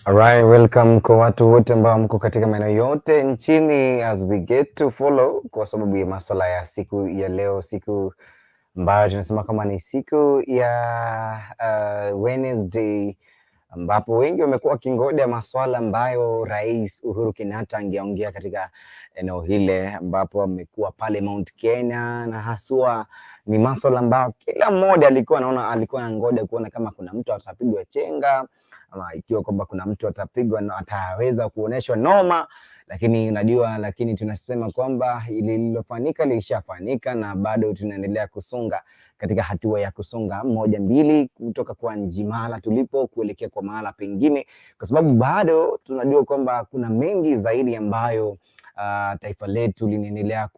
Alright, welcome kwa watu wote ambao mko katika maeneo yote nchini as we get to follow kwa sababu ya masuala ya siku ya leo, siku ambayo tunasema kama ni siku ya Wednesday ambapo wengi wamekuwa wakingoja maswala ambayo Rais Uhuru Kenyatta angeongea katika eneo hile, ambapo amekuwa pale Mount Kenya, na haswa ni maswala ambayo kila mmoja alikuwa anaona, alikuwa anangoja kuona kama kuna mtu atapigwa chenga ama ikiwa kwamba kuna mtu atapigwa na ataweza kuonyeshwa noma, lakini unajua, lakini tunasema kwamba lililofanyika lishafanyika na bado tunaendelea kusonga katika hatua ya kusonga moja mbili kutoka kwa mahala tulipo kuelekea kwa mahala pengine, kwa sababu bado tunajua kwamba kuna mengi zaidi ambayo taifa letu linaendelea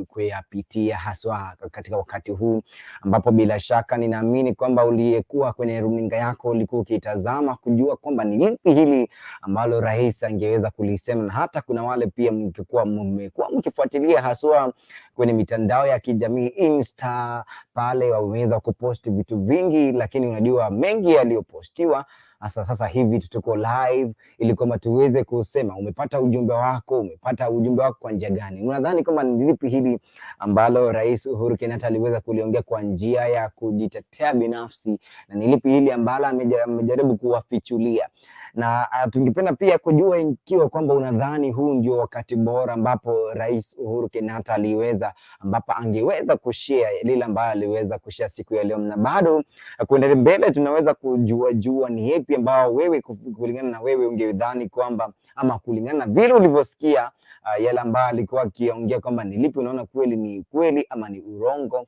kuyapitia haswa katika wakati huu ambapo bila shaka ninaamini kwamba uliyekuwa kwenye runinga yako ulikuwa ukitazama kujua kwamba ni lipi hili ambalo rais angeweza kulisema, na hata kuna wale pia mkikuwa mmekuwa mkifuatilia haswa kwenye mitandao ya kijamii Insta pale, wameweza kuposti vitu vingi, lakini unajua mengi yaliyopostiwa hasa sasa hivi tuko live ili kwamba tuweze kusema umepata ujumbe wako, umepata ujumbe wako kwa njia gani? Unadhani kwamba ni lipi hili ambalo Rais Uhuru Kenyatta aliweza kuliongea kwa njia ya kujitetea binafsi, na ni lipi hili ambalo amejaribu kuwafichulia? Na tungependa pia kujua ikiwa kwamba unadhani huu ndio wakati bora ambapo Rais Uhuru Kenyatta aliweza, ambapo angeweza kushare lile ambayo aliweza kushare siku ya leo, na bado kuendelea mbele tunaweza kujua jua ni yepi ambao wewe kulingana na wewe ungedhani kwamba ama kulingana na vile ulivyosikia yale ambayo alikuwa akiongea kwamba ni lipi unaona kweli ni kweli ama ni urongo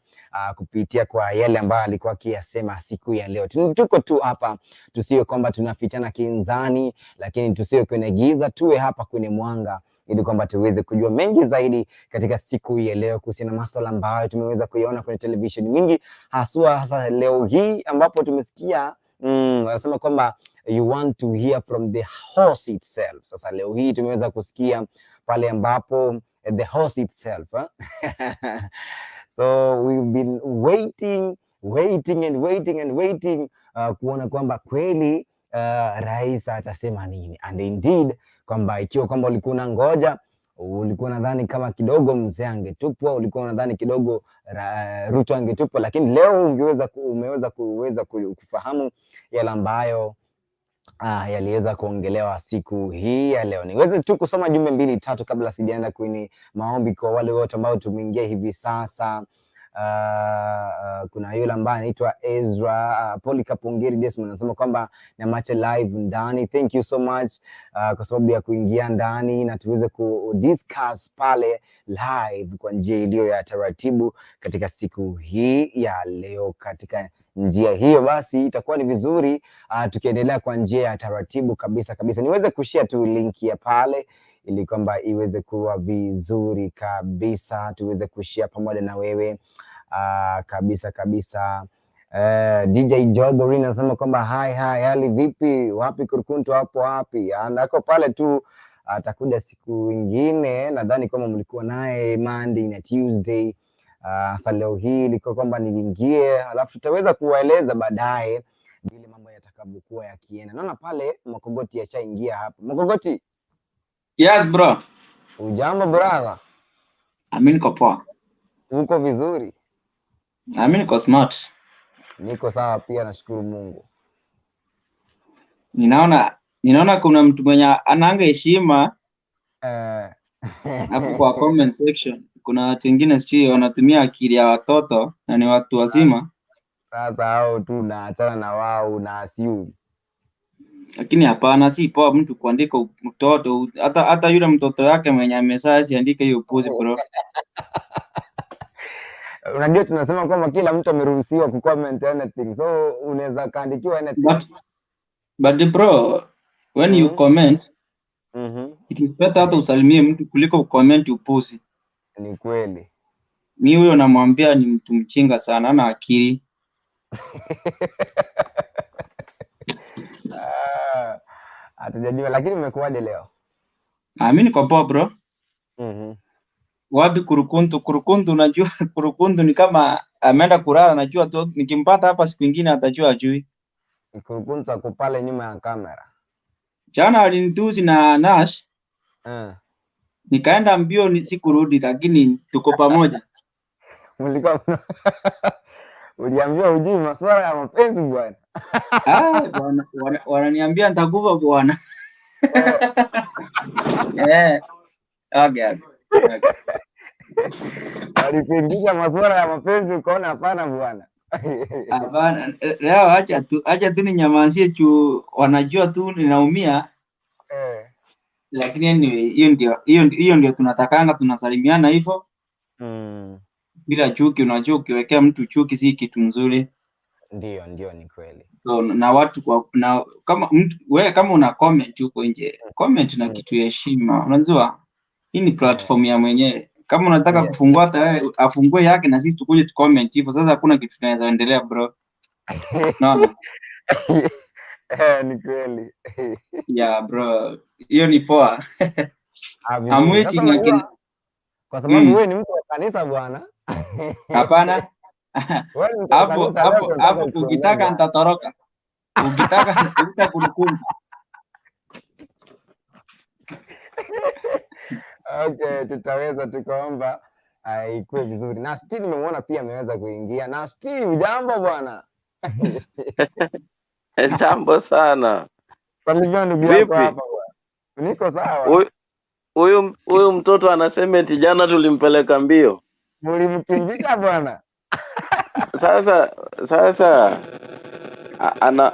kupitia kwa yale ambayo alikuwa akiyasema siku ya leo. Tuko tu hapa, tusiwe kwamba tunafichana kinzani, lakini tusiwe kwenye giza, tuwe hapa kwenye mwanga ili kwamba tuweze kujua mengi zaidi katika siku hii ya leo kuhusiana na masuala ambayo tumeweza kuiona kwenye televisheni mingi, haswa hasa leo hii ambapo tumesikia wanasema kwamba you want to hear from the horse itself. Sasa leo hii tumeweza kusikia pale ambapo the horse itself, eh? So we've been waiting, waiting and waiting and waiting kuona kwamba kweli rais atasema nini, and indeed kwamba ikiwa kwamba ulikuwa unangoja, ulikuwa unadhani kama kidogo mzee angetupwa, ulikuwa unadhani kidogo Ruto angetupwa, lakini leo umeweza kuweza kufahamu yale ambayo yaliweza kuongelewa siku hii ya leo. Niweze tu kusoma jumbe mbili tatu kabla sijaenda kwenye maombi kwa wale wote ambao tumeingia hivi sasa. Kuna yule ambaye anaitwa Ezra Polycarp Ongeri Desmond anasema kwamba Nyamache live ndani. Thank you so much kwa sababu ya kuingia ndani na tuweze ku discuss pale live kwa njia iliyo ya taratibu katika siku hii ya leo. Katika njia hiyo basi itakuwa ni vizuri tukiendelea kwa njia ya taratibu kabisa kabisa. Niweze kushare tu link ya pale ili kwamba iweze kuwa vizuri kabisa, tuweze kushare pamoja na wewe kabisa kabisa. DJ Jogorin anasema kwamba hi hi, hali vipi? Wapi Kurkuntu hapo wapi? Ako pale tu, atakuja siku ingine. Nadhani kwamba mlikuwa naye Monday na Tuesday. Sasa leo hii ilikuwa kwamba niingie, alafu tutaweza kuwaeleza baadaye vile mambo yatakavyokuwa yakienda. Naona pale Makogoti yashaingia hapa. Makogoti, Yes bro. Ujambo brother? Mimi niko poa. Uko vizuri? Mimi niko smart. Niko sawa pia, nashukuru Mungu. Ninaona kuna mtu mwenye ananga heshima hapo kwa comment section. Kuna watu wengine sijui wanatumia akili ya watoto na ni watu wazima, Sasa hao tu naachana na wao na assume. Lakini hapana, si poa mtu kuandika mtoto, hata yule mtoto yake mwenye amezaa asiandike hiyo upuzi, bro. Unajua tunasema kwamba kila mtu ameruhusiwa kucomment anything, so unaweza kaandikiwa anything. But bro, when you comment, it is better hata usalimie mtu kuliko ucomment upuzi. Ni kweli. Mi huyo namwambia ni mtu mchinga sana, hana akili. Ah, hatujajua, lakini umekuwaje leo? Ah, mi niko poa, bro. Wapi Kurukuntu? Kurukuntu, unajua Kurukuntu ni kama ameenda kulala, najua tu nikimpata hapa siku ingine atajua ajui. Kurukuntu ako pale nyuma ya kamera. Jana alinitusi na Nash, nikaenda mbio sikurudi, lakini tuko pamoja. Mlikuwa uliambiwa hujui masuala ya mapenzi bwana. Ah, wananiambia nitakufa bwana. Eh, okay. Walikuingisha masuala ya mapenzi ukaona hapana bwana. Hapana, leo acha tu ninyamazie juu wanajua tu ninaumia. Lakini anyway, hiyo ndio tunatakanga, tunasalimiana hivyo bila chuki. Unajua ukiwekea mtu chuki si kitu mzuri. Ndio, ni kweli. So, na watu kwa, na kama mtu wewe kama una comment huko nje, comment na kitu ya heshima. Unajua hii ni platform ya mwenyewe. Kama unataka kufungua hata wewe afungue yake na sisi tukuje tu comment hivyo. Sasa hakuna kitu tunaweza endelea, bro. Naona? Eh, ni kweli. Yeah bro, hiyo ni poa. Ah, I'm vizuri. waiting Sasa lakini unajua kwa sababu wewe ni mtu wa kanisa bwana. Hapana. Wewe ni mtu wa Hapo kanisa, leo hapo tunataka hapo utuombee ukitaka bwana. nitatoroka. Ukitaka utakurukumba. Okay, tutaweza tukaomba ikuwe vizuri. Na Steve nimemwona pia ameweza kuingia. Na Steve, jambo bwana. Jambo sana. Salimia ndugu yako Vipi? hapa bwana. Niko sawa. Huyu mtoto anasema eti jana tulimpeleka mbio. Mlimkimbisha bwana. Sasa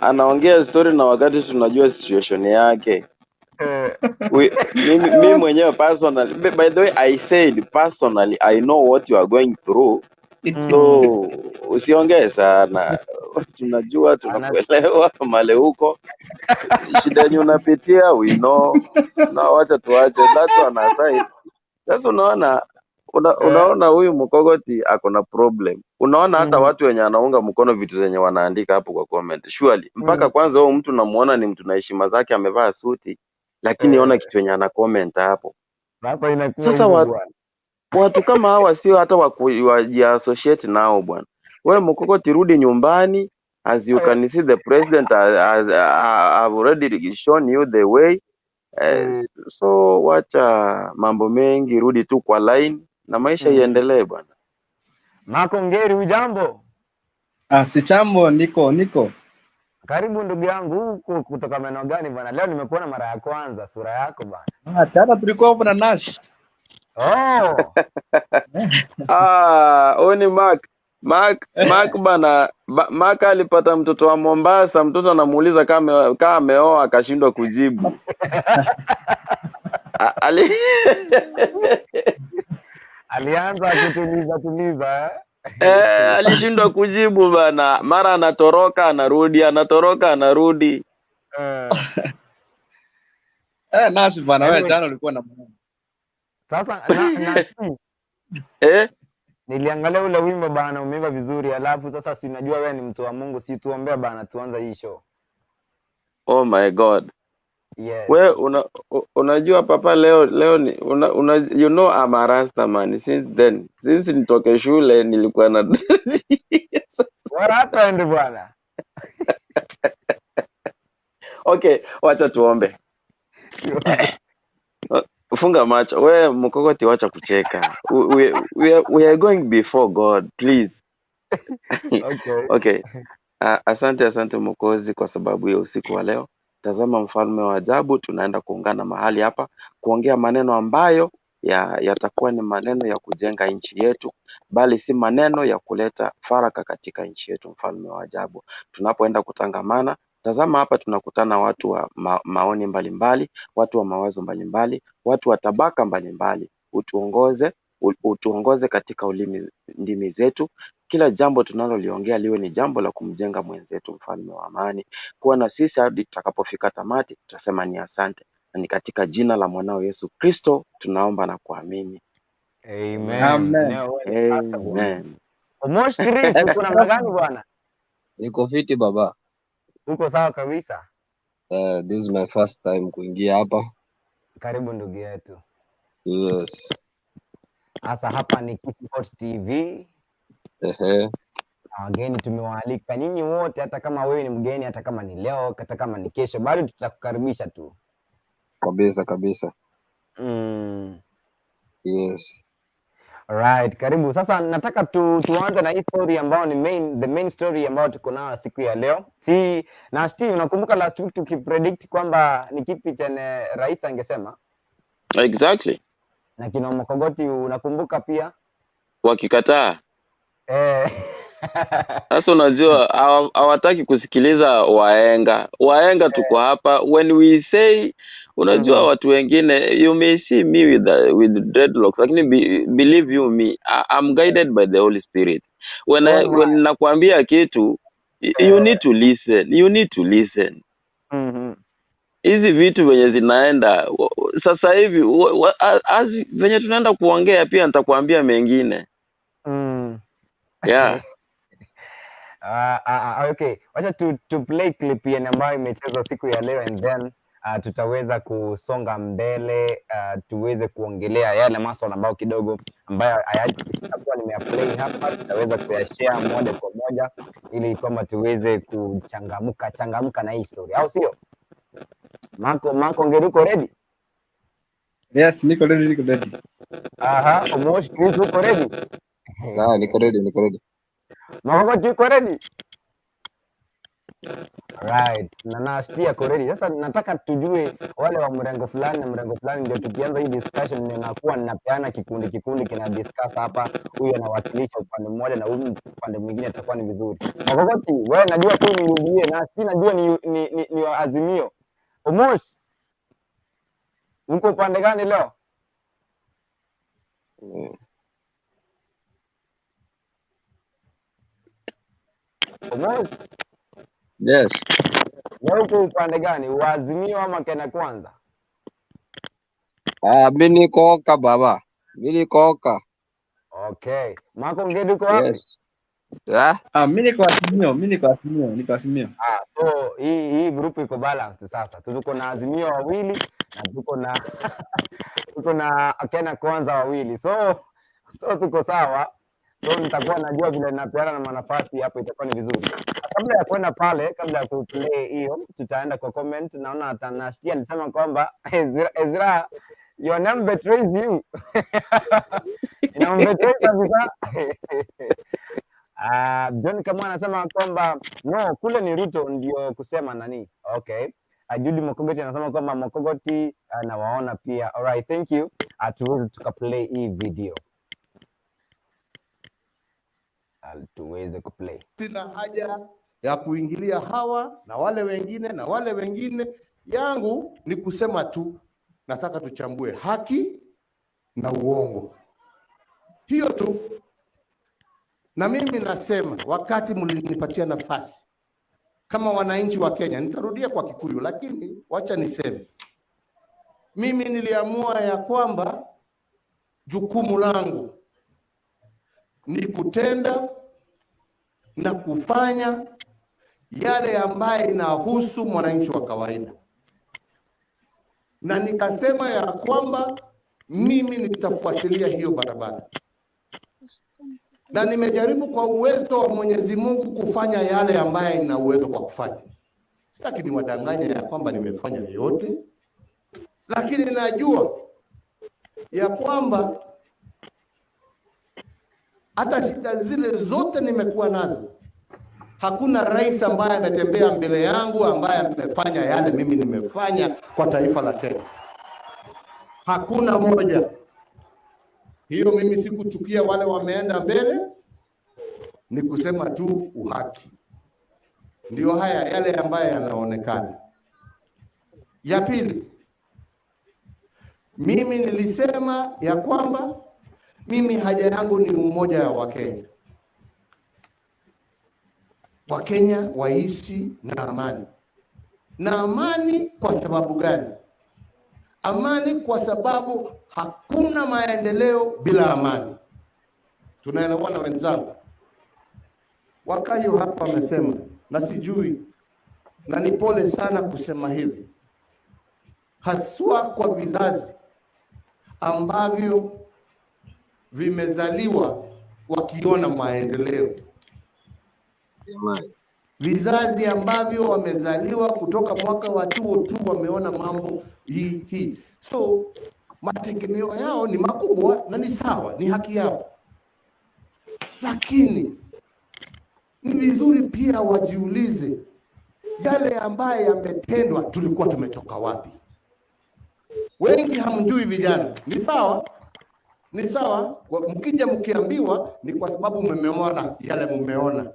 anaongea story na wakati tunajua situation yake. Mimi mwenyewe personally, by the way I said personally I know what you are going through. So usiongee sana. Tunajua, tunakuelewa male huko. Shida yenye unapitia we know. Na wacha tuache that one aside. Sasa unaona huyu mkogoti ako na problem. Unaona hata watu wenye anaunga mkono vitu zenye wanaandika hapo kwa comment. Surely mpaka kwanza huyo mtu namuona ni mtu na heshima zake, amevaa suti, lakini ona kitu yenye ana comment hapo. Sasa inakuwa Sasa hivyo bwana. watu kama hawa sio hata wajiassociate nao bwana. Wewe mkogoti rudi nyumbani, as you can see the president has already shown you the way. So wacha mambo mengi, rudi tu kwa line na maisha iendelee bwana. Mako Ngeri, hujambo? Ah, si chambo, niko. Karibu ndugu yangu, huko kutoka maeneo gani bwana? Leo nimekuona mara ya kwanza sura yako bwana. Ah, jana tulikuwa hapo na Nash. Oh. Ah, huyu ni Mark. Mark bana, Mark alipata mtoto wa Mombasa, mtoto anamuuliza kama ameoa akashindwa kujibu. Alianza kutuliza tuliza, eh? Alishindwa kujibu bana. Mara anatoroka anarudi, anatoroka anarudi. Nash bana, wewe Anyway. jana ulikuwa na mwana. Sasa na niliangalia ule wimbo bana, umeimba vizuri, alafu sasa si unajua wewe ni mtu wa Mungu, si tuombea bana tuanze hii show. Oh my God. Yes. We unajua papa leo ni una you know I'm a Rasta man since then. Since nitoke shule nilikuwa na What happened bwana? Okay, wacha tuombe. Funga macho. We mkokoti, wacha kucheka. We are going before God, please. Okay. Okay. Asante Mwokozi kwa sababu ya usiku wa leo. Tazama mfalme wa ajabu, tunaenda kuungana mahali hapa kuongea maneno ambayo yatakuwa ni maneno ya kujenga nchi yetu, bali si maneno ya kuleta faraka katika nchi yetu. Mfalme wa ajabu, tunapoenda kutangamana, tazama hapa tunakutana watu wa maoni mbalimbali, watu wa mawazo mbalimbali, watu wa tabaka mbalimbali. Utuongoze katika ndimi zetu. Kila jambo tunaloliongea liwe ni jambo la kumjenga mwenzetu, mfalme wa amani. Kuwa na sisi hadi tutakapofika tamati, tutasema ni asante. Na ni katika jina la mwanao Yesu Kristo tunaomba na kuamini. Amen. Amen. Leo wewe ni pastor bwana. Amen. Omosh Chris, uko namna gani bwana? Niko fiti baba. Uko sawa kabisa? This is my first time kuingia hapa. Karibu ndugu yetu. Yes. Sasa hapa ni Kisii Hot TV. Na wageni tumewaalika nyinyi wote, hata kama wewe ni mgeni, hata kama ni leo, hata kama ni kesho, bado tutakukaribisha tu. Kabisa kabisa. Yes. Alright, karibu. Sasa nataka tuanze na hii story ambayo ni the main story ambayo tuko nayo siku ya leo. Si na Steve, unakumbuka last week tukipredict kwamba ni kipi chenye rais angesema? Exactly. Na kina Mkogoti unakumbuka pia? Wakikataa. Sasa unajua hawataki kusikiliza waenga. Waenga tuko hapa when we say, unajua watu wengine, you may see me with dreadlocks, lakini believe you me, I'm guided by the Holy Spirit. When I, when nakwambia kitu, you need to listen. You need to listen. Hizi vitu venye zinaenda sasa hivi, as venye tunaenda kuongea pia nitakwambia mengine. Yeah. Okay, wacha tu play clip yenye ambayo imechezwa siku ya leo and then tutaweza kusonga mbele, tuweze kuongelea yale maswala ambayo kidogo ambayo sitakuwa nimeyaplay hapa, tutaweza kuyashare moja kwa moja ili kwamba tuweze kuchangamka changamka na hii story, au sio? Marco Ngeri, uko ready? Yes, niko ready, niko ready. Aha, Omosh Chris, uko ready? Ah, niko ready, niko ready. Makoko, uko ready? Right. Na Nashti ako ready. Sasa nataka tujue wale wa mrengo fulani na mrengo fulani, ndio tukianza hii discussion ninakuwa ninapeana kikundi kikundi kina discuss hapa, huyu anawakilisha upande mmoja na huyu upande mwingine, itakuwa ni vizuri. Makokoti, wewe najua tu ni UDA, Nashti najua ni wa Azimio. Omosh, uko upande gani leo? Omosh? Yes. Leo uko upande gani? Wa Azimio ama Kenya Kwanza? Ah, mimi niko Oka baba. Mimi niko Oka. Okay. Marco Ngedi uko wapi? Yes. Ah? Ah, mimi niko Azimio, mimi niko Azimio, niko Azimio. Ah, so hii group iko balanced sasa. Tuko na Azimio wawili na tuko na Kenya Kwanza wawili. So tuko sawa. So nitakuwa najua vile napeana na manafasi hapo, itakuwa ni vizuri. Kabla ya kwenda pale, kabla ya kuplay hiyo, tutaenda kwa comment. Naona Atanashia alisema kwamba Ezra, your name betrays you. Inambetray kabisa. John Kamau anasema kwamba no, kule ni Ruto ndio kusema nani. Okay. Judy Mokogoti anasema kwamba Mokogoti nawaona pia. All right, thank you. Tuweze tukaplay hii video. Tuweze kuplay. Sina haja ya kuingilia hawa na wale wengine na wale wengine. Yangu ni kusema tu, nataka tuchambue haki na uongo. Hiyo tu. Na mimi nasema wakati mlinipatia nafasi kama wananchi wa Kenya, nitarudia kwa Kikuyu lakini wacha niseme. Mimi niliamua ya kwamba jukumu langu ni kutenda na kufanya yale ambaye inahusu mwananchi wa kawaida. Na nikasema ya kwamba mimi nitafuatilia hiyo barabara. Na nimejaribu kwa uwezo wa Mwenyezi Mungu kufanya yale ambaye nina uwezo kwa kufanya. Sitaki niwadanganye ya kwamba nimefanya yote, lakini najua ya kwamba hata shida zile zote nimekuwa nazo, hakuna rais ambaye ametembea mbele yangu ambaye amefanya yale mimi nimefanya kwa taifa la Kenya. Hakuna moja. Hiyo mimi sikuchukia wale wameenda mbele, ni kusema tu uhaki. Ndio haya yale ambayo yanaonekana. Ya pili, mimi nilisema ya kwamba mimi haja yangu ni umoja wa Wakenya. Wakenya waishi na amani. Na amani kwa sababu gani? Amani kwa sababu hakuna maendeleo bila amani. Tunaelewana wenzangu? Wakayo hapa wamesema, na sijui, na ni pole sana kusema hivi, haswa kwa vizazi ambavyo vimezaliwa wakiona maendeleo. Jamani. Vizazi ambavyo wamezaliwa kutoka mwaka wa 202 wameona mambo hii hii. So mategemeo yao ni makubwa na ni sawa, ni haki yao, lakini ni vizuri pia wajiulize yale ambaye yametendwa, tulikuwa tumetoka wapi? Wengi hamjui vijana, ni sawa, ni sawa. Mkija mkiambiwa ni kwa sababu mmeona yale mmeona,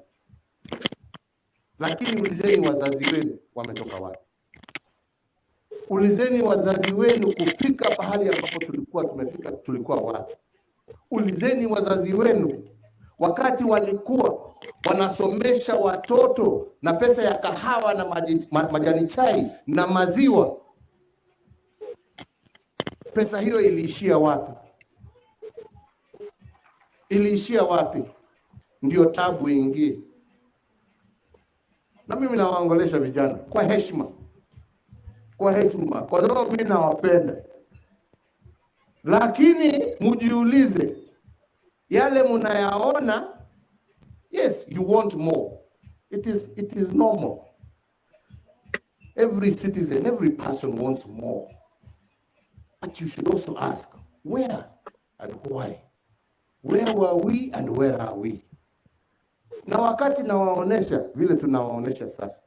lakini ulizeni wazazi wenu wametoka wapi. Ulizeni wazazi wenu kufika pahali ambapo tulikuwa tumefika, tulikuwa wapi? Ulizeni wazazi wenu wakati walikuwa wanasomesha watoto na pesa ya kahawa na majani chai na maziwa, pesa hiyo iliishia wapi? Iliishia wapi? Ndio tabu ingie. Na mimi nawaongelesha vijana kwa heshima, kwa heshima, kwa sababu mimi nawapenda, lakini mujiulize yale munayaona. Yes, you want more. It is normal. Every citizen, every person wants more. But you should also ask where and why. Where were we and where are we? Na wakati nawaonesha vile tunawaonesha sasa,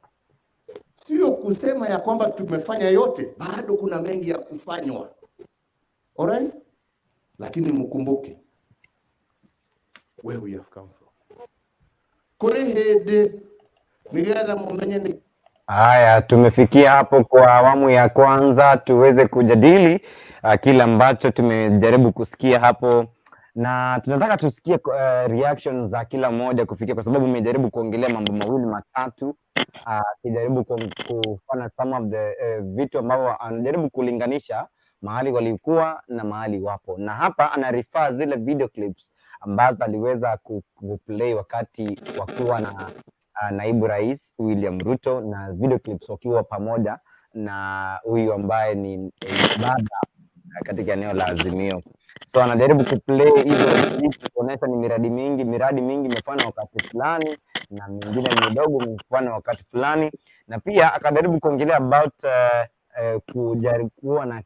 sio kusema ya kwamba tumefanya yote, bado kuna mengi ya kufanywa. Alright? Lakini mkumbuke where we have come from. Kuri hindi nigetha mumenye ni Haya, tumefikia hapo kwa awamu ya kwanza, tuweze kujadili kile ambacho tumejaribu kusikia hapo, na tunataka tusikie reaction za kila mmoja kufikia, kwa sababu umejaribu kuongelea mambo mawili matatu, akijaribu kufanya some of the vitu ambavyo anajaribu kulinganisha mahali walikuwa na mahali wapo, na hapa ana refer zile video clips ambazo aliweza kuplay wakati wakiwa na naibu rais William Ruto na video clips wakiwa pamoja na huyu ambaye ni baba katika eneo la Azimio. So anajaribu kuplay hizo clips kuonyesha ni miradi mingi imefanywa wakati fulani na mingine midogo imefanywa wakati fulani, na pia akajaribu kuongelea about kujaribu kuwa na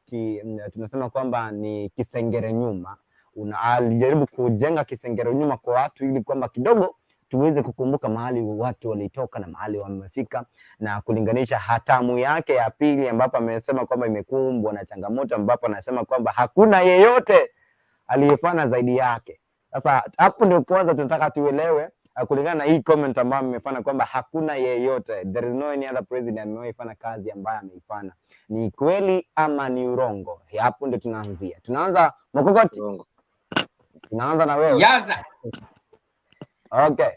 tunasema kwamba ni kisengere nyuma. Alijaribu kujenga kisengere nyuma kwa watu ili kwamba kidogo tuweze kukumbuka mahali watu walitoka na mahali wamefika, na kulinganisha hatamu yake ya pili ambapo amesema kwamba imekumbwa na changamoto, ambapo anasema kwamba hakuna yeyote aliyefanya zaidi yake. Sasa hapo ndio kwanza tunataka tuelewe kulingana na hii comment ambayo amefanya kwamba hakuna yeyote, there is no any other president amewahi fanya kazi ambayo ameifanya. Ni kweli ama ni urongo? Hapo ndio tunaanzia. Tunaanza Mokokoti, Urongo. Tunaanza na wewe. Yaza. Okay.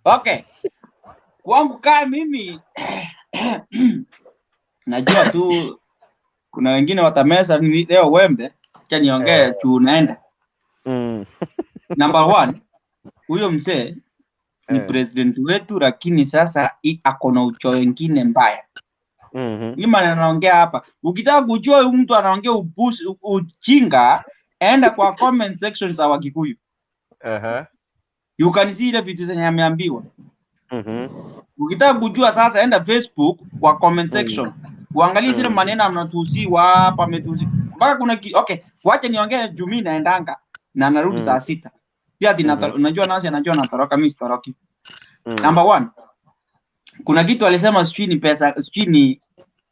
Okay. Kwangu kaa mimi najua tu kuna wengine watameza leo wembe, acha niongee juu naenda. Number one, huyo mzee ni president wetu, lakini sasa ako na uchoyo wengine mbaya. Hii maneno anaongea hapa, ukitaka kujua huyu mtu anaongea upusi, ujinga, enda kwa comment section za Wakikuyu. You can see ile vitu zenye ameambiwa. Ukitaka kujua sasa, enda Facebook kwa comment section uangalie zile maneno anatusiwa hapa, ametusi mpaka kuna okay, wacha niongee juu mimi naendanga na narudi saa 6. Si ati unajua nasi anajua natoroka, mimi sitoroki. Number one, kuna kitu alisema sijui ni pesa, sijui ni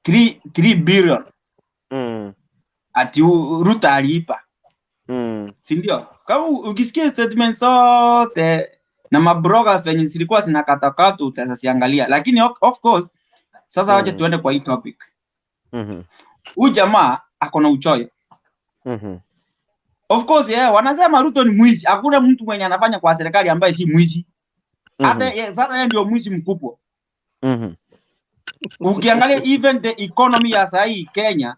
3 billion ati Ruto aliipa. Si ndio? Kama ukisikia statement zote na mabroga venye zilikuwa zinakatakata utaziangalia. Lakini of course sasa wacha tuende kwa hii topic. Huyu jamaa ako na uchoyo. Of course yeah, wanasema Ruto ni mwizi. Hakuna mtu mwenye anafanya kwa serikali ambaye si mwizi. Hata sasa yeye ndio mwizi mkubwa. Ukiangalia even the economy ya saa hii Kenya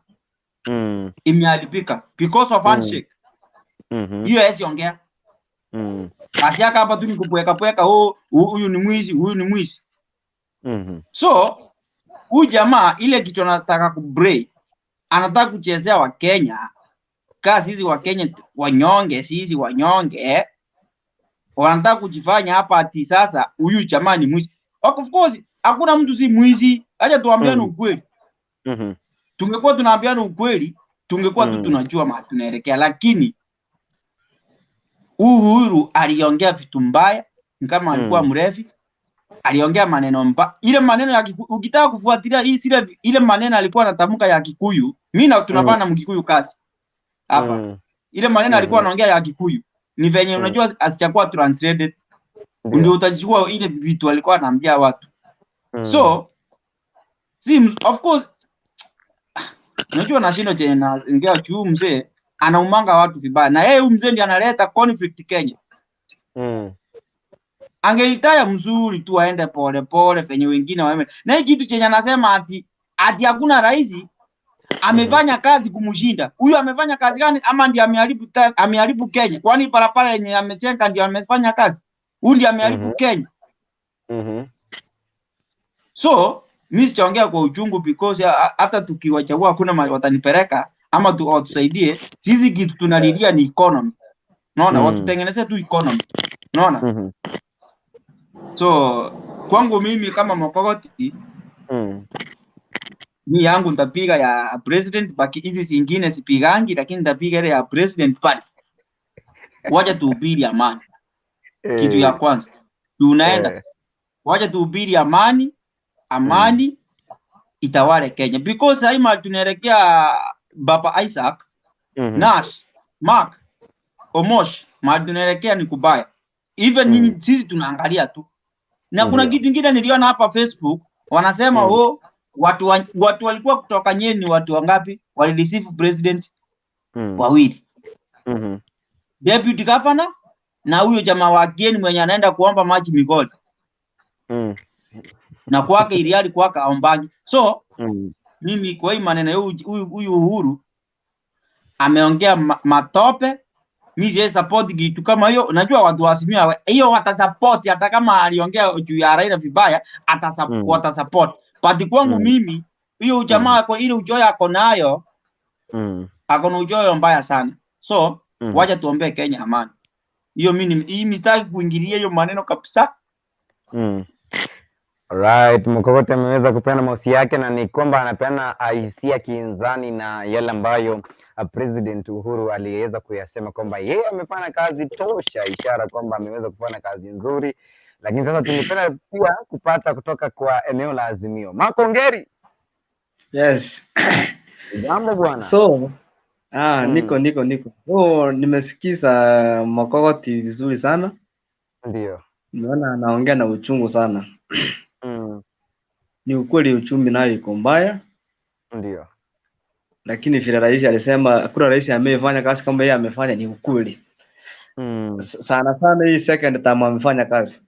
imeharibika because of handshake. Hiyo hawezi ongea. Kazi yake hapa tu ni kupweka pweka, oh, huyu ni mwizi, huyu ni mwizi. So huyu jamaa ile kitu anataka kubreak, anataka kuchezea Wakenya. Kaa sisi Wakenya wanyonge, sisi wanyonge. Wanataka kujifanya hapa ati sasa huyu jamaa ni mwizi. Of course hakuna mtu si mwizi. Acha tuambiane ukweli. Tungekuwa tunaambiana ukweli, tungekuwa tu tunajua mahali tunaelekea, lakini Uhuru aliongea vitu mbaya, ni kama alikuwa mrefi, aliongea maneno mbaya. Ile maneno ya Kikuyu, ukitaka kufuatilia hii zile ile maneno alikuwa anatamka ya Kikuyu, mimi na tunafanya Mkikuyu kazi hapa. Ile maneno alikuwa anaongea ya Kikuyu ni venye unajua asichakuwa translated, ndio utajua ile vitu alikuwa anaambia watu. So si of course unajua nashindo chenye naongea juu mzee anaumanga watu vibaya, na yeye huyu mzee ndiye analeta conflict Kenya. Angelitaya mzuri tu aende pole pole venye wengine waeme. Na hii kitu chenye anasema ati hakuna rais amefanya kazi kumshinda. Huyu amefanya kazi gani ama ndiye ameharibu ameharibu Kenya? Kwani barabara yenye amejenga ndiye amefanya kazi? Huyu ndiye ameharibu Kenya. So mimi sitaongea kwa uchungu because hata tukiwachagua hakuna mahali watanipeleka ama tu watusaidie. Sisi kitu tunalilia ni economy. Unaona, watutengeneze tu economy. Unaona? So kwangu mimi kama Mokogoti mi yangu nitapiga ya president, baki hizi zingine sipigangi, lakini nitapiga ile ya president party. Wacha tuhubiri amani. Kitu ya kwanza tunaenda, wacha tuhubiri amani, amani itawale Kenya because sasa mahali tunaelekea Baba Isaac, Nash, Mark, Omosh, mahali tunaelekea ni kubaya. Even nyinyi sisi tunaangalia tu. Na kuna kitu kingine niliona hapa Facebook wanasema oh, watu walikuwa kutoka Nyeri ni watu wangapi walireceive president? Wawili. Deputy governor na huyo jamaa wa Kieni mwenye anaenda kuomba maji Migori. Na kwake iliali kwake aombangi. So mimi kwa hii maneno huyu Uhuru ameongea matope. Mimi siwezi support kitu kama hiyo. Unajua watu wa Azimio hiyo watasupport, hata kama aliongea juu ya Raila vibaya watasupport. But kwangu mimi hiyo jamaa kwa ile uchoyo ako nayo, ako na uchoyo mbaya sana. So wacha tuombee Kenya amani. Hiyo mimi hii mistaki kuingilia hiyo maneno kabisa. Alright, Mokogoti ameweza kupeana mausi yake na ni kwamba anapeana hisia kinzani na yale ambayo President Uhuru aliweza kuyasema kwamba yeye amefanya kazi tosha, ishara kwamba ameweza kufanya kazi nzuri. Lakini sasa tungependa pia kupata kutoka kwa eneo la Azimio. Makongeri. Yes. Jambo bwana. So, niko. So, nimesikiza Mokogoti vizuri sana. Ndio. Nimeona anaongea na uchungu sana. Ni ukweli uchumi nayo iko mbaya. Ndio. Lakini vile rais alisema hakuna rais amefanya kazi kama yeye amefanya, ni ukweli. Sana sana hii second term amefanya kazi.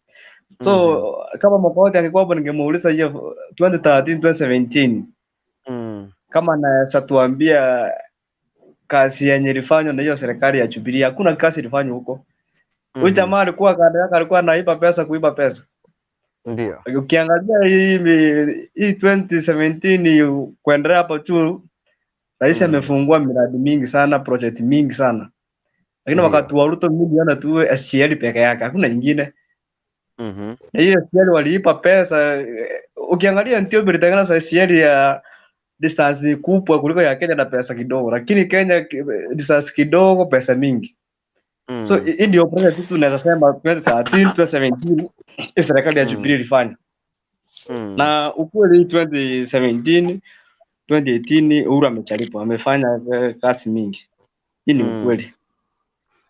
So kama Mokogoti angekuwa hapo ningemuuliza hiyo 2013 2017 kama anaweza tuambia kazi yenye ilifanywa na hiyo serikali ya Jubilee. Hakuna kazi ilifanywa huko. Huyu jamaa alikuwa kando yake alikuwa anaiba pesa, kuiba pesa. Ndio. Ukiangalia hii 2017 kuendelea hapo tu, rais amefungua miradi mingi sana, project mingi sana. Lakini wakati wa Ruto mimi niliona tu SGR peke yake, hakuna nyingine. Na hiyo SGR waliipa pesa. Ukiangalia Ethiopia ilitengeneza SGR ya distance kubwa kuliko ya Kenya na pesa kidogo, lakini Kenya distance kidogo pesa mingi. So hii ndio project tu tunaweza sema 2013 2017 serikali ya Jubilee ilifanya. Na ukweli 2017 2018 Uhuru amejaribu, amefanya kazi mingi. Hii ni ukweli.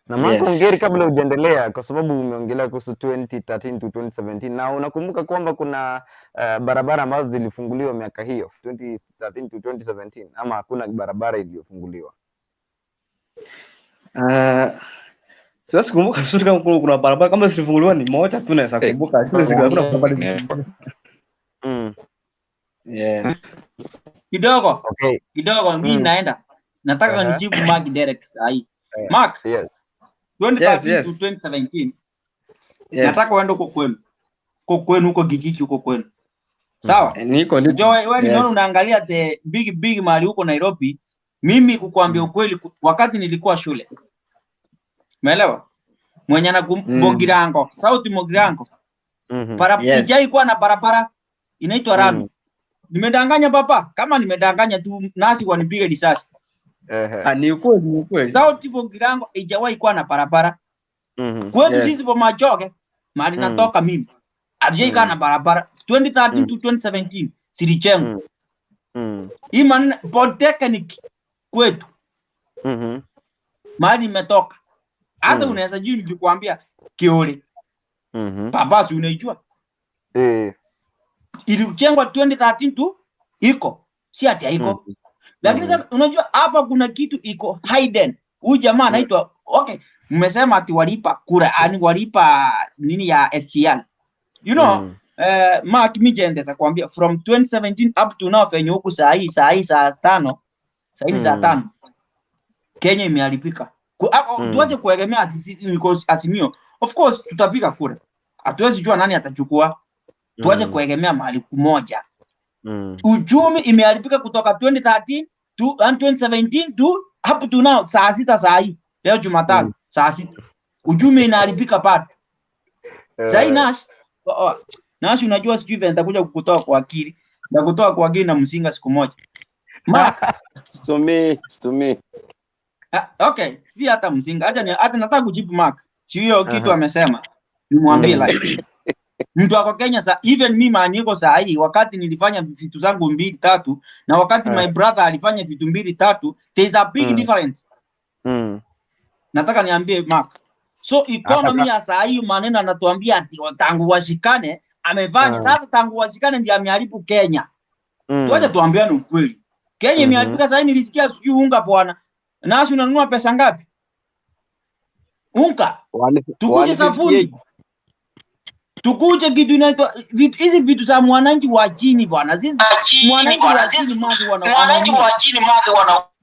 Na Makongeri, kabla hujaendelea, kwa sababu umeongelea kuhusu 2013 to 2017 na unakumbuka kwamba kuna barabara ambazo zilifunguliwa miaka hiyo 2013 to 2017 ama hakuna barabara iliyofunguliwa? Siwezi kumbuka vizuri kama kuna barabara kama zilifunguliwa, ni moja tu naweza kumbuka. Hakuna barabara. Yes. Kidogo. Kidogo mimi naenda. Nataka nijibu Mark direct sahi. Mark. Yes. 2013 to 2017. Yes. Nataka uende huko kwenu. Huko kwenu huko kijiji huko kwenu. Sawa? Niko. Unajua wewe nimeona Yes. unaangalia the big big mahali huko Nairobi. Mimi kukuambia ukweli, wakati nilikuwa shule. Umeelewa? Mwenye na Mugirango, South Mugirango. Yes. Ijai kuwa na barabara inaitwa rami. Nimedanganya baba? Kama nimedanganya tu nasi wanipige risasi. Ni ukweli, ni ukweli. South Mugirango ijawahi kuwa na barabara. Kwetu sisi Bomachoge, mahali natoka mimi, hatujai kaa na barabara. 2013 to 2017 silijengwa. Hii maneno Polytechnic kwetu mahali nimetoka. Hata unaweza juu nikikwambia Kiore. Baba si unaijua? Ilijengwa 2013 tu iko. Si ati haiko. Lakini sasa unajua hapa kuna kitu iko hidden. Huyu jamaa anaitwa okay, mmesema ati walipa kura, yani walipa nini ya SGR. You know, Mark Mijende za kuambia from 2017 up to now fenye huku saa hii saa 5, saa hii saa 5. Kenya imeharibika. Tuache kuegemea ati Azimio. Of course tutapiga kura. Hatuwezi jua nani atachukua. Tuache kuegemea mahali kumoja. Uchumi imeharibika kutoka 2013 to 2017 to up to now saa 6 saa hii. Leo Jumatano saa 6. Uchumi inaharibika bado. Saa hii Nash, Nash unajua sijui vile nitakuja kukutoa kwa akili. Nitakutoa kwa akili na msinga siku moja. Situmii. Okay, si hata msinga. Acha hata nataka kujibu Mark. Si hiyo kitu amesema. Nimwambie live. Mtu ako Kenya sa even mimi niko saa hii wakati nilifanya vitu zangu 2 3 na wakati my brother alifanya vitu 2 3, there is a big difference. Nataka niambie Mark. So economy ya saa hii maneno anatuambia ati tangu washikane amefanya. Sasa tangu washikane ndiye ameharibu Kenya. Tuache tuambiane ukweli. Kenya imeharibika saa hii. Nilisikia sijui unga bwana. Nasi unanunua pesa ngapi? Unga. Tukuje sabuni. Tukuje kitu inaitwa hizi vitu za mwananchi wa chini bwana. Sisi mwananchi wa chini maji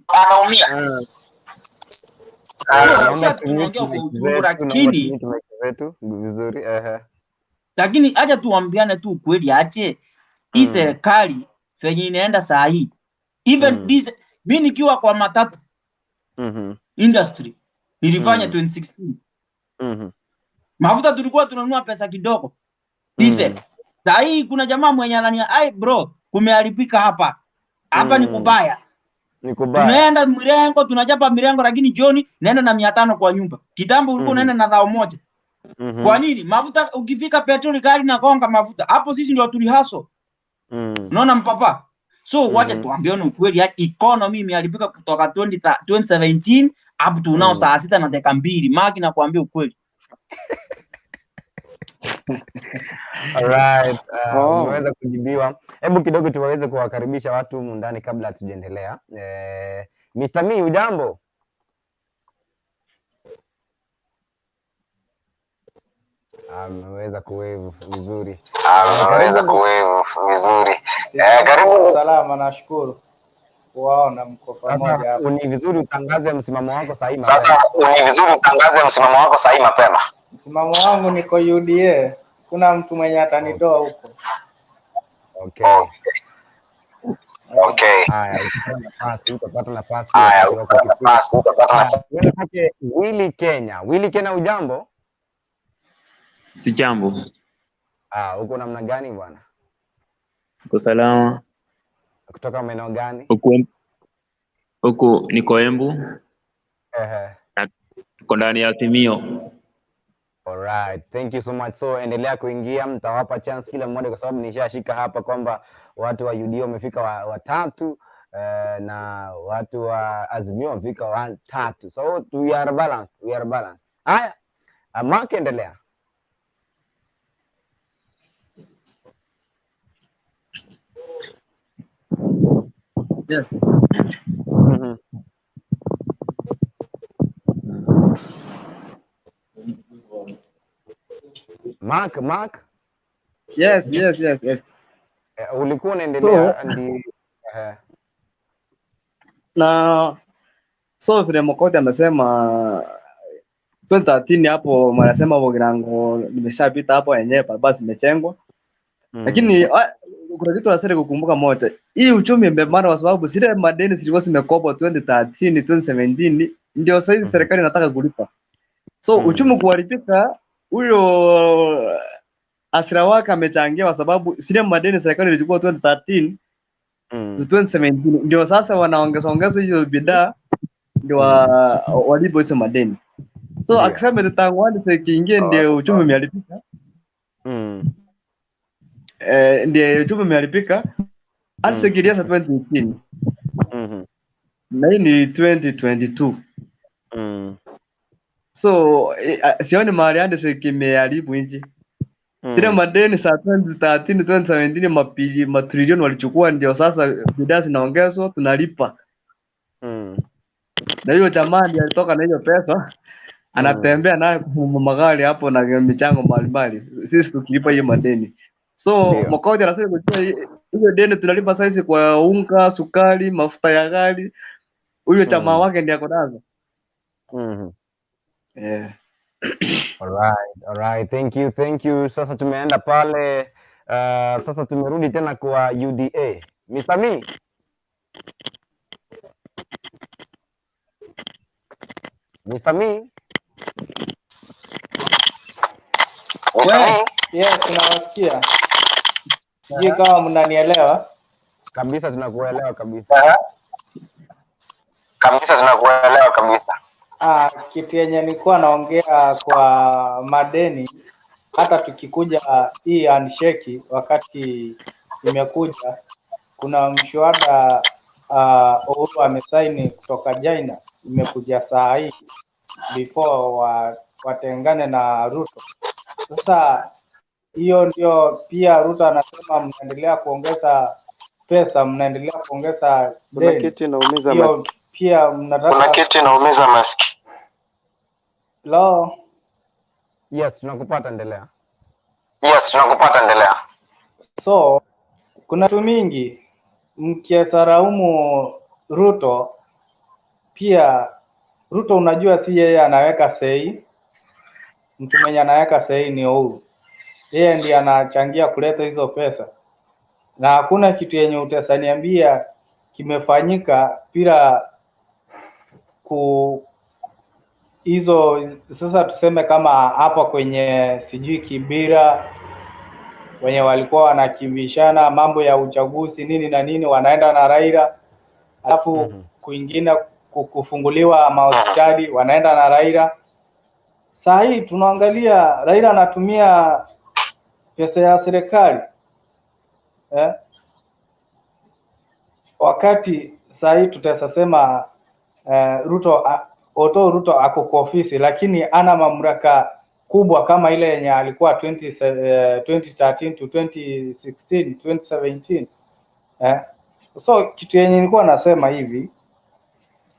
wanaumia. Lakini acha tuambiane tu ukweli ache. Hii serikali venye inaenda saa hii. Even this mimi nikiwa kwa matatu industry nilifanya 2016. Mafuta tulikuwa tunanunua pesa kidogo. Diesel. Saa hii kuna jamaa mwenye anania, ai bro, kumeharibika hapa. Hapa ni kubaya. Ni kubaya. Tunaenda mirengo, tunachapa mirengo lakini jioni naenda na 500 kwa nyumba. Kitambo ulikuwa unaenda na 1,000. Kwa nini? Mafuta ukifika petroli gari na gonga mafuta. Hapo sisi ndio tulihaso. Unaona mpapa? So wacha tuambiane ukweli, economy imeharibika kutoka 2017 up to now saa 6:02. Maki na kuambia ukweli. Alright, umeweza kujibiwa. Hebu kidogo tuwaweze kuwakaribisha watu humu ndani kabla hatujaendelea. Mr. Mi, ujambo? Ameweza kuwave vizuri. Karibu. Salama, nashukuru kuwaona mko pamoja hapa. Sasa ni vizuri utangaze msimamo wako sahihi mapema. Msimamo wangu niko UDA. Kuna mtu mwenye atanitoa huko. Okay. Haya, utapata nafasi. Willy Kenya. Willy Kenya, ujambo? Si jambo. Uko namna gani bwana? Uko salama. Kutoka maeneo gani? Huko niko Embu. Tuko ndani ya Azimio. Alright, thank you so much. So endelea kuingia, mtawapa chance kila mmoja kwa sababu nishashika hapa kwamba watu wa UDA wamefika watatu na watu wa Azimio wamefika watatu. So we are balanced, we are balanced. Haya, Mark endelea. Yes. Mark. Yes. Ulikuwa unaendelea na so vile Mokoti amesema 2013 hapo wanasema Mugirango nimeshapita hapo yenyewe basi imechengwa. Lakini kuna kitu nasema kukumbuka moja. Hii uchumi imebana kwa sababu zile madeni zilikuwa zimekopwa 2013, 2017 ndio sasa hizi serikali inataka kulipa. So uchumi kuharibika, huyo asira wake amechangia kwa sababu zile madeni serikali ilichukua 2013 to 2017, ndio sasa wanaongeza ongeza hizo bidhaa ndio walipo hizo madeni. So akisema eti tangu handshake iingie ndio uchumi umeharibika. Ndio uchumi umeharibika. Handshake ilianza 2018. Na hii ni 2022. So sioni mahali handshake imeharibu nchi. Zile madeni za 2013, 2017 mapili matrilioni walichukua, ndio sasa bidhaa zinaongezwa tunalipa. Na hiyo jamaa ndiye alitoka na hiyo pesa anatembea nayo kwa magari hapo na michango mbalimbali, sisi tukilipa hiyo madeni. So Makauti anasema kujua hiyo deni tunalipa sasa kwa unga, sukari, mafuta ya gari, huyo jamaa wake ndiye ako nazo. Yeah. All right. Thank you, thank you. Sasa tumeenda pale, sasa tumerudi tena kwa UDA. Mr. Me. Mr. Me. We, yes, nawasikia. Sijui kama mnanielewa. Kabisa, tunakuelewa kabisa. Kabisa, tunakuelewa kabisa. Kitu yenye nilikuwa naongea kwa madeni, hata tukikuja hii handshake wakati imekuja, kuna mshwada Uhuru amesaini kutoka China, imekuja saa hii before watengane na Ruto. Sasa hiyo ndio pia Ruto anasema mnaendelea kuongeza pesa, mnaendelea kuongeza Kuna deni. kitu inaumiza Hiyo masikio. pia mnataka. Kuna kitu inaumiza masikio. Hello? Yes, tunakupata, endelea. Yes, tunakupata, endelea. So kuna vitu mingi mkisaraumu Ruto, pia Ruto unajua si yeye anaweka sei, mtu mwenye anaweka sei ni Uhuru. Yeye ndiye anachangia kuleta hizo pesa, na hakuna kitu yenye utasaniambia kimefanyika bila ku hizo. Sasa tuseme kama hapa kwenye sijui Kibira wenye walikuwa wanakimbishana mambo ya uchaguzi nini na nini, wanaenda na Raila, alafu kwingine kufunguliwa mahospitali wanaenda na Raila. Saa hii tunaangalia Raila anatumia pesa ya serikali eh? Wakati saa hii tutasema Ruto Oto Ruto ako kwa ofisi lakini ana mamlaka kubwa kama ile yenye alikuwa 2013 to 2016 2017 eh? So kitu yenye nilikuwa nasema hivi,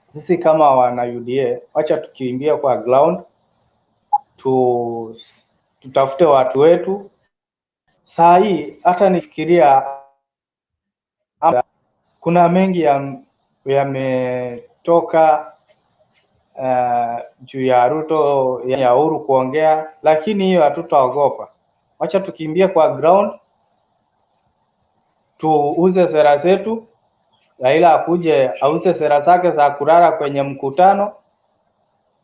sisi kama wana UDA, wacha tukiingia kwa ground tutafute watu wetu. Saa hii hata nifikiria kuna mengi yametoka juu ya Ruto ya Uhuru kuongea, lakini hiyo hatutaogopa. Wacha tukimbie kwa ground tuuze sera zetu. Raila akuje auze sera zake za kulala kwenye mkutano.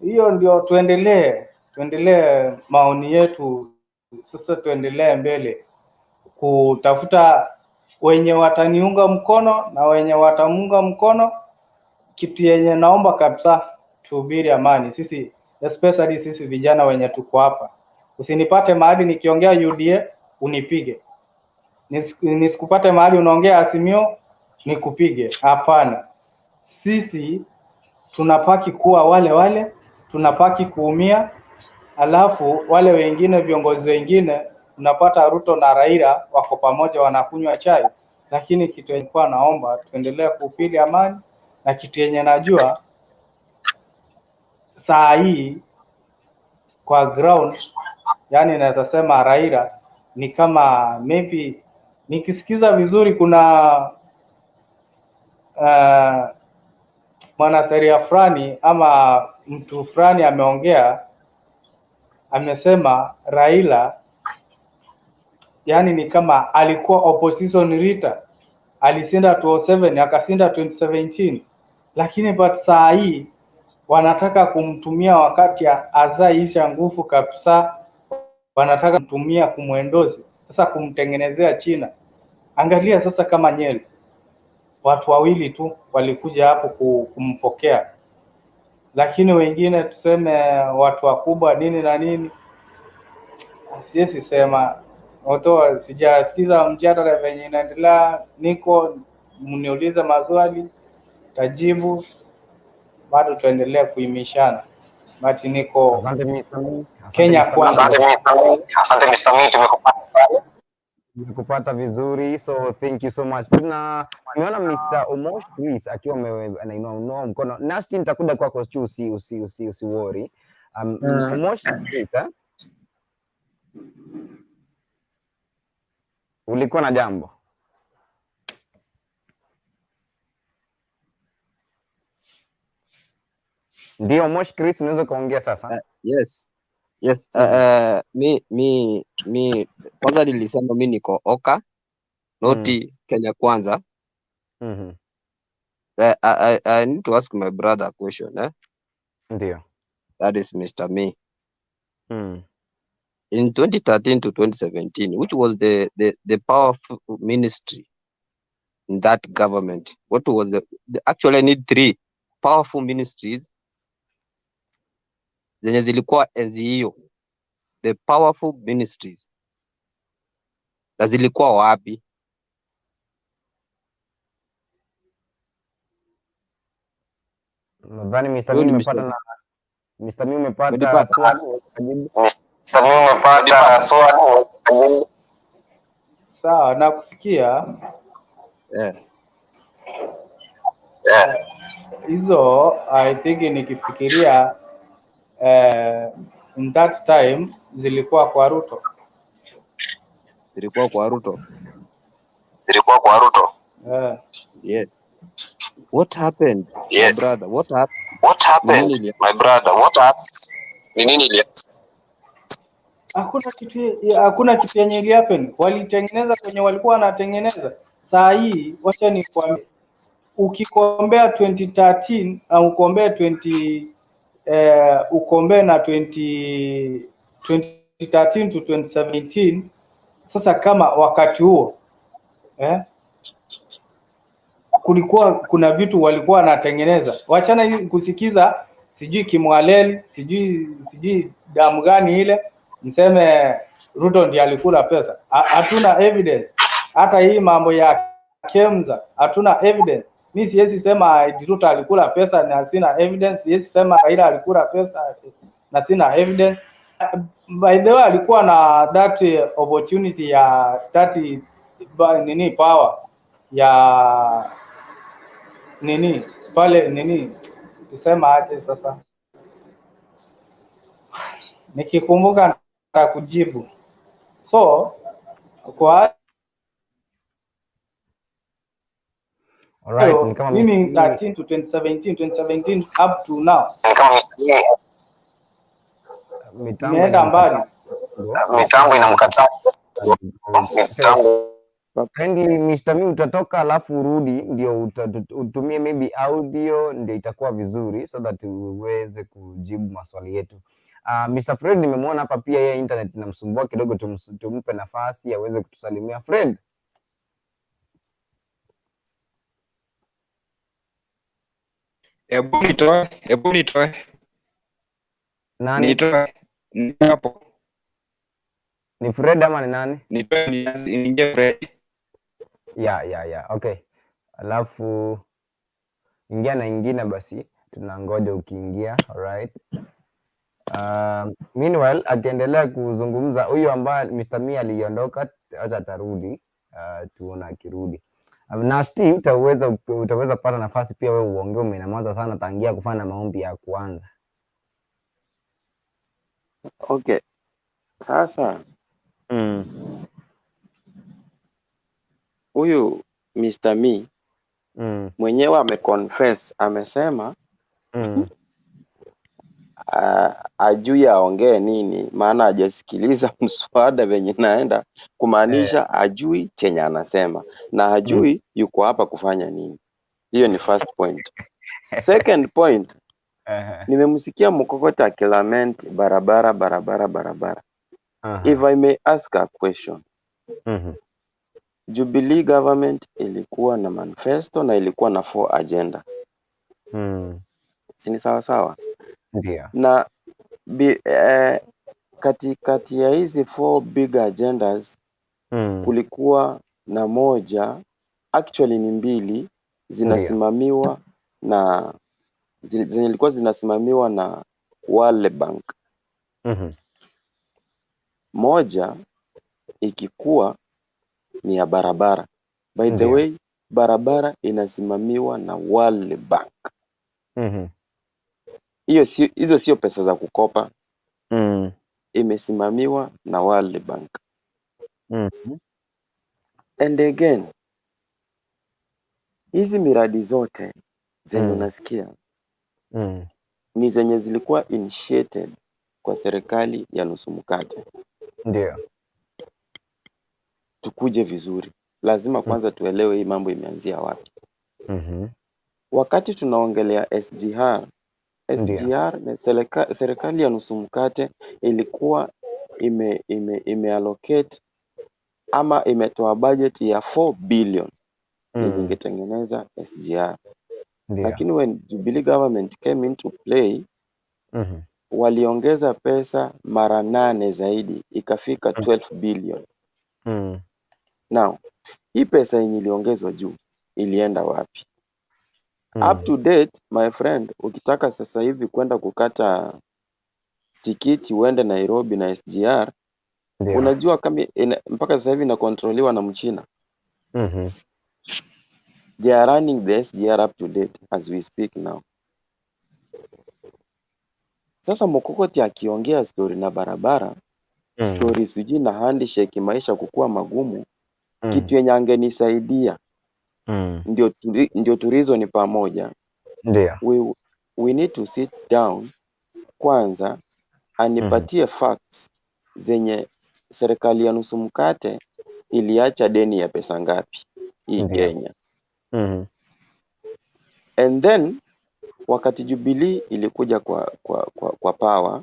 Hiyo ndio tuendelee maoni yetu sasa, tuendelee mbele kutafuta wenye wataniunga mkono na wenye watamunga mkono. Kitu yenye naomba kabisa, tuhubiri amani sisi, especially sisi vijana wenye tuko hapa. Usinipate mahali nikiongea UDA unipige, nisikupate mahali unaongea Azimio nikupige. Hapana, sisi tunapaki kuwa wale wale, tunapaki kuumia, alafu wale wengine viongozi wengine unapata Ruto na Raila wako pamoja wanakunywa chai. Lakini kitu yenye kwa naomba tuendelee kuhubiri amani, na kitu yenye najua saa hii kwa ground, yani naweza sema Raila ni kama maybe nikisikiza vizuri, kuna mwanasheria fulani ama mtu fulani ameongea, amesema Raila yani ni kama alikuwa opposition leader, alishinda 2007 akashinda 2017, lakini but saa hii Wanataka kumtumia wakati azaisha nguvu kabisa, wanataka kumtumia kumwendozi sasa, kumtengenezea China. Angalia sasa kama Nyeri, watu wawili tu walikuja hapo kumpokea, lakini wengine tuseme watu wakubwa nini na nini, siwezi sema oto, sijasikiza mjadala venye inaendelea. Niko mniulize maswali tajibu, bado tuendelea kuimishana, but niko Asante Mr. Mi. Asante Kenya Mr. Mi. kwanza. Asante Mr. Mi, tumekupata. Nimekupata vizuri, so thank you so much. Tumeona Mr. Omosh Chris akiwa anainua inua mkono. Nashti, nitakuja kwako tu, usi worry. Omosh Chris, eh? Ulikuwa na jambo? Ndio, Omosh Chris, unaweza kuongea sasa. Yes. Yes, mi kwanza nilisema mi niko Oka, noti Kenya kwanza. I need to ask my brother a question, eh? Ndio. That is Mr. Me. In 2013 to 2017, which was the powerful ministry in that government? What was the actually I need three powerful ministries zenye zilikuwa enzi hiyo, the powerful ministries, na zilikuwa wapi? Nadhani Mr. Huyo Mi ni umepata Mr. na Mr. Mi umepata Umenipata? swali ukajibu. Mr. Mi umepata swali ukajibu. Sawa, nakusikia. Yeah. Hizo I think nikifikiria in that time zilikuwa kwa Ruto. Zilikuwa kwa Ruto. Zilikuwa kwa Ruto. Yes. What happened, my Yes. brother? What happened? What happened, Ni nini my brother? What happened? Ni nini ili Hakuna kitu yenye ili happen. Walitengeneza kwenye walikuwa wanatengeneza. Saa hii wacha nikwambie, ukikombea 2013 au ukombea 20 ukombee na 2013 to 2017. Sasa kama wakati huo kulikuwa kuna vitu walikuwa wanatengeneza, wachana hii kusikiza sijui Kimwaleli sijui damu gani ile, mseme Ruto ndiye alikula pesa. Hatuna evidence. Hata hii mambo ya Kemza hatuna evidence. Mi siwezi sema Ruto alikula pesa na sina evidence, siwezi sema Raila alikula pesa na sina evidence. By the way, alikuwa na that opportunity ya that nini power ya nini pale nini, tusema aje sasa, nikikumbuka nitakujibu. So kwa Alright, ni kama mimi Mr. Mi 13 to 2017, 2017 up to now Ni kama Mr. Mi mitambo imeenda mbali. inamkataa. Mitambo inamkataa. Okay. Mitambo. Kindly Mr. Mi utatoka alafu urudi ndio utumie maybe audio ndio itakuwa vizuri so that uweze kujibu maswali yetu. Mr. Fred nimemwona hapa pia, yeye internet inamsumbua kidogo, tumpe nafasi aweze kutusalimia. Fred, Hebu nitoe, nani? nitoe, nitoe hapo, Ni Fred ama ni nani? nitoe niingie Fred. Yeah. Okay. Alafu ingia na ingine basi, tunangoja ukiingia. Alright. Meanwhile akiendelea kuzungumza huyu ambaye Mr. Mi aliondoka, acha atarudi, tuona akirudi. Nashti, utaweza kupata nafasi pia wewe uongee, umenyamaza sana tangia kufanya maombi ya kwanza. Okay, sasa huyu Mr. Me mwenyewe ameconfess, amesema ajui aongee nini, maana hajasikiliza mswada venye naenda, kumaanisha ajui chenye anasema na hajui yuko hapa kufanya nini. Hiyo ni first point. Second point, Nimemsikia Mkokoti akilament barabara barabara barabara. If I may ask a question. Jubilee government ilikuwa na manifesto na ilikuwa na four agenda. Si ni sawa sawa? Ndio. Na kati ya hizi four big agendas kulikuwa na moja, actually ni mbili, zinasimamiwa na zenye ilikuwa zinasimamiwa na World Bank. Moja ikikuwa ni ya barabara. By the way, barabara inasimamiwa na World Bank. Hiyo si, hizo sio pesa za kukopa, imesimamiwa na World Bank. And again, hizi miradi zote zenye unasikia ni zenye zilikuwa initiated kwa serikali ya nusu mkate. Tukuje vizuri, lazima kwanza tuelewe hii mambo imeanzia wapi. Wakati tunaongelea SGR, SGR ni serikali ya nusu mkate ilikuwa ime allocate ama imetoa budget ya 4 billion yenye ingetengeneza SGR. Lakini when Jubilee government came into play, waliongeza pesa mara 8 zaidi ikafika 12 billion. Now, hii pesa yenye iliongezwa juu ilienda wapi? Up to date, my friend, ukitaka sasa hivi kwenda kukata tikiti uende Nairobi na SGR, unajua kama mpaka sasa hivi inakontroliwa na Mchina. They are running the SGR up to date as we speak now. Sasa Mokokoti akiongea story na barabara, story sijui na handshake, maisha kukua magumu, kitu yenye angenisaidia ndio tureason ni pamoja. We need to sit down kwanza, anipatie facts zenye serikali ya nusu mkate iliacha deni ya pesa ngapi hii Kenya. And then wakati Jubilee ilikuja kwa power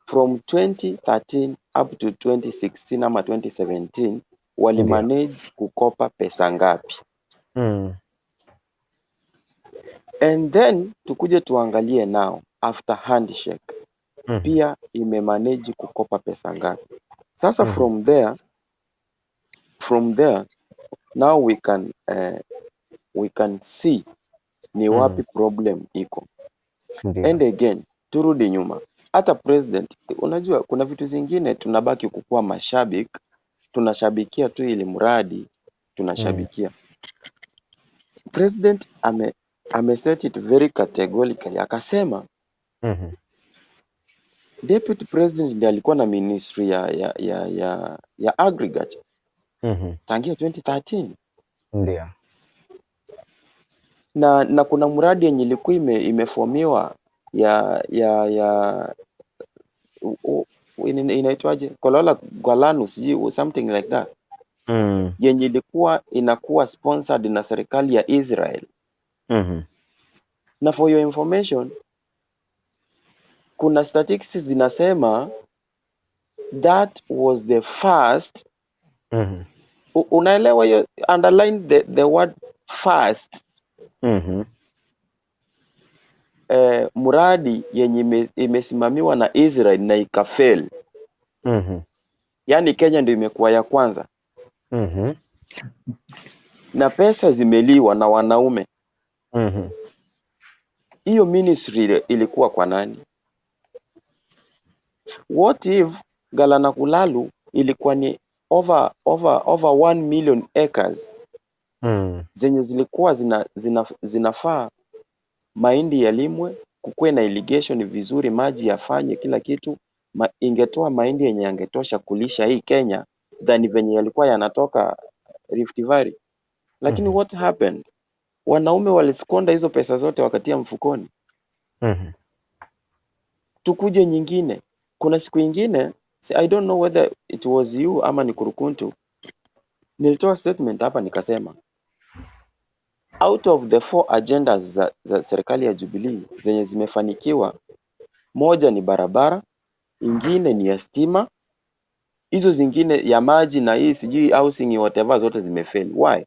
from 2013 up to 2016 ama 2017 walimanage kukopa pesa ngapi? And then tukuje tuangalie now after handshake pia imemanage kukopa pesa ngapi? Sasa from there now we can see ni wapi problem iko. And again, turudi nyuma, hata president, unajua kuna vitu zingine tunabaki kukuwa mashabiki, tunashabikia tu ili mradi tunashabikia. President ame set it very categorically, akasema deputy president ndiye alikuwa na ministry ya agriculture tangia 2013. Na kuna mradi yenye ilikuwa imefomiwa ya inaitwaje, Kolola Galanu, sijui something like that, yenye ilikuwa inakuwa sponsored na serikali ya Israel. Na for your information, kuna statistics zinasema that was the first unaelewa hiyo, underline the word first, mradi yenye imesimamiwa na Israel na ikafail. Yaani Kenya ndio imekuwa ya kwanza na pesa zimeliwa na wanaume. Hiyo ministry ilikuwa kwa nani? What if Galana Kulalu ilikuwa ni over 1 million acres zenye zilikuwa zinafaa mahindi yalimwe, kukuwe na irrigation vizuri, maji yafanye kila kitu, ingetoa mahindi yenye yangetosha kulisha hii Kenya than venye yalikuwa yanatoka Rift Valley. Lakini what happened? Wanaume walisquander hizo pesa zote wakatia mfukoni. Tukuje nyingine, kuna siku ingine, I don't know whether it was you ama ni Kurukuntu, nilitoa statement hapa nikasema Out of the 4 agendas za serikali ya Jubilee zenye zimefanikiwa, moja ni barabara, ingine ni ya stima, hizo zingine ya maji na hii sijui housing whatever zote zimefail. Why?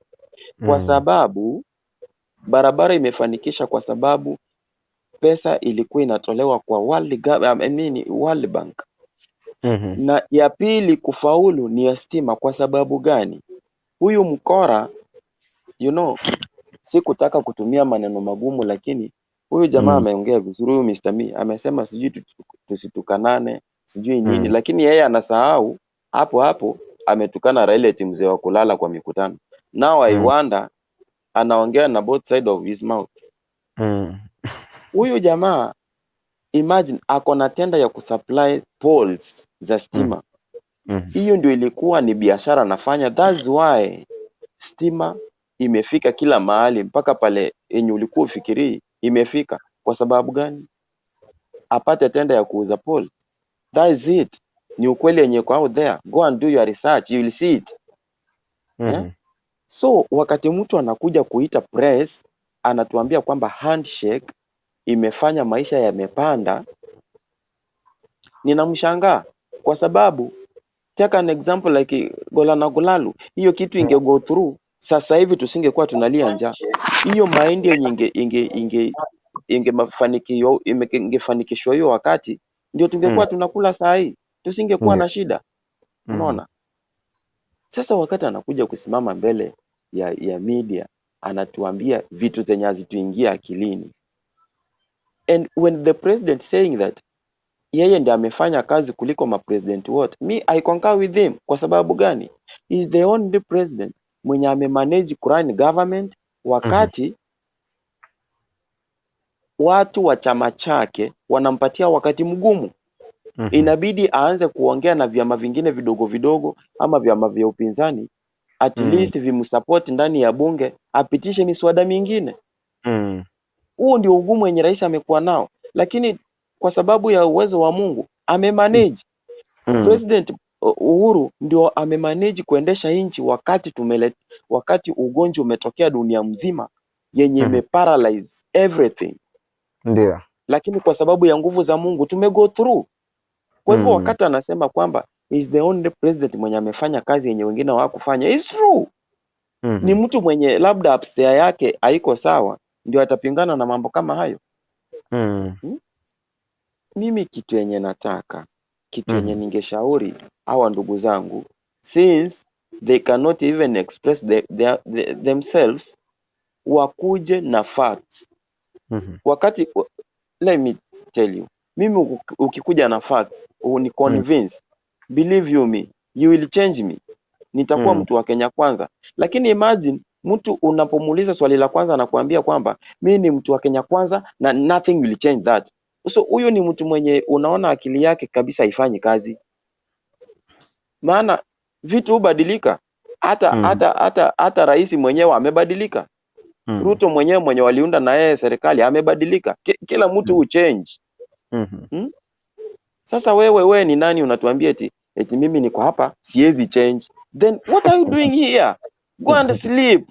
Kwa sababu barabara imefanikisha kwa sababu pesa ilikuwa inatolewa kwa World Bank. Na ya pili kufaulu ni ya stima. Kwa sababu gani? Huyu mkora, you know, sikutaka kutumia maneno magumu, lakini huyu jamaa ameongea vizuri. Huyu Mr. Me amesema sijui tusitukanane sijui nini, lakini yeye anasahau hapo hapo ametukana Raila eti mzee wa kulala kwa mikutano. Now I wonder anaongea na both side of his mouth. Huyu jamaa imagine ako na tenda ya kusupply poles za stima. Hiyo ndio ilikuwa ni biashara anafanya. That's why stima imefika kila mahali mpaka pale yenye ulikuwa ufikirii imefika. Kwa sababu gani? Apate tenda ya kuuza poles. That is it. Ni ukweli yenye iko out there. Go and do your research, you will see it. Yeah? So wakati mtu anakuja kuita press anatuambia kwamba handshake imefanya maisha yamepanda, ninamshangaa kwa sababu take an example like Golana Golalu, hiyo kitu inge go through sasa hivi tusingekuwa tunalia njaa. Hiyo mahindi yenye ingefanikishwa hiyo wakati ndio tungekuwa tunakula saa hii, tusingekuwa na shida. Unaona? Sasa wakati anakuja kusimama mbele ya media anatuambia vitu zenye hazituingia akilini. And when the president saying that yeye ndiye amefanya kazi kuliko mapresident wote, me I concur with him. Kwa sababu gani? He is the only president mwenye amemanage kurun government wakati watu wa chama chake wanampatia wakati mgumu. Inabidi aanze kuongea na vyama vingine vidogo vidogo ama vyama vya upinzani at least vimsupport ndani ya bunge apitishe miswada mingine. Huo ndio ugumu wenye rais amekuwa nao, lakini kwa sababu ya uwezo wa Mungu amemanage. President Uhuru ndio amemanage kuendesha nchi wakati wakati ugonjwa umetokea dunia mzima yenye imeparalyze everything. Ndio. Lakini kwa sababu ya nguvu za Mungu tumego through. Kwa hivyo wakati anasema kwamba is the only president mwenye amefanya kazi yenye wengine hawakufanya, it's true. Ni mtu mwenye labda upstairs yake haiko sawa ndio atapingana na mambo kama hayo. Mimi kitu yenye nataka, kitu yenye ningeshauri hawa ndugu zangu, since they cannot even express themselves, wakuje na facts. Wakati, let me tell you, mimi ukikuja na facts uni convince, believe you me, you will change me. Nitakuwa mtu wa Kenya Kwanza. Lakini imagine mtu unapomuuliza swali la kwanza anakuambia kwamba mimi ni mtu wa Kenya Kwanza na nothing will change that. So huyo ni mtu mwenye unaona akili yake kabisa haifanyi kazi. Maana vitu hubadilika. Hata hata rais mwenyewe amebadilika. Ruto mwenyewe mwenye waliunda na yeye serikali amebadilika. Kila mtu huchange. Sasa wewe ni nani unatuambia eti mimi niko hapa siwezi change? Then what are you doing here? Go and sleep.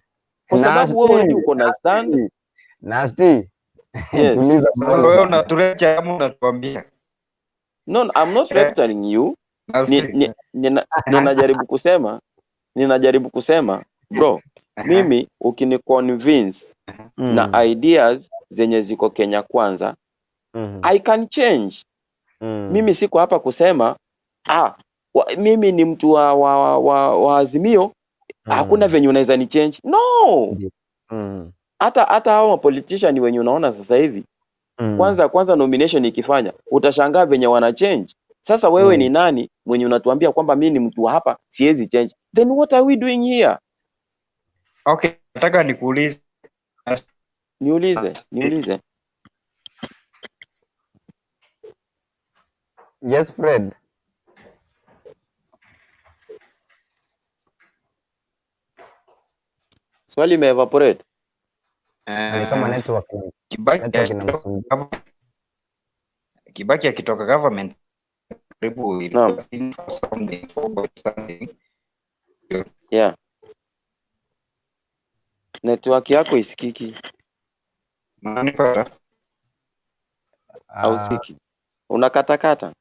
Kwa sababu wewe already uko na stand. Nasty. Yes. Sasa wewe unatulecha ama unatuambia? No, I'm not lecturing you. Ninajaribu kusema bro, mimi ukiniconvince na ideas zenye ziko Kenya Kwanza, I can change. Mimi siko hapa kusema mimi ni mtu wa Azimio, hakuna venye unaweza ni change. No. Hata hao politician wenye unaona sasa hivi, kwanza nomination ikifanya utashangaa venye wana change. Sasa wewe ni nani mwenye unatuambia kwamba mimi ni mtu wa hapa siwezi change? Then what are we doing here? Okay, nataka nikuulize. Niulize. Yes, Fred. Swali imeevaporate. Ni kama network inamsumbua. Kibaki akitoka government karibu ilikuwa something, 4 point something. Yeah. Network yako isikiki. Unanipata? Hausikiki. Unakatakata.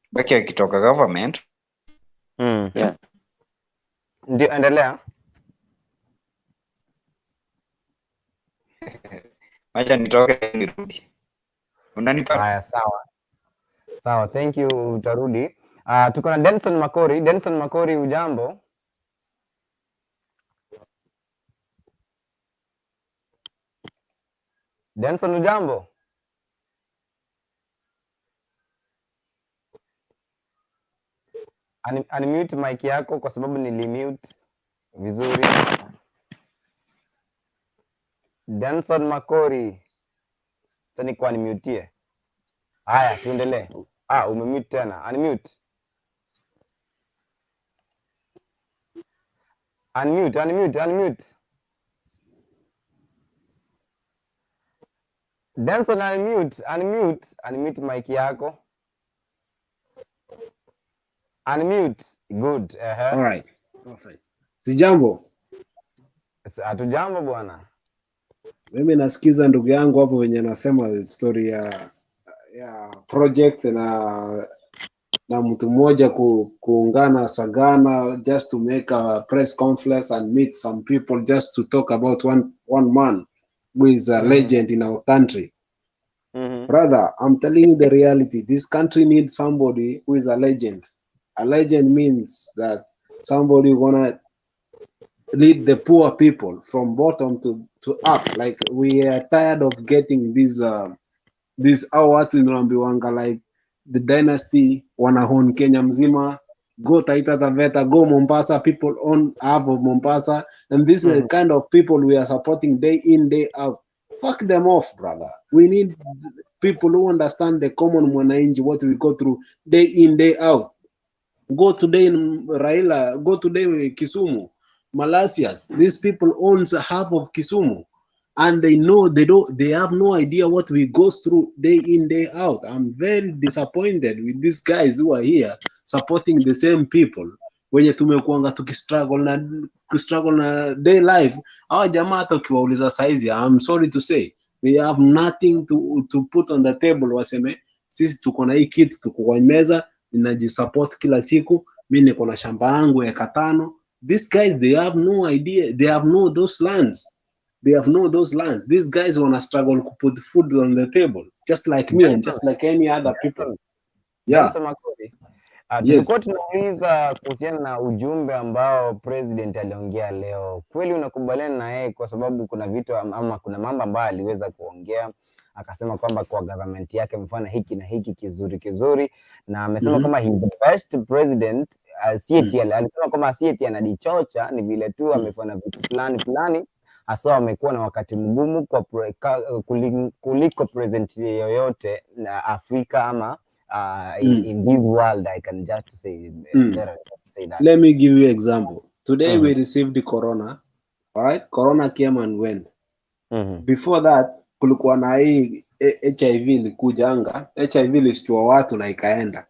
Kibaki akitoka government. Yeah. Ndio, endelea. Acha nitoke nirudi. Unanipata? Haya, sawa. Sawa, thank you, utarudi. Tuko na Denson Makori. Denson Makori, ujambo? Denson, ujambo? Unmute mic yako kwa sababu nilimute vizuri. Denson Makori. Sasa ni kwa nimutie. Haya, tuendelee. Umemute tena. Unmute. Unmute, unmute, unmute. Denson, unmute, unmute, unmute mic yako. Unmute. Good. All right. Perfect. Sijambo. Hatujambo bwana. Mimi nasikiza ndugu yangu hapo venye anasema story ya project na mtu mmoja kuungana Sagana just to make a press conference and meet some people just to talk about one man who is a legend in our country. Brother, I'm telling you the reality. This country needs somebody who is a legend. A legend means that somebody gonna lead the poor people from bottom to up. Like we are tired of getting these watu tunaambiwanga like the dynasty wanahon Kenya mzima, go Taita Taveta, go Mombasa, people own half of Mombasa, and this is the kind of people we are supporting day in, day out. Fuck them off, brother. We need people who understand the common mwananchi, what we go through day in, day out. Go today in Raila, go today in Kisumu, Malasias. These people owns half of Kisumu, and they know they have no idea what we go through day in, day out. I'm very disappointed with these guys who are here supporting the same people. Wenye tumekuanga tukistruggle na day life. Hawa jamaa hata ukiwauliza saizi, I'm sorry to say, they have nothing to put on the table. Waseme sisi tuko na hii kitu, tuko kwa meza, ninajisupport kila siku, mimi niko na shamba yangu eka 5. These guys, they have no idea, they have no those lands. They have no those lands. These guys wanna struggle to put food on the table, just like me and just like any other people. Yeah. Yes. Tulikuwa tunauliza kuhusiana na ujumbe ambao president aliongea leo. Kweli unakubaliana na yeye? Kwa sababu kuna vitu ama kuna mambo ambayo aliweza kuongea, akasema kwamba kwa government yake mfano hiki na hiki kizuri kizuri, na amesema kama he is the best president. Alisema kama si anajichocha, ni vile tu amefanya vitu fulani fulani, hasa amekuwa na wakati mgumu kwa kuliko president yoyote na Afrika ama in this world. I can just say, say that. Let me give you example. Today we received the corona. All right, corona came and went. Before that kulikuwa na hii HIV ilikuja anga. HIV ilishtua watu na ikaenda.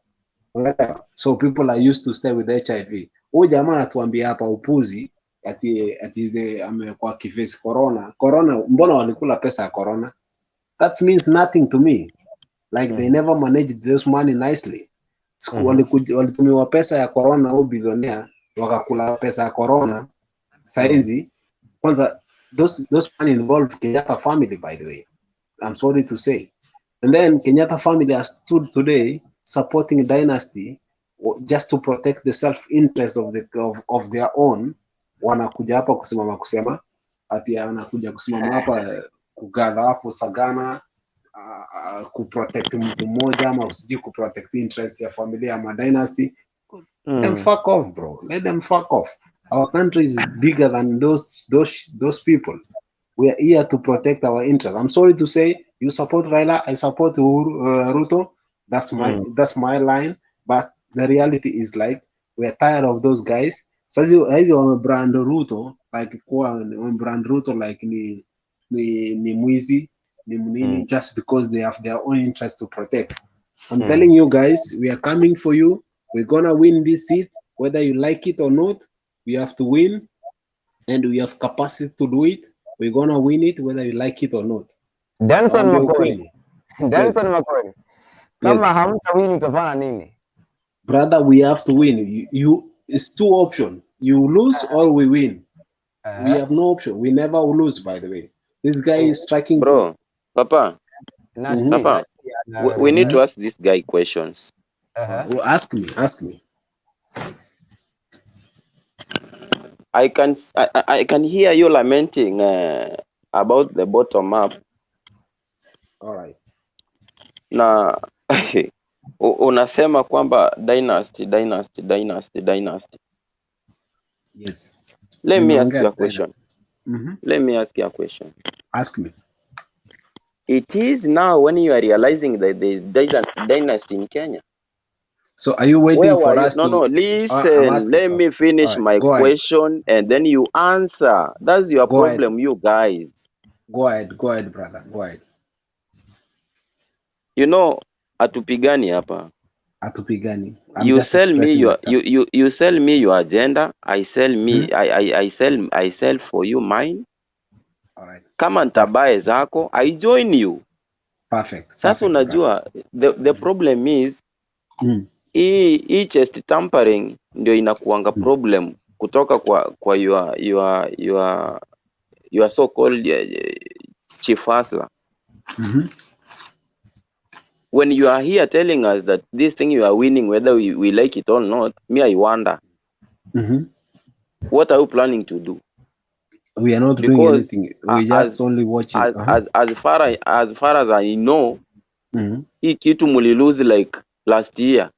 So people are used to stay with HIV. Huyu jamaa anatuambia hapa upuzi ati amekuwa kiface corona. Corona, mbona walikula pesa ya corona? That means nothing to me. Like they never managed this money nicely. Walitumiwa pesa ya corona au bilionea wakakula pesa ya corona. Saizi kwanza those money involved Kenyatta family, by the way. I'm sorry to say. And then Kenyatta family has stood today supporting dynasty just to protect the self-interest of the of their own. Wanakuja hapa kusimama kusema ati anakuja kusimama hapa kugather hapo Sagana kuprotect mtu mmoja ama usiji kuprotect interest ya familia ama dynasty. Let them fuck off, bro. Let them fuck off. Our country is bigger than those people. We are here to protect our interests. I'm sorry to say, you support Raila, I support Ruto. That's my line. But the reality is, like, we are tired of those guys. Sasa hizi wamebrand Ruto like kwa wamebrand Ruto like ni mwizi, ni mnini, just because they have their own interest to protect. I'm telling you guys, we are coming for you. We're gonna win this seat, whether you like it or not. We have to win. and we have capacity to do it. We're gonna win it whether you like it or not. Danson Naambia Makori. ukweli. Danson Yes. Makori. Kama Yes. hamtawini utafanya nini? Brother, we have to win. You it's two options. You lose or we win. We have no option. We never lose, by the way. This guy is striking. Bro, Papa, Nashki, Papa, Nashki we need to ask this guy questions. Well, ask me, ask me. I can I can hear you lamenting about the bottom up. All right. Na unasema kwamba dynasty, dynasty, dynasty, dynasty. Yes. Let me ask Nimeongea you a question. dynasty. Mhm. Let me ask you a question. Ask me. It is now when you are realizing that there is a dynasty in Kenya. So are you waiting Where for were you? us No, to no, I'm listen. asking. Let me All finish right. my Go ahead. question and then you answer. That's your Go ahead. problem, you guys. Go ahead. Go ahead, brother. Go ahead. You know, hatupigani hapa. Hatupigani. I'm You just sell me expressing your myself. you sell me your agenda. I sell me Mhm. I sell for you mine. All right. Kama nitabuy zako, I join you. Perfect. Sasa Perfect, brother. unajua the problem is hii chest tampering ndio inakuanga problem kutoka kwa your so called chief hustler. Mhm. When you are here telling us that this thing you are winning whether we like it or not, me I wonder Mhm. what are you planning to do? We are not doing Because anything. We just only watching. as far as I know, Mhm. hii kitu mulilose like last year,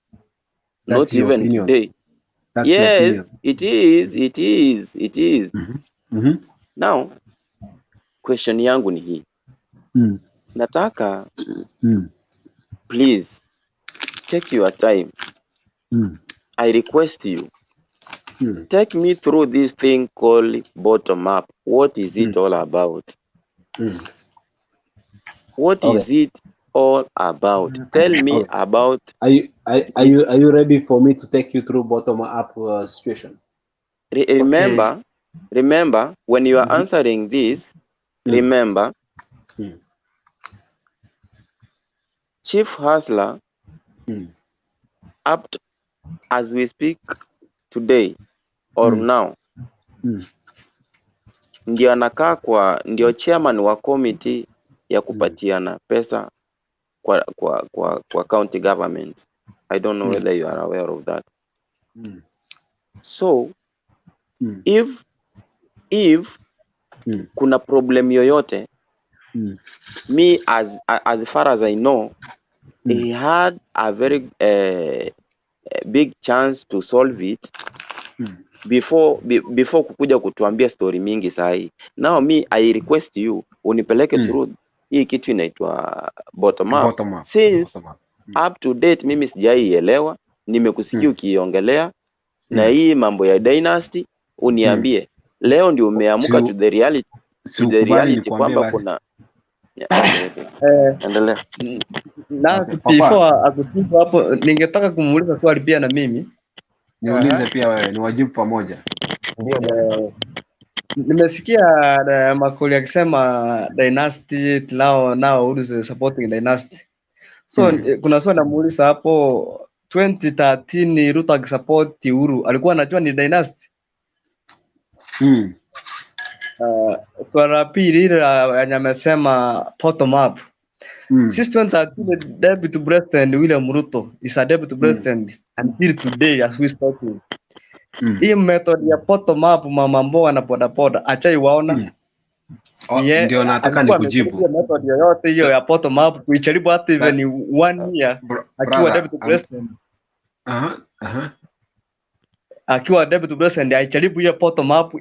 That's not your even opinion. today. That's your Yes, opinion. it is, it is, it is. Mhm. Now, question yangu ni hii. Mm. Nataka Mm. please take your time. Mm. I request you Mm. take me through this thing called bottom up. What is it all about? Mm. What Okay. is it all about? Tell me Okay. about Are this. you are you ready for me to take you through bottom up situation? Remember, remember when you are Mhm. answering this, Mm. remember Mm. Chief Hustler Mm. up to, as we speak today or Mm. now Mm. ndio anakaa kwa ndio chairman wa committee ya kupatiana pesa kwa county government. I don't know Mm. whether you are aware of that. Mm. So Mm. if Mm. kuna problem yoyote, Mm. me as far as I know, Mm. he had a very big chance to solve it Mm. before kukuja kutuambia story mingi sahi. Now me I request you unipeleke Mm. through hii kitu inaitwa bottom up. Bottom up. Since Bottom up. Mm. up to date mimi sijaielewa, nimekusikia Mm. ukiiongelea na Mm. hii mambo ya dynasty, uniambie leo ndio umeamka to the reality, Si to the ukubali reality nikuambie kwamba basi. kuna yeah, okay, okay. Endelea. Nancy, Okay, papa. before akujibu hapo, ningetaka kumuuliza swali pia na mimi. Niulize pia wewe, niwajibu pamoja. Ndio. Nimesikia Makoli akisema dynasty now who is supporting dynasty. So kuna swali namuuliza hapo, 2013 Ruto akisupport Uhuru alikuwa anajua ni dynasty? Mm. Swali la pili ile yenye amesema bottom up. Mm. Since 2013 Deputy President William Ruto is a deputy president until today as we talking. Mm. Hii method ya bottom up mama mboga na bodaboda achaiwaona? Oh, ndio nataka alikuwa nikujibu. ametumia method yoyote hiyo ya bottom up kuijaribu hata even one year akiwa brother, deputy president. Aha, aha. Akiwa deputy president aijaribu hiyo bottom up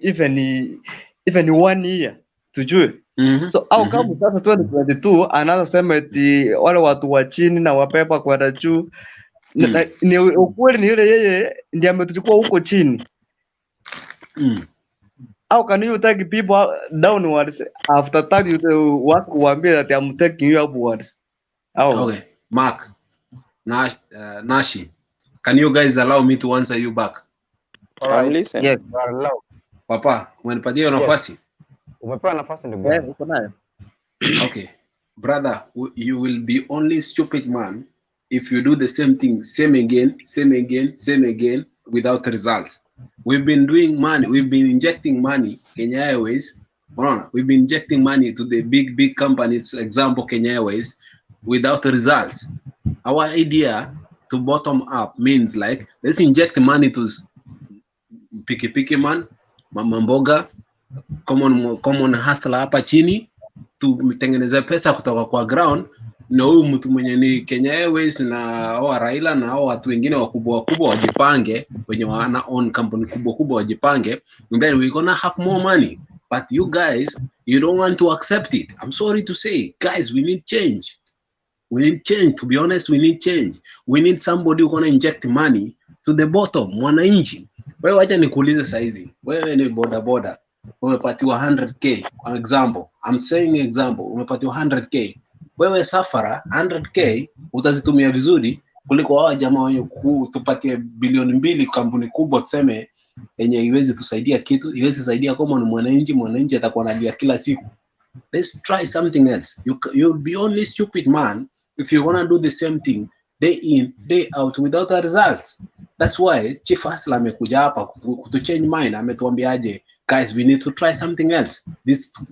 even one year tujue. So au kama sasa 2022 anaanza sema eti wale watu wa chini na wapepa kwenda juu. Ni ukweli ni yule yeye ndiye ametuchukua huko chini. How can you take people downwards after that you watu kuambia that I'm taking you upwards? How? Okay, Mark, Nashi, can you guys allow me to answer you back? All right. I'm listening. Yes. You are allowed. Papa, umenipatia hiyo Yes. nafasi? Umepewa nafasi, ndugu Eh, yangu. uko nayo. Okay. Brother, you will be only stupid man if you do the same thing, same again, same again, same again, without results. We've been doing money, we've been injecting money, Kenya Airways. Unaona, we've been injecting money to the big, big companies, example Kenya Airways, without results. Our idea to bottom up means like, let's inject money to pikipiki man, mama mboga, common hustler hapa chini, tutengeneze pesa kutoka kwa ground, na huyu mtu mwenye ni Kenya Airways na hao Raila na hao watu wengine wakubwa wakubwa wajipange, wenye wana own company kubwa kubwa wajipange, and then we gonna have more money. But you guys, you don't want to accept it. I'm sorry to say, guys, we need change. We need change. To be honest, we need change. We need somebody who gonna inject money to the bottom, mwananchi. Wewe wacha nikuulize saizi, wewe ni boda boda, umepatiwa 100K, for example, I'm saying example, umepatiwa 100K. Wewe safara 100K utazitumia vizuri kuliko hawa jamaa wenye kutupatie bilioni 2, kampuni kubwa tuseme yenye iwezi tusaidia kitu, iwezi saidia kama ni mwananchi, mwananchi atakuwa analia kila siku. Let's try something else. You'll be only stupid man if you wanna do the same thing day in, day out without a result. That's why Chief Hustler amekuja hapa kutu change mind. Ametuambiaje, guys, we need to try something else.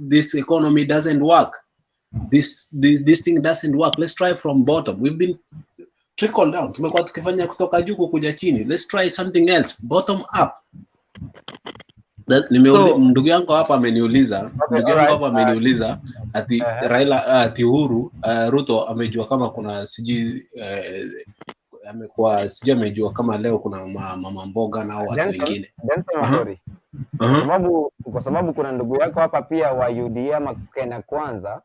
This economy doesn't work. This thing doesn't work. Let's try from bottom. We've been trickle down. Tumekuwa tukifanya kutoka juu kuja chini. Let's try something else. Bottom up. So Ndugu yangu hapa ameniuliza, ndugu yangu hapa ameniuliza ati Raila, ati Uhuru, Ruto amejua kama kuna sijui, amekuwa sijui amejua kama leo kuna mama mboga na hao watu Denson, wengine. Denson Makori. Kwa sababu kuna ndugu yako hapa pia wa UDA ama Kenya Kwanza.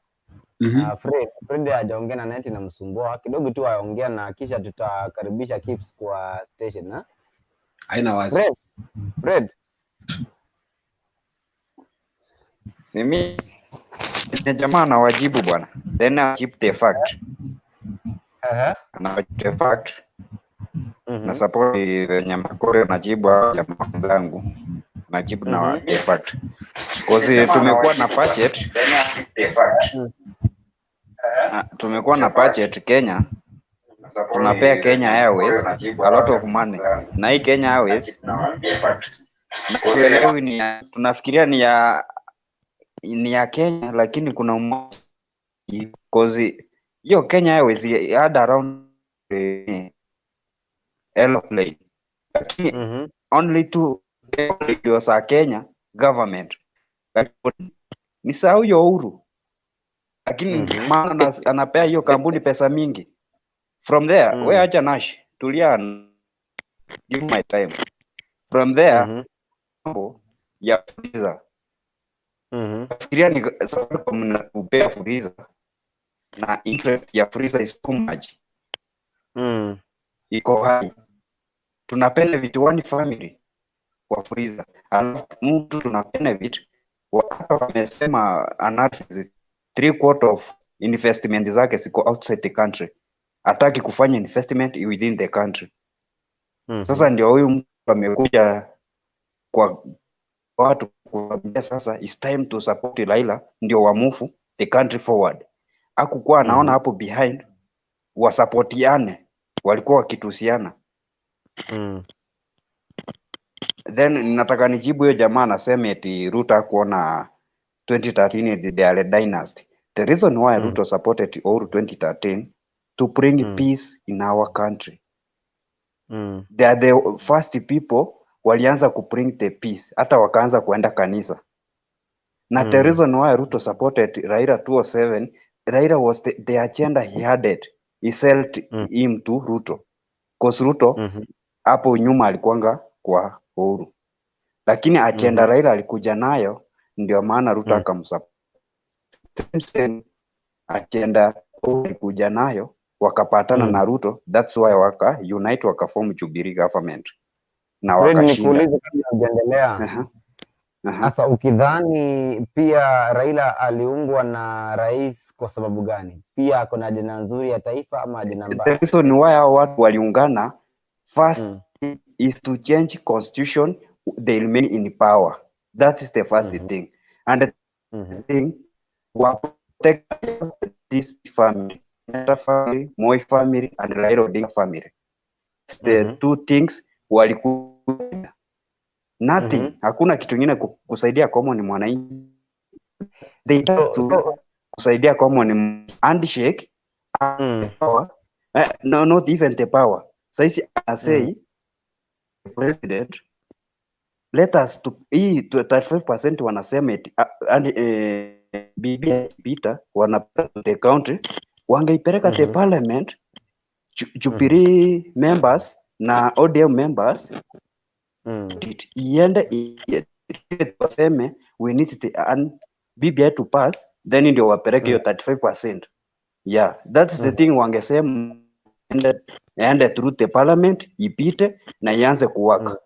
Fred hajaongea na neti namsumbua kidogo tu, aongea na kisha tutakaribisha Kips kwa station na Haina wazi. Fred, Fred. Mimi ni jamaa anawajibu bwana. Then I keep the fact. Anawajibu the fact. Na support venye Makori anajibu hao jamaa wenzangu. Najibu na the fact. Cause tumekuwa na budget. Tumekuwa na budget Kenya. Tunapea Kenya Airways a lot of money. Na hii Kenya Airways tuelewi ni ya, tunafikiria ni ya Kenya, lakini kuna umoja, cause hiyo Kenya Airways had around aeroplane, lakini only two ndio za Kenya government, lakini ni saa hiyo Uhuru, lakini maana anapea hiyo kampuni pesa mingi from there. We acha Nash, tulia, give my time from there. Mambo ya Fuliza, nafikiria ni Safaricom inatupea Fuliza na interest ya Fuliza is too much, iko high. Tuna benefit one family kwa Fuliza, alafu mtu tuna benefit hata wamesema analysis, three quarter of investment zake ziko outside the country, hataki kufanya investment within the country. Sasa ndio huyu mtu amekuja kwa watu kuambia sasa it's time to support Raila ndio wa move the country forward. Hakukuwa anaona hapo behind wasapotiane, walikuwa wakitusiana. Then nataka nijibu hiyo jamaa anasema eti Ruto hakuona 2013 eti they are a dynasty. The reason why Ruto supported Uhuru 2013 to bring peace in our country. They are the first people walianza ku bring the peace, hata wakaanza kuenda kanisa. Na the reason why Ruto supported Raila 207, Raila was the agenda he had it. He sold him to Ruto. Cause Ruto hapo nyuma alikuanga kwa Uhuru. Lakini agenda Raila alikuja nayo ndio maana Ruto akamsupport. Same same agenda Uhuru alikuja nayo wakapatana na Ruto, that's why waka unite, wakaform Jubilee government na Fred, wakashinda. nikuulize kabla hujaendelea. Aha. Sasa ukidhani pia Raila aliungwa na rais kwa sababu gani? Pia ako na ajenda nzuri ya taifa ama ajenda The mbaya? reason why hao watu waliungana first is to change constitution, they remain in power. That is the first thing. And the thing, wa protect this family, Kenyatta family, Moi family and Raila Odinga family. The two things walikuwa nothing. Hakuna kitu kingine kusaidia common mwananchi. They to kusaidia common handshake power. No, not even the power. Saisi I say president, let us to hii 35% wanasema eti and BBI ikipita wanapeleka the country, wangeipeleka the parliament, Jubilee members na ODM members it iende waseme we need the and BBI to pass, then ndio wapeleke hiyo 35%. Yeah, that's the thing wangesema, ende through the parliament, ipite na ianze kuwork.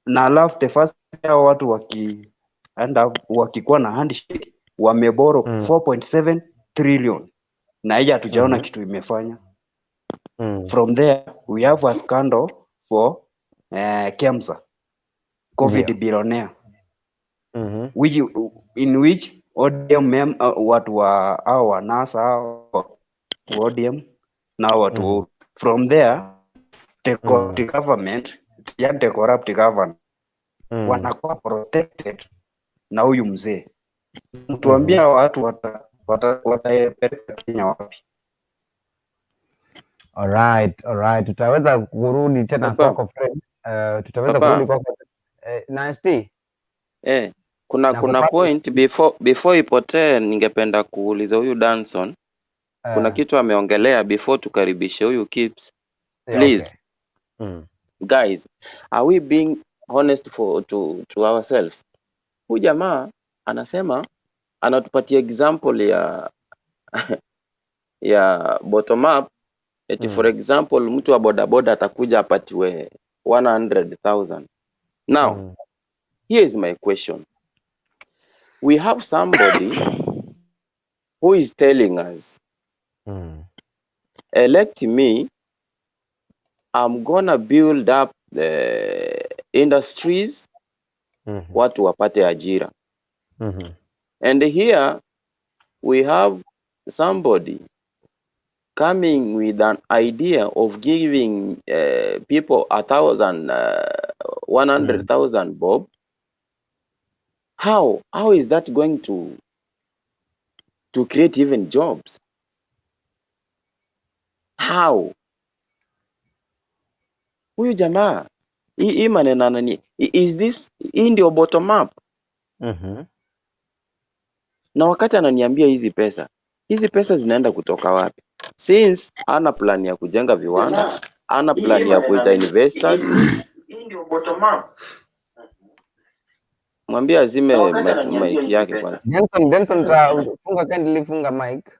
Na alafu the first hao watu wakienda wakikuwa na handshake wameborrow 4.7 trillion na hii hatujaona kitu imefanya. From there we have a scandal for KEMSA COVID billionaire, which in which ODM watu wa hao wa NASA, hao wa ODM na watu from there the corrupt government, yani the corrupt government wanakuwa protected na huyu mzee. Mtuambia watu wataipeleka Kenya wapi? Alright. Tutaweza kurudi tena Papa, kwako Fred. Tutaweza papa, kurudi kwako Nasty. Kuna Nakupata. point before ipotee, ningependa kuuliza huyu Danson, kuna kitu ameongelea before tukaribishe huyu Kips. Please, guys, are we being honest for to ourselves? Huyu jamaa anasema, anatupatia example ya bottom up eti for example mtu wa bodaboda atakuja apatiwe 100,000. Now, here is my question. We have somebody who is telling us, elect me, I'm gonna build up the industries, watu wapate ajira. And here we have somebody coming with an idea of giving people 1,000, 100,000 bob. How is that going to create even jobs? How? Huyu jamaa hii maneno anani is this, hii ndio bottom up? Na wakati ananiambia hizi pesa zinaenda kutoka wapi? Since ana plan ya kujenga viwanda, ana plan ya kuita investors. Mwambie azime mic yake kwanza. Benson, Benson, funga, kindly funga mic.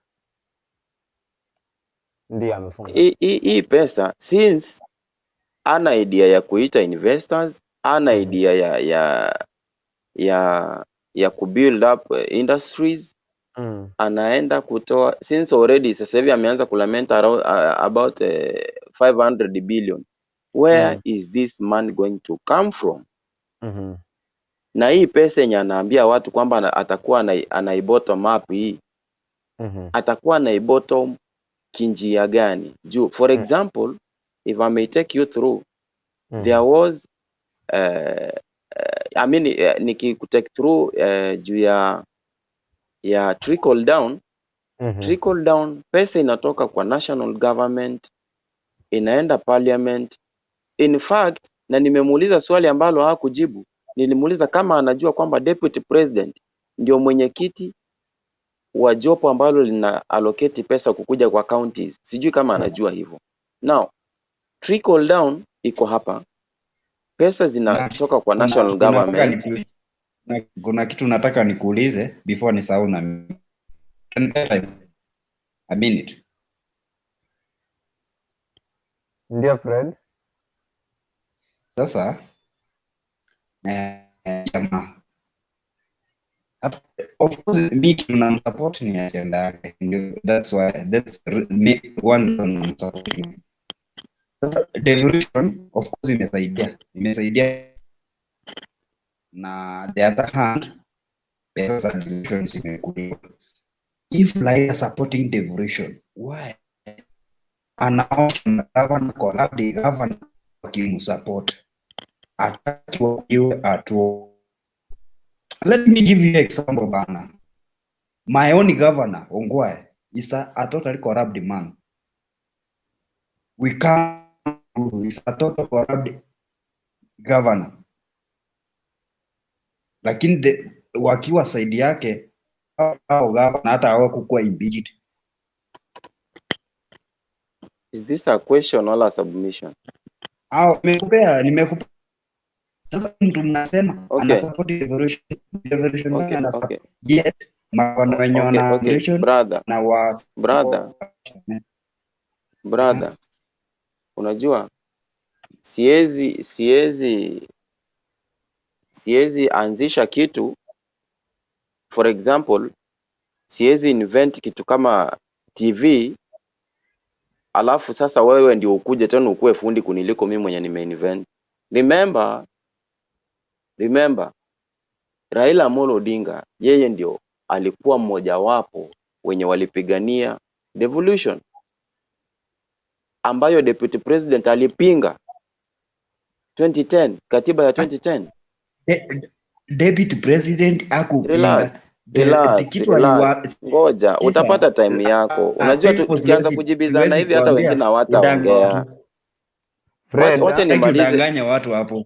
Ndio amefunga. Hii pesa, since ana idea ya kuita investors, ana idea ya kubuild up industries, anaenda kutoa, since already sasa hivi ameanza kulament around, about 500 billion, where is this man going to come from? Na hii pesa yenye anaambia watu kwamba atakuwa anaibottom up hii, atakuwa anaibottom kinjia gani? Juu for example, if I may take you through, there was I mean, nikikutake through juu ya trickle down, trickle down, pesa inatoka kwa national government inaenda parliament. In fact, na nimemuuliza swali ambalo hakujibu. Nilimuuliza kama anajua kwamba deputy president ndio mwenyekiti wa jopo ambalo lina allocate pesa kukuja kwa counties. Sijui kama anajua hivyo. Now, trickle down iko hapa, pesa zinatoka kwa national government. Kuna kitu nataka nikuulize before nisahau na a minute. Ndio Fred. Sasa jamaa, of course mi kitu namsupport ni agenda yake. Ndio, that's why that's me one reason namsupport. Sasa devolution of course imesaidia. Na the other hand, pesa za devolution zimekuliwa. If Raila supporting devolution, why anaosha governor, corrupt governor wakimsupport, ataki wakiwe atuo. Let me give you example bana. My own governor Ongwae is a totally corrupt man. We can't, is a total corrupt governor. Lakini wakiwa side yake hao governor hata hawakukuwa impeached. Is this a question or a submission? Hao nimekupea sasa mtu mnasema ana support devolution, devolution ana support, yet magavana wenye wana devolution Brother, na wa brother, brother. Unajua siwezi anzisha kitu, for example, siwezi invent kitu kama TV alafu sasa wewe ndio ukuje tena ukuwe fundi kuniliko mimi mwenye nimeinvent. Remember Raila Amolo Odinga yeye ndio alikuwa mmojawapo wenye walipigania devolution ambayo deputy president alipinga 2010, katiba ya 2010. Deputy president akupinga. Relax, relax, Kitu relax. Ngoja, Sikiza, utapata time yako. Unajua tukianza kujibizana siwezi hivi hata kuambia wengine hawataongea. watu. Fred, Wacha Sitaki nimalize. udanganye watu hapo.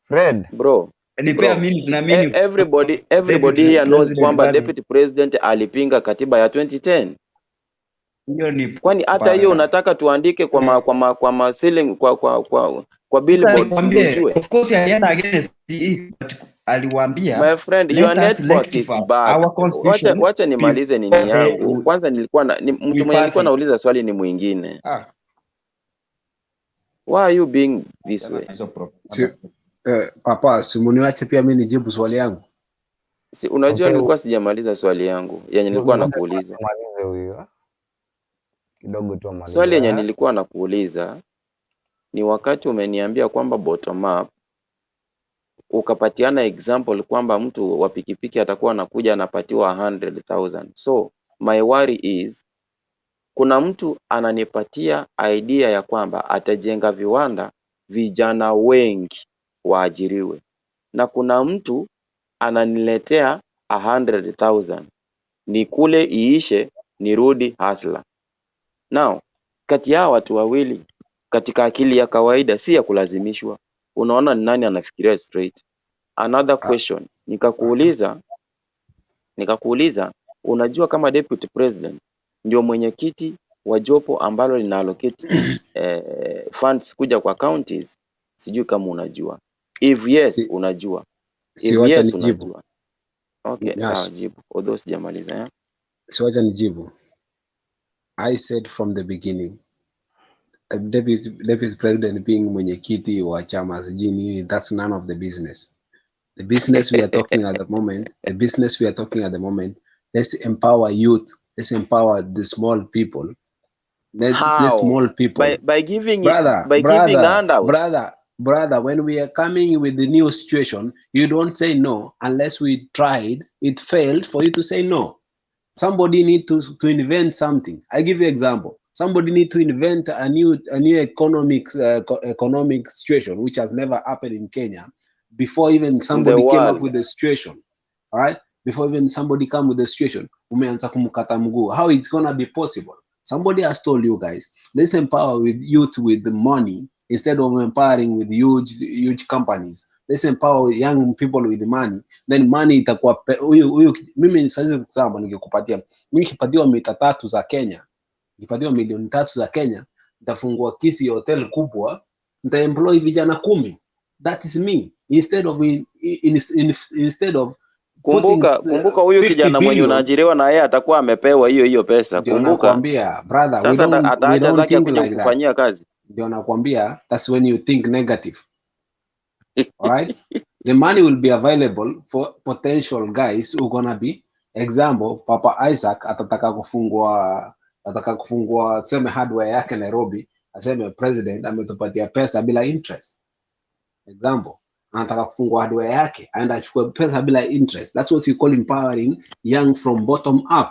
Fred. Bro, Nipea bro. minutes na mimi Everybody deputy here knows president kwamba bado. deputy president alipinga katiba ya 2010. Hiyo ni Kwani hata hiyo unataka tuandike kwa ma, kwa ma, kwa ma ceiling, kwa kwa kwa kwa Sasa billboards ndio nikwambie, ujue. of course alienda against it, but aliwaambia My friend, your let us network is rectify bad. our constitution Wacha nimalize nini before yangu. Kwanza nilikuwa na mtu we mwenye pass nilikuwa it. nauliza swali ni mwingine. Why are you being this way? Si, papa, simuniache pia mimi nijibu swali yangu. Si, unajua Okay, nilikuwa sijamaliza swali yangu yenye nilikuwa ngoja nakuuliza. amalize huyo kidogo tu amalize. Swali yenye nilikuwa nakuuliza ni wakati umeniambia kwamba bottom up, ukapatiana example kwamba mtu wa pikipiki atakuwa anakuja anapatiwa 100,000. So my worry is kuna mtu ananipatia idea ya kwamba atajenga viwanda, vijana wengi waajiriwe, na kuna mtu ananiletea 100,000 nikule iishe nirudi hustler. Now kati ya watu wawili, katika akili ya kawaida, si ya kulazimishwa, unaona ni nani anafikiria straight? Another question nikakuuliza, unajua kama deputy president ndio mwenyekiti wa jopo ambalo lina allocate funds kuja kwa counties, sijui kama unajua. If yes, unajua. Si If wacha yes, nijibu. unajua. Okay, sawa, Nyash, jibu. Although sijamaliza ya. si wacha nijibu. I said from the beginning, deputy president being mwenyekiti wa chama sijui nini, that's none of the business. The business we are talking at the moment, the business we are talking at the moment, let's empower youth, let's empower the small people. Let's the How? small people. By giving Brother, by giving brother, handouts. brother, when we are coming with the new situation, you don't say no unless we tried, it failed for you to say no. Somebody need to invent something. I give you example. Somebody need to invent a new economic situation which has never happened in Kenya before even In the somebody came up world. with the situation. All right? Before even somebody come with the situation, umeanza kumkata mguu. How it's gonna be possible? Somebody has told you guys, let's empower with youth with the money instead of empowering with huge companies. Let's empower young people with the money. Then money itakuwa huyu mimi saizi kusema ningekupatia. Mimi nikipatiwa mita 3 za Kenya, nikipatiwa milioni 3 za Kenya, nitafungua Kisii hotel kubwa, nitaemploy vijana 10. That is me. Instead of instead of putting Kumbuka huyu 50 kijana mwenye billion. unaajiriwa na yeye atakuwa amepewa hiyo hiyo pesa. Ndio Kumbuka. nakwambia brother, Sasa we ataacha don't zake think akuje like that. kukufanyia kazi. Ndio nakwambia that's when you think negative. All right? The money will be available for potential guys who gonna be, example, Papa Isaac atataka kufungua tuseme hardware yake Nairobi, aseme president ametupatia pesa bila interest. Example. Anataka kufungua hardware yake, aenda achukue pesa bila interest. That's what you call empowering young from bottom up.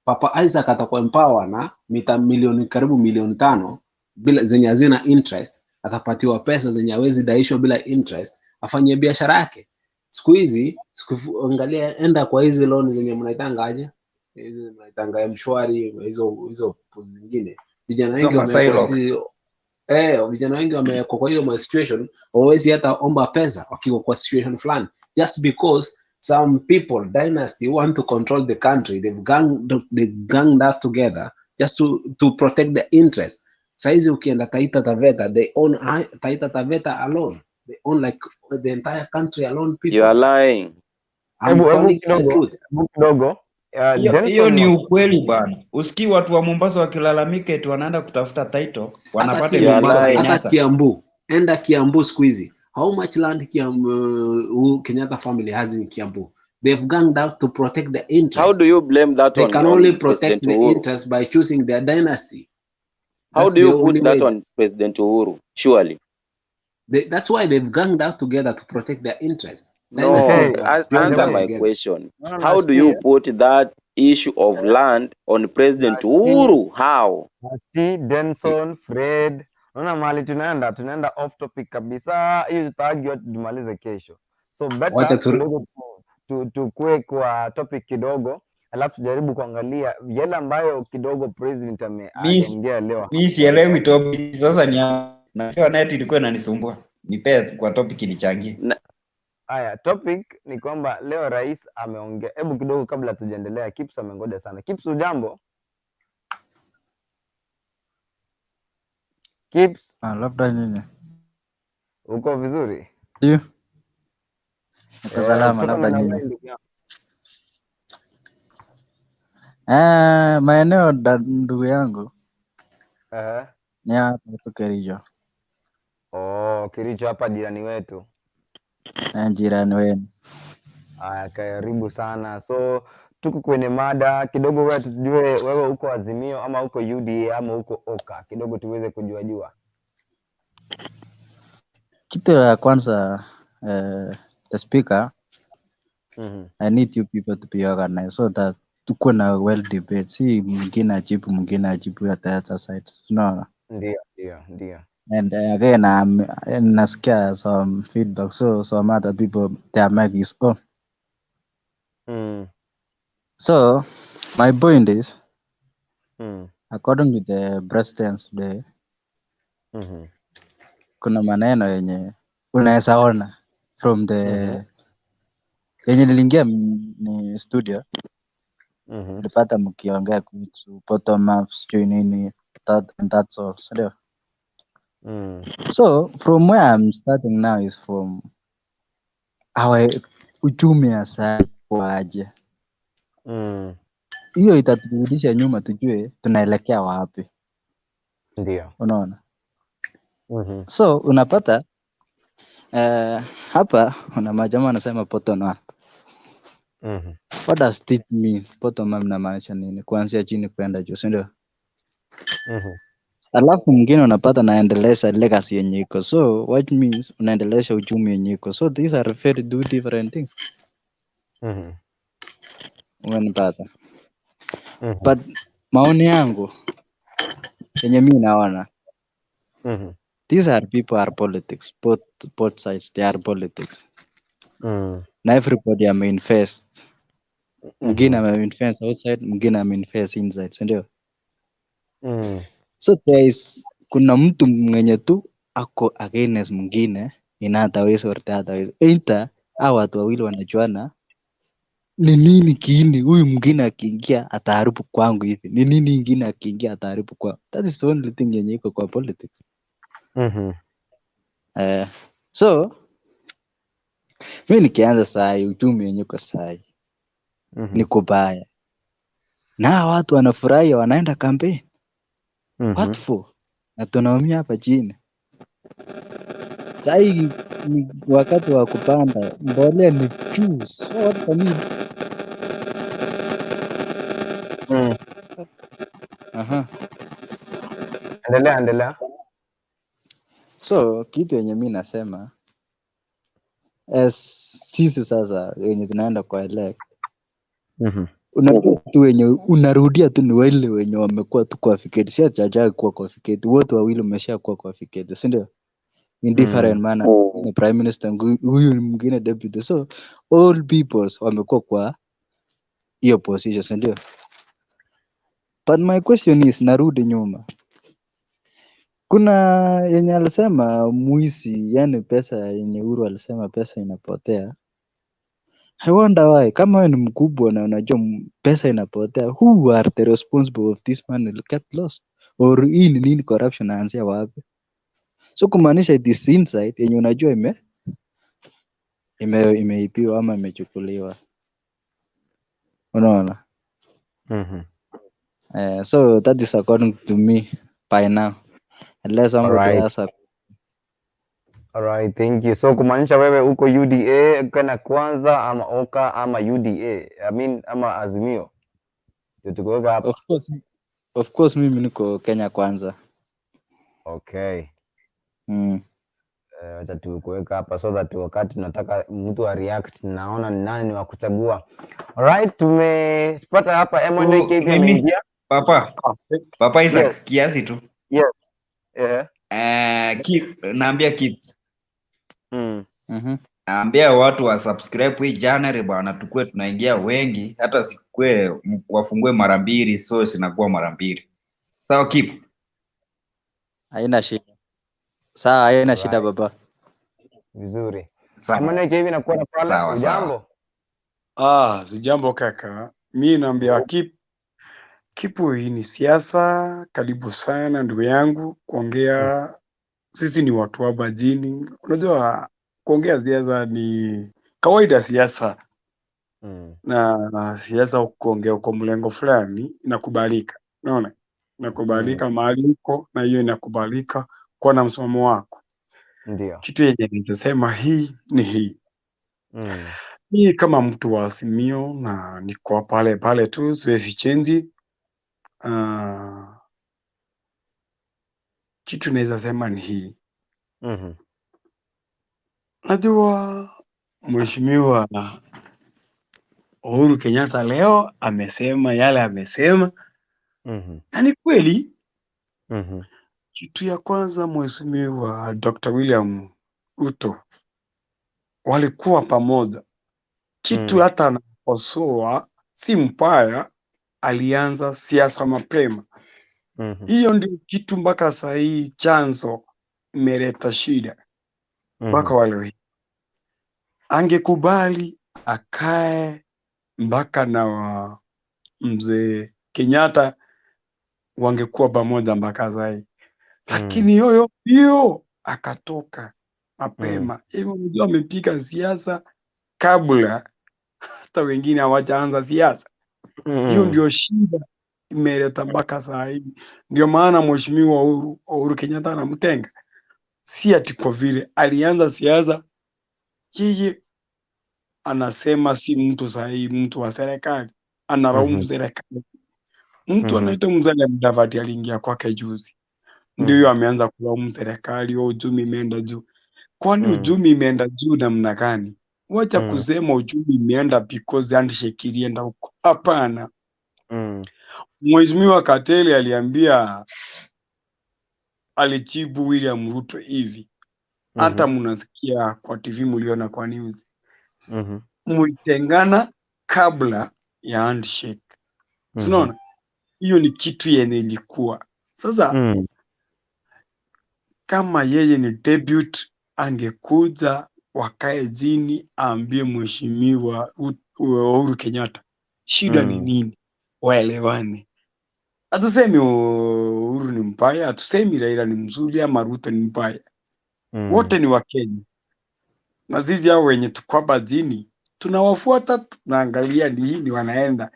Papa Isaac atakuwa empower na mita milioni karibu 5 milioni bila zenye hazina interest, atapatiwa pesa zenye hawezi daishwa bila interest, afanyie biashara yake. Siku hizi angalia, enda kwa hizi loan zenye mnaitanga aje, hizi mnaitanga M-Shwari, hizo pozi zingine, vijana wengi Kama wamewekwa Shylock. si vijana wengi wamewekwa kwa hiyo ma situation, hawawezi hata omba pesa wakiwa kwa situation fulani, just because some people dynasty want to control the country. They've ganged up together just to protect the interest. Saizi ukienda Taita Taveta, they own Taita Taveta alone. They own like the entire country alone, You people. are lying. I'm Hebu telling you the kidogo, truth. Hebu kidogo. Hiyo Denson ni ukweli bwana. Usikii watu wa Mombasa wakilalamika eti wanaenda kutafuta title, Hata wanapata si You are imepigwa Mombasa, lying. hata Kenyatta. Kiambu. Enda Kiambu siku hizi. How much land Kiambu, Kenyatta family has in Kiambu? They've ganged up to protect the How interest. do you blame that They on can only on protect President the Uhuru? interest by choosing their dynasty. How That's do the you only put that way. on President Uhuru? Surely. That's why they've ganged up together to protect their interest. Dynasty No, Hey, ganged answer up my together. question. No, How do you nasikia put that issue of land on President nasi Uhuru? How? nasi Denson, Fred, naona mahali tunaenda off topic kabisa. Hiyo tutaargue tumalize kesho. So Wacha better tu kidogo tukue kwa topic kidogo, alafu tujaribu kuangalia yale ambayo kidogo president aliongea leo Mi sielewi topic sasa, ni najua net ilikuwa inanisumbua. Nipe kwa topic nichangie. Haya, topic ni kwamba leo rais ameongea. Hebu kidogo kabla tujaendelea, Kips amengoja sana. Kips, ujambo? Kips, Ah, labda nyinyi. Uko vizuri? Ndio. Niko Eh, salama, kutoka labda maeneo nyinyi. gani, ndugu yangu? Eh, maeneo ndugu yangu ni hapa tu Kericho. Oh, Kericho hapa jirani wetu. Eh, jirani wenu. Aya, karibu sana. So tuko kwenye mada kidogo, wewe tujue wewe uko Azimio ama uko UDA ama uko OKA, kidogo tuweze kujua jua. Kitu la kwanza, the speaker, I need you people to be organized so that tukuwe na well debate, si mwingine ajibu mwingine ajibu at the other side. Unaona? Ndio. And again, I'm nasikia some feedback, so some other people their mic is on. So my point is, according to the president today, kuna maneno yenye unaweza ona from the yenye niliingia ni studio, nilipata mkiongea kuhusu bottom up sijui nini, that and that's all, si ndio? So from where I'm starting now is from our uchumi ya saa aje, hiyo itaturudisha nyuma tujue tunaelekea wapi, unaona? So unapata hapa una majamaa wanasema bottom up. What does it mean? Bottom up inamaanisha nini? Kuanzia chini kwenda juu, si ndio? Alafu mwingine unapata naendeleza legacy yenye iko, so what means unaendeleza uchumi yenye iko, so these are very two different things. Umenipata? But maoni yangu yenye mi naona, these are people are politics, both sides, they are politics, na everybody ameinvest, mwingine ameinvest outside, mwingine ameinvest inside, si ndio? So there is kuna mtu mwenye tu ako against mwingine in other ways or the other ways, either hao watu wawili wanajuana ni nini kiini, huyu mwingine akiingia ataharibu kwangu hivi, ni nini ingine akiingia ataharibu kwangu. That is the only thing yenye iko kwa politics. So mi nikianza sahi, uchumi yenye iko sahi ni kubaya, na hawa watu wanafurahia, wanaenda campaign. What for? Na tunaumia hapa chini. Sahii ni wakati wa kupanda mbolea ni juu, so what can you do? Aha. Endelea, endelea. So kitu yenye mi nasema, As sisi sasa wenye tunaenda kwa elect, unajua tu wenye unarudia tu ni wale wenye wamekuwa tu kwa fiketi, si ati hajai kuwa kwa fiketi, wote wawili wameshakuwa kwa fiketi, si ndio? In different manner, ni prime minister, huyu ni mwingine deputy, so all peoples wamekuwa kwa hiyo position, si ndio? But my question is, narudi nyuma, kuna yenye alisema mwizi, yani pesa yenye Uhuru alisema pesa inapotea. I wonder why. Kama wewe ni mkubwa na unajua pesa inapotea, who are the responsible of this money get lost? Or hii ni nini, corruption inaanzia wapi? So kumaanisha it is inside yenye unajua imeibiwa ama imechukuliwa. Unaona? So that is according to me by now. Unless somebody has a Alright, thank you. So kumaanisha wewe uko UDA, Kenya Kwanza ama OKA ama UDA, I mean ama Azimio. Ndio tukuweka hapa. Of course mimi niko Kenya Kwanza. Okay. Wacha tukuweka hapa so that wakati tunataka mtu a react naona ni nani ni wa kuchagua. Alright, tumepata hapa M1 Oh, KP mimi ameingia. Papa Isaac, Yes. kiasi tu. Yes. Yeah. Keep, naambia Kip. Naambia watu wa subscribe hii January bwana, tukue tunaingia wengi, hata sikue wafungue mara mbili, so sinakuwa mara mbili. Sawa Kip? Haina shida. Sawa, haina shida baba. Vizuri. Sawa. M1 KB nakuwa na pala. Sawa, sawa. Ujambo? Ah, sijambo kaka. Mi naambia Kipu, hii ni siasa. Karibu sana ndugu yangu kuongea. Sisi ni watu wa majini. Unajua kuongea siasa ni kawaida siasa na siasa kuongea kwa mlengo fulani inakubalika. Unaona? Inakubalika mahali uko na hiyo inakubalika kuwa na msimamo wako. Kitu yenye ningesema hii ni hii. Mi kama mtu wa Azimio na niko pale pale tu, siwezi change. Kitu naweza sema ni hii. Najua Mheshimiwa Uhuru Kenyatta leo amesema yale amesema, na ni kweli. Kitu ya kwanza, Mheshimiwa Dr. William Ruto walikuwa pamoja. Kitu hata anakosoa si mbaya, alianza siasa mapema. Hiyo ndio kitu mpaka saa hii chanzo imeleta shida mpaka wa leo hii. Angekubali akae mpaka na mzee Kenyatta, wangekuwa pamoja mpaka saa hii, lakini yoyo hiyo akatoka mapema. Hivyo unajua amepiga siasa kabla hata wengine hawajaanza siasa. Hiyo ndio shida imeleta mpaka saa hii. Ndio maana Mheshimiwa Uhuru Kenyatta anamtenga, si ati kwa vile alianza siasa, yeye anasema si mtu sahihi, mtu wa serikali, analaumu serikali. Mtu anaitwa Musalia Mudavadi aliingia kwake juzi, ndio huyo ameanza kulaumu serikali, oh, uchumi imeenda juu. Kwani uchumi imeenda juu namna gani? Wacha kusema uchumi imeenda because handshake ilienda huko. Hapana. Mheshimiwa Kateli aliambia, alijibu William Ruto hivi, hata mnasikia kwa TV, mliona kwa news, mlitengana kabla ya handshake. Unaona, hiyo ni kitu yenye ilikuwa sasa. Kama yeye ni deputy, angekuja wakae chini, aambie Mheshimiwa Uhuru Kenyatta shida ni nini, waelewane. Hatusemi Uhuru ni mbaya, hatusemi Raila ni mzuri ama Ruto ni mbaya, wote ni Wakenya, na sisi hao wenye tuko hapa chini tunawafuata, tunaangalia ni hii ni wanaenda.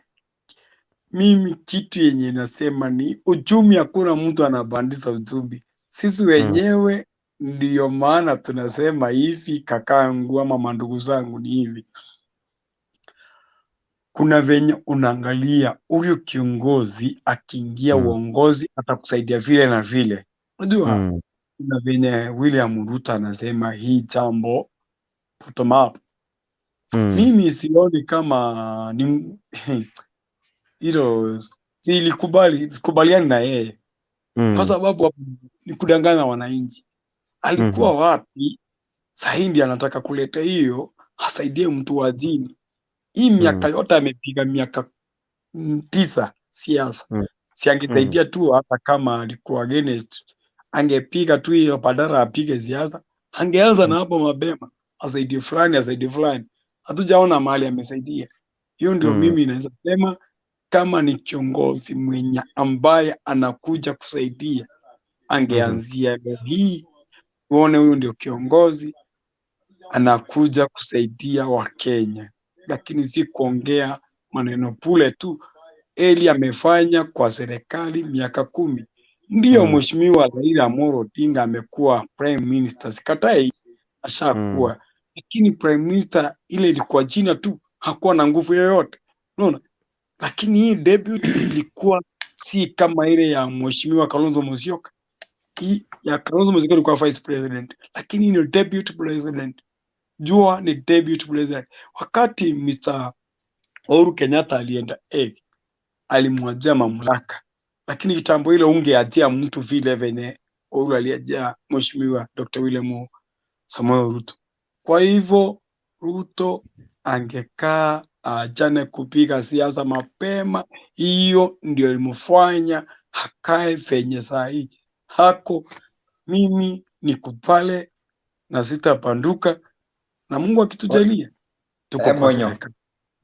Mimi kitu yenye nasema ni uchumi, hakuna mtu anapandisha uchumi, sisi wenyewe. Ndiyo maana tunasema hivi, kakangu ama mandugu zangu, ni hivi, kuna venye unaangalia huyu kiongozi akiingia uongozi atakusaidia vile na vile. Unajua kuna venye William Ruto anasema hii jambo bottom up. Mimi sioni kama ni hilo, silikubali, sikubaliani na yeye kwa sababu hapo ni kudanganya wananchi. Alikuwa wapi? Sahii ndiye anataka kuleta hiyo asaidie mtu wa chini. Hii miaka yote amepiga miaka 9 siasa, si angesaidia tu, hata kama alikuwa against, angepiga tu hiyo, badala apige siasa, angeanza na hapo mapema, asaidie fulani, asaidie fulani. Hatujaona mahali amesaidia. Hiyo ndio mimi naweza sema kama ni kiongozi mwenye ambaye anakuja kusaidia, angeanzia leo hii, uone huyu ndio kiongozi anakuja kusaidia Wakenya, lakini si kuongea maneno pule tu. Eli amefanya kwa serikali miaka 10. Ndiyo, Mheshimiwa Raila Amolo Odinga amekuwa prime minister, sikatai, ashakuwa, lakini prime minister ile ilikuwa jina tu, hakuwa na nguvu yoyote, unaona. Lakini hii deputy ilikuwa si kama ile ya Mheshimiwa Kalonzo Musyoka. Hii ya Kalonzo Musyoka ilikuwa vice president, lakini ni deputy president. Jua ni deputy president. Wakati Mr. Uhuru Kenyatta alienda Hague, alimwachia mamlaka, lakini kitambo ile ungeachia mtu vile venye Uhuru aliachia Mheshimiwa Dr. William Samoei Ruto. Kwa hivyo Ruto angekaa aachane kupiga siasa mapema, hiyo ndio ilimfanya akae venye saa hii hako. Mimi niko pale na sitapanduka, na Mungu akitujalia tuko kwa Emonyo. serikali.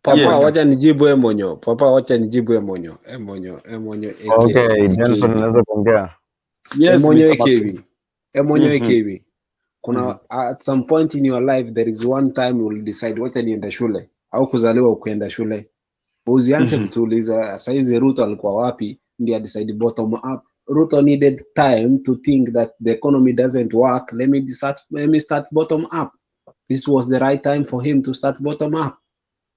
Papa, Yes. wacha nijibu Emonyo. Papa, wacha nijibu Emonyo. Emonyo, Emonyo AK, Okay, Johnson AKB. unaweza kuongea. Yes, Emonyo Mr. AKB. Emonyo AKB. Kuna at some point in your life there is one time you will decide wacha niende shule au kuzaliwa ukienda shule. Usianze kutuuliza saizi Ruto alikuwa wapi ndiye decide bottom up. Ruto needed time to think that the economy doesn't work. Let me start bottom up. This was the right time for him to start bottom up.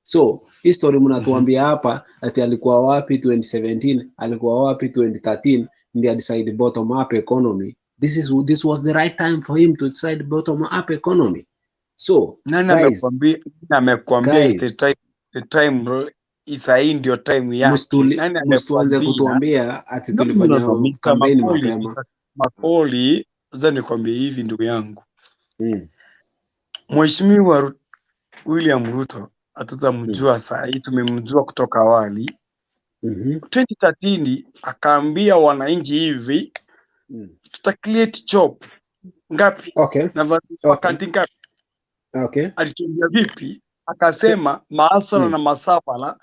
So history mnatuambia hapa ati alikuwa wapi 2017, alikuwa wapi 2013 ndiye decide bottom up economy. This was the right time for him to decide bottom up economy. So Nani guys, amekwambia, nani amekwambia is guys, the time sahii ndio time yake? Nani msituanze amekwambia? kutuambia ati No, no, tulifanya no, Mr. kampeni Makoli, mapema. Mr. Makoli, sasa nikwambie hivi ndugu yangu, Mheshimiwa William Ruto hatutamjua saa hii, tumemjua kutoka awali. 2013 akaambia wananchi hivi, tuta create job ngapi na vacancy ngapi? Alituambia vipi? Akasema maasala na masafara,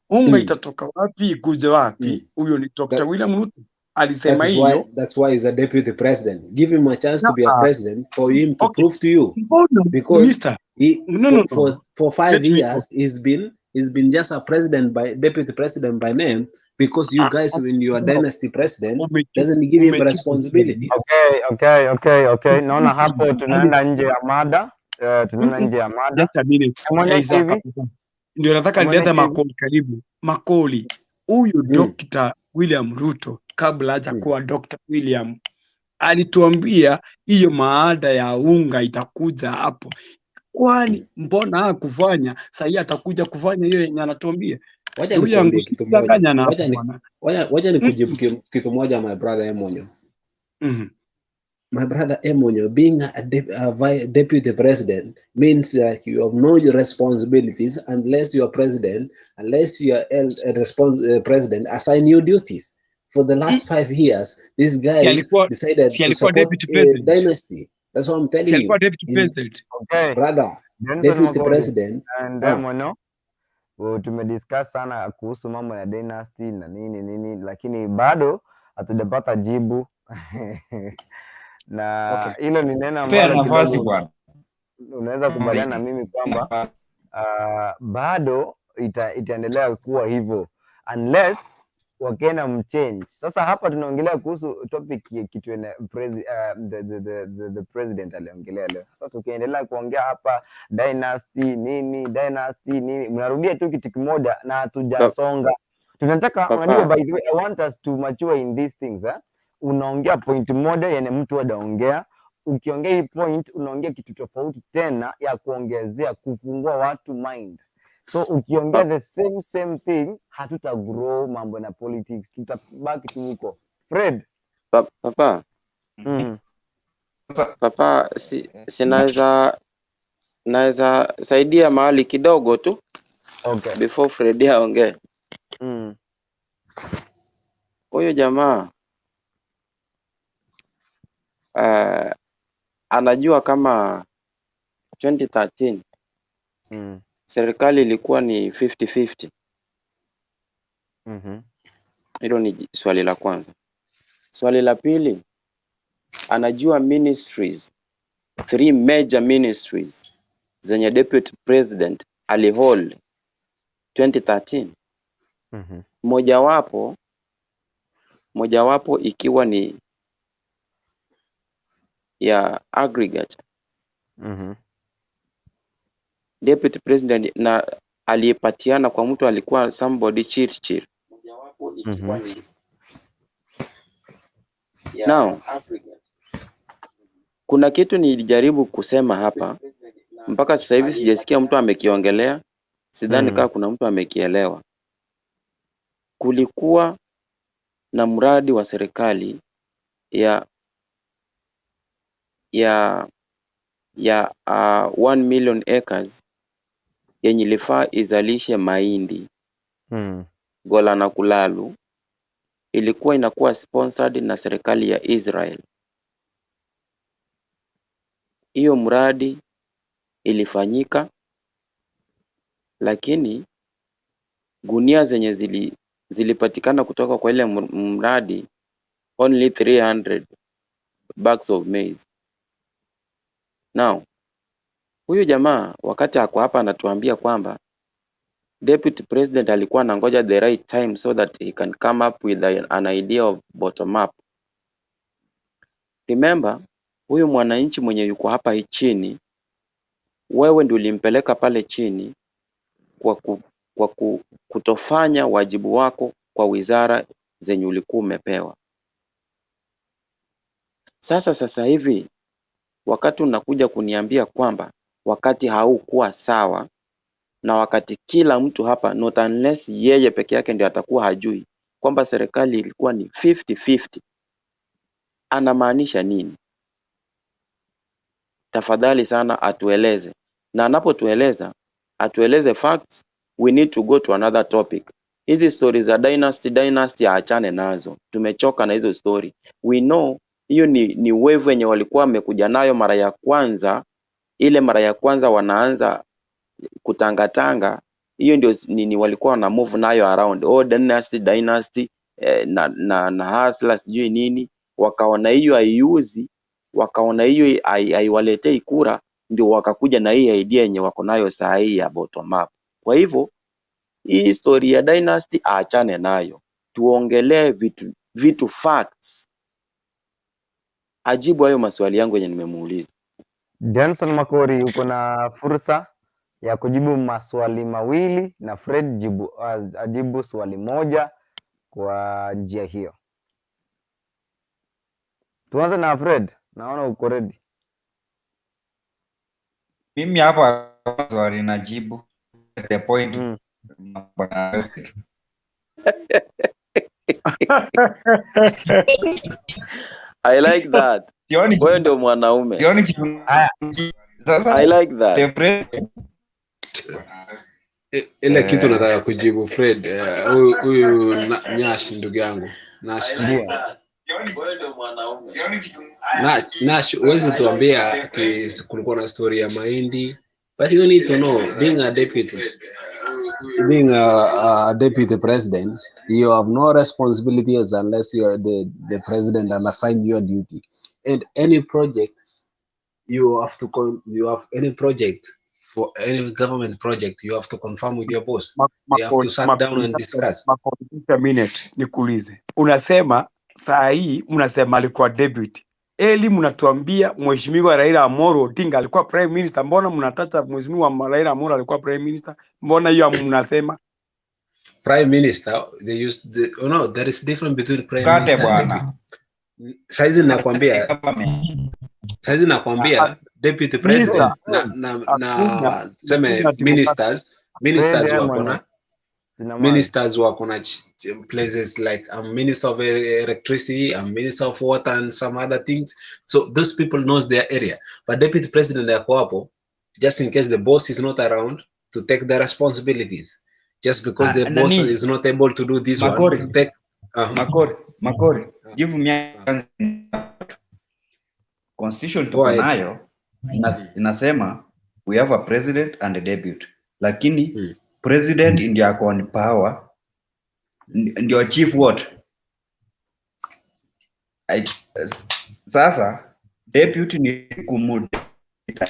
unga itatoka wapi ikuje wapi? Huyo ni Dr. William Ruto alisema That is why hiyo. that's why he's a deputy president. Give him a chance to be a president for him to prove to you. Mbona, Because mister, he no, no, for, no. for 5 Let me years he's been just a president by deputy president by name, because you guys when you are No. dynasty president doesn't give him responsibilities. Okay. Naona hapo tunaenda nje ya mada. Tunaenda nje ya mada. Just a minute. Emonyo Isaac, hivi. hapo. Ndio nataka Emonyo nilete hivi. Makoli karibu. Makoli, huyu Dr. William Ruto kabla hajakuwa Dr. William alituambia hiyo maada ya unga itakuja hapo. Kwani mbona hakufanya? Sahii atakuja kufanya hiyo yenye anatuambia. Wacha Ndugu yangu, nikuambie kitu moja. usidanganya na hapo Wacha ni bwana. wacha nikujibu kitu moja, my brother Emonyo. My brother Emonyo, being a deputy president means that you have no responsibilities unless you are president, unless you are a president assign you duties. For the last 5 years, this Si guy alikuwa decided si to alikuwa support deputy a president? dynasty. That's what I'm Si telling alikuwa you. deputy He's president? Okay. brother, Johnson deputy Makoli president. and Emonyo. Well, tumediscuss sana kuhusu mambo ya dynasty na nini nini, lakini bado hatujapata jibu na hilo ni neno Pea ambalo nafasi kidogo bwana. unaweza kubaliana na mimi kwamba bado itaendelea kuwa hivyo unless Wakenya mchange. Sasa hapa tunaongelea kuhusu topic ya kitu ene, the president aliongelea leo. Sasa tukiendelea kuongea hapa dynasty nini dynasty nini, mnarudia tu kitu kimoja na hatujasonga. Tunataka, unajua, Papa, by the way, I want us to mature in these things, eh? Unaongea point moja yenye mtu hajaongea, Ukiongea hii point unaongea kitu tofauti tena ya kuongezea kufungua watu mind. So ukiongea the same same thing, hatuta grow mambo na politics, tutabaki tu huko. Fred. Papa, papa, si, sinaweza naweza saidia mahali kidogo tu before Fred aongee. Huyu jamaa anajua kama 2013 serikali ilikuwa ni 50-50. Hilo ni swali la kwanza. Swali la pili, anajua ministries, three major ministries zenye deputy president alihold 2013. Mojawapo ikiwa ni ya agriculture. Deputy president na aliyepatiana kwa mtu alikuwa somebody Chirchir. Now, kuna kitu nilijaribu kusema hapa mpaka sasa hivi sijasikia mtu amekiongelea, sidhani kama kuna mtu amekielewa. Kulikuwa na mradi wa serikali ya 1 million acres yenye ilifaa izalishe mahindi Gola na Kulalu, ilikuwa inakuwa sponsored na serikali ya Israel. Hiyo mradi ilifanyika, lakini gunia zenye zilipatikana kutoka kwa ile mradi only 300 bags of maize. Now, huyu jamaa wakati ako hapa anatuambia kwamba deputy president alikuwa anangoja the right time so that he can come up with an idea of bottom up. Remember, huyu mwananchi mwenye yuko hapa chini, wewe ndio ulimpeleka pale chini kwa kutofanya wajibu wako kwa wizara zenye ulikuwa umepewa. Sasa hivi wakati unakuja kuniambia kwamba wakati haukuwa sawa, na wakati kila mtu hapa, not unless yeye peke yake ndio atakuwa hajui kwamba serikali ilikuwa ni 50-50, anamaanisha nini? Tafadhali sana atueleze, na anapotueleza atueleze facts. We need to go to another topic. Hizi story za dynasty dynasty aachane nazo, tumechoka na hizo story. We know hiyo ni wave yenye walikuwa wamekuja nayo mara ya kwanza, ile mara ya kwanza wanaanza kutangatanga, hiyo ndio nini walikuwa wana move nayo around, oh, dynasty dynasty, na hustler sijui nini, wakaona hiyo haiuzi, wakaona hiyo haiwaletei kura, ndio wakakuja na hii idea yenye wako nayo saa hii ya bottom up. Kwa hivyo hii story ya dynasty aachane nayo, tuongelee vitu facts, ajibu hayo maswali yangu yenye nimemuuliza. Johnson Makori, uko na fursa ya kujibu maswali mawili na Fred ajibu swali moja kwa njia hiyo. Tuanze na Fred, naona uko ready. Mimi hapa swali najibu the point bwana. I like that. Sioni Wewe ndio mwanaume. Sioni kitu. Sasa I like that. The president Ile kitu nataka kujibu Fred, huyu Nyash ndugu yangu Nash. Ndio. Nash, huwezi tuambia ati kulikuwa na story ya mahindi, but you need to know being a deputy president, you have no responsibilities unless you are the president and assigned your duty. And any project you have to you have any project for any government project, you have to confirm with your boss. They have to sit down and discuss. Makori, a minute, nikuulize. Unasema saa hii mnasema alikuwa deputy. Eli mnatuambia Mheshimiwa Raila Amolo Odinga alikuwa prime minister. Mbona mnataja Mheshimiwa Raila Amolo alikuwa prime minister? Mbona hiyo mnasema? Prime minister, they use the, oh no, there is difference between prime Kate minister and bwana. deputy. Saizi nakwambia Saizi nakwambia deputy president Misa, na hakuna na tuseme hakuna democratic. ministers Twende wako mwenye na zinamani. ministers wako na places like I'm minister of electricity, I'm minister of water and some other things. So those people knows their area. But deputy president yako hapo just in case the boss is not around to take the responsibilities. Just because the boss Nani is not able to do this one, Makori, to take Makori, give me a constitution Go tuko ahead. nayo inasema we have a president and a deputy, lakini president ndio ako on power, ndio chief what. Sasa deputy ni kumu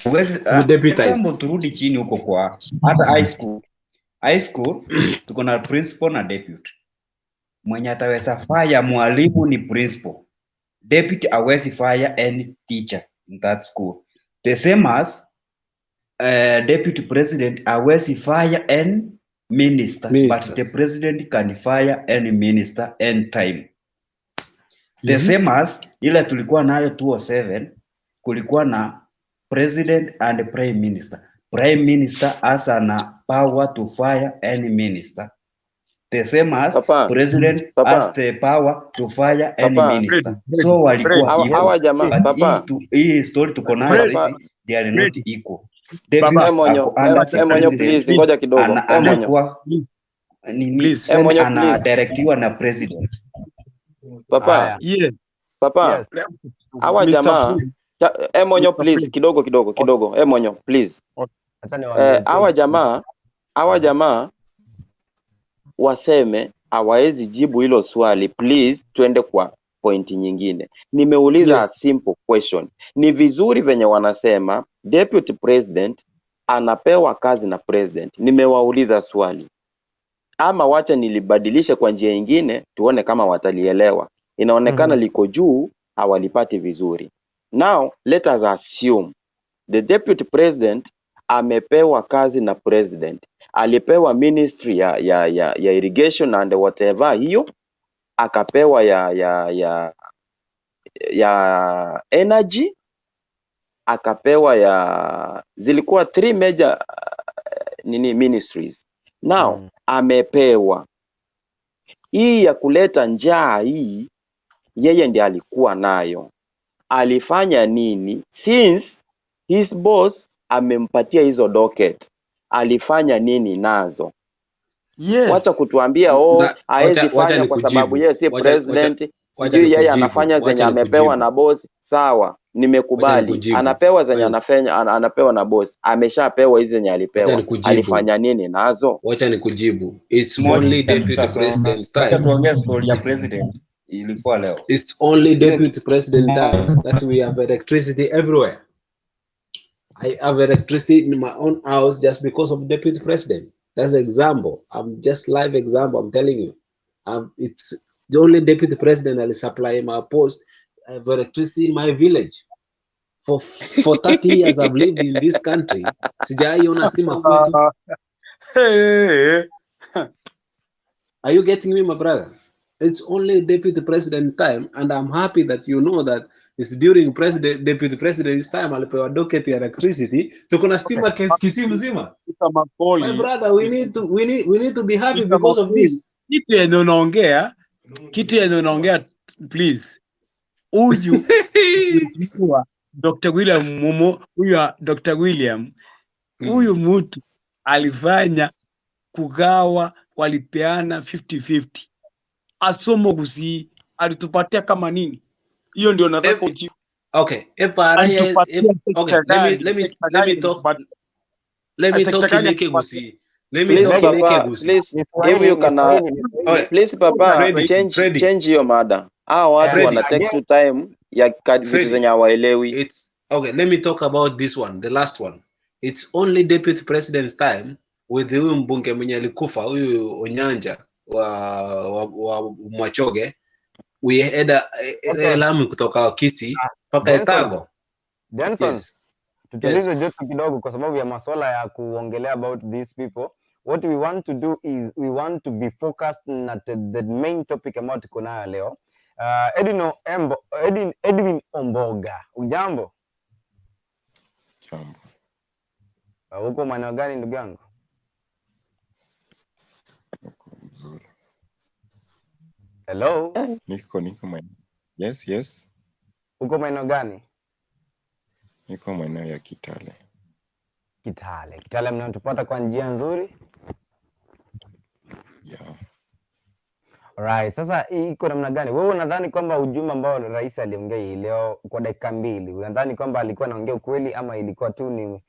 huwezi Kumdeputize. example, turudi chini huko kwa hata high school. High school tuko na principal na deputy. Mwenye ataweza fire mwalimu ni principal. Deputy hawezi fire any teacher in that school. The same as deputy president hawezi fire any minister, but the Ministers. president can fire any minister anytime. The same as ile tulikuwa nayo 207, kulikuwa na president and prime minister. Prime minister has an power to fire any minister. The same as Papa, president Papa, has the power to fire any Papa, minister. Fred, So Fred, walikuwa hawa equal. hawa jamaa But papa, hii story tuko nayo papa, sisi, they are not Fred, equal. Baba, Deputy Emonyo, ako under the Emonyo president, please, ngoja kidogo. Emonyo, anakuwa nini, please. tuseme Emonyo please. anadirectiwa na president. Papa, Haya. Yeah. papa, Yes. hawa Mr. jamaa Fred, Emonyo Mr. please, Fred. kidogo kidogo Okay, kidogo. Emonyo please. okay. Acha niwaambie Hawa tu. jamaa, hawa jamaa waseme hawawezi jibu hilo swali. Please, twende kwa pointi nyingine. Nimeuliza a Yes. simple question. Ni vizuri venye wanasema deputy president anapewa kazi na president. Nimewauliza swali, ama wacha nilibadilishe kwa njia nyingine, tuone kama watalielewa. Inaonekana liko juu, hawalipati vizuri. Now let us assume the deputy president amepewa kazi na president, alipewa ministry ya irrigation and whatever hiyo, akapewa ya energy, akapewa ya zilikuwa three major nini ministries. Now amepewa hii ya kuleta njaa hii, yeye ndiye alikuwa nayo. Alifanya nini since his boss amempatia hizo docket? Alifanya nini nazo? Wacha Yes. kutuambia oh, Na, haezi wacha wacha fanya kwa sababu nikujibu. yeye si Wacha wacha president, wacha sijui yeye nikujibu. anafanya zenye Wacha amepewa nikujibu. na boss. Sawa, Wacha nimekubali, nikujibu. anapewa zenye Wewe anafanya, anapewa na boss, ameshapewa hizi zenye wacha alipewa, nikujibu. alifanya nini nazo? Wacha nikujibu. It's Moja only deputy tutasoma. president's Wacha time. tuongee story ya president ilikuwa leo. It's only Ile deputy president time that we have electricity everywhere. I have electricity in my own house just because of deputy president. That's example. I'm just live example. I'm telling you. It's the only deputy president that is supplying my post. I have electricity in my village. For 30 years I've lived in this country. Sijaiona stima kwetu. Hey. Are you getting me, my brother? It's only deputy president time, and I'm happy that you know that it's during president deputy president's time alipewa docket ya electricity. Tuko na Okay. stima Kisii mzima. Mr. My Makoli, brother, we need to be happy Mr. because of Makoli, this. kitu yenye unaongea, kitu yenye unaongea please. Huyu mheshimiwa Dr. William Mumo, huyu Dr. William, huyu mtu alifanya kugawa, walipeana 50-50. Asomo Gusii alitupatia kama nini? Hiyo ndio nataka ujibu. Okay, if I if, Alitupatia okay, sekta let me gani? let me Sekta let me gani talk alitupatia? let me Sekta talk gani Ineke alitupatia? Gusii. Let me Please talk Ineke papa, Gusii. please Ni if Swahili, you ni can Swahili, ni Swahili. Okay, please papa, Freddy, change Freddy, change hiyo mada. Hawa watu Freddy, wana take Again, two time ya vitu Freddy. zenye hawaelewi. It's okay. Let me talk about this one, the last one. It's only deputy president's time with huyu mbunge mwenye alikufa huyu Onyanja wa Mwachoge. We had a okay. lami kutoka Kisii mpaka Benson, Etago. Benson, Yes, tutulize yes. joto kidogo kwa sababu ya masuala ya kuongelea about these people. What we want to do is we want to be focused na the main topic ambayo tuko nayo leo. Edwin Omboga, ujambo? Jambo. Huko maeneo gani ndugu yangu? Mzuri. Hello? Niko maeneo. Yes, yes. Uko maeneo gani? Niko maeneo ya Kitale. Kitale. Kitale mnatupata kwa njia nzuri? Yeah. Alright, sasa hii iko namna gani? Wewe unadhani kwamba ujumbe ambao rais aliongea hii leo kwa dakika 2, unadhani kwamba alikuwa anaongea ukweli ama ilikuwa tu ni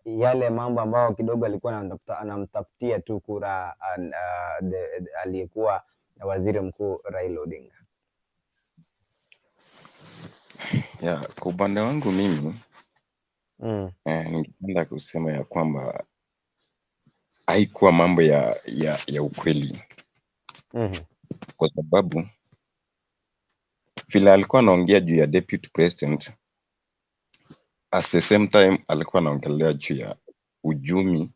yale mambo ambayo kidogo alikuwa anamtafutia tu kura aliyekuwa waziri mkuu Raila Odinga? Yeah, kwa upande wangu mimi ningependa kusema ya kwamba haikuwa mambo ya ukweli. Kwa sababu vile alikuwa anaongea juu ya deputy president, at the same time alikuwa anaongelea juu ya uchumi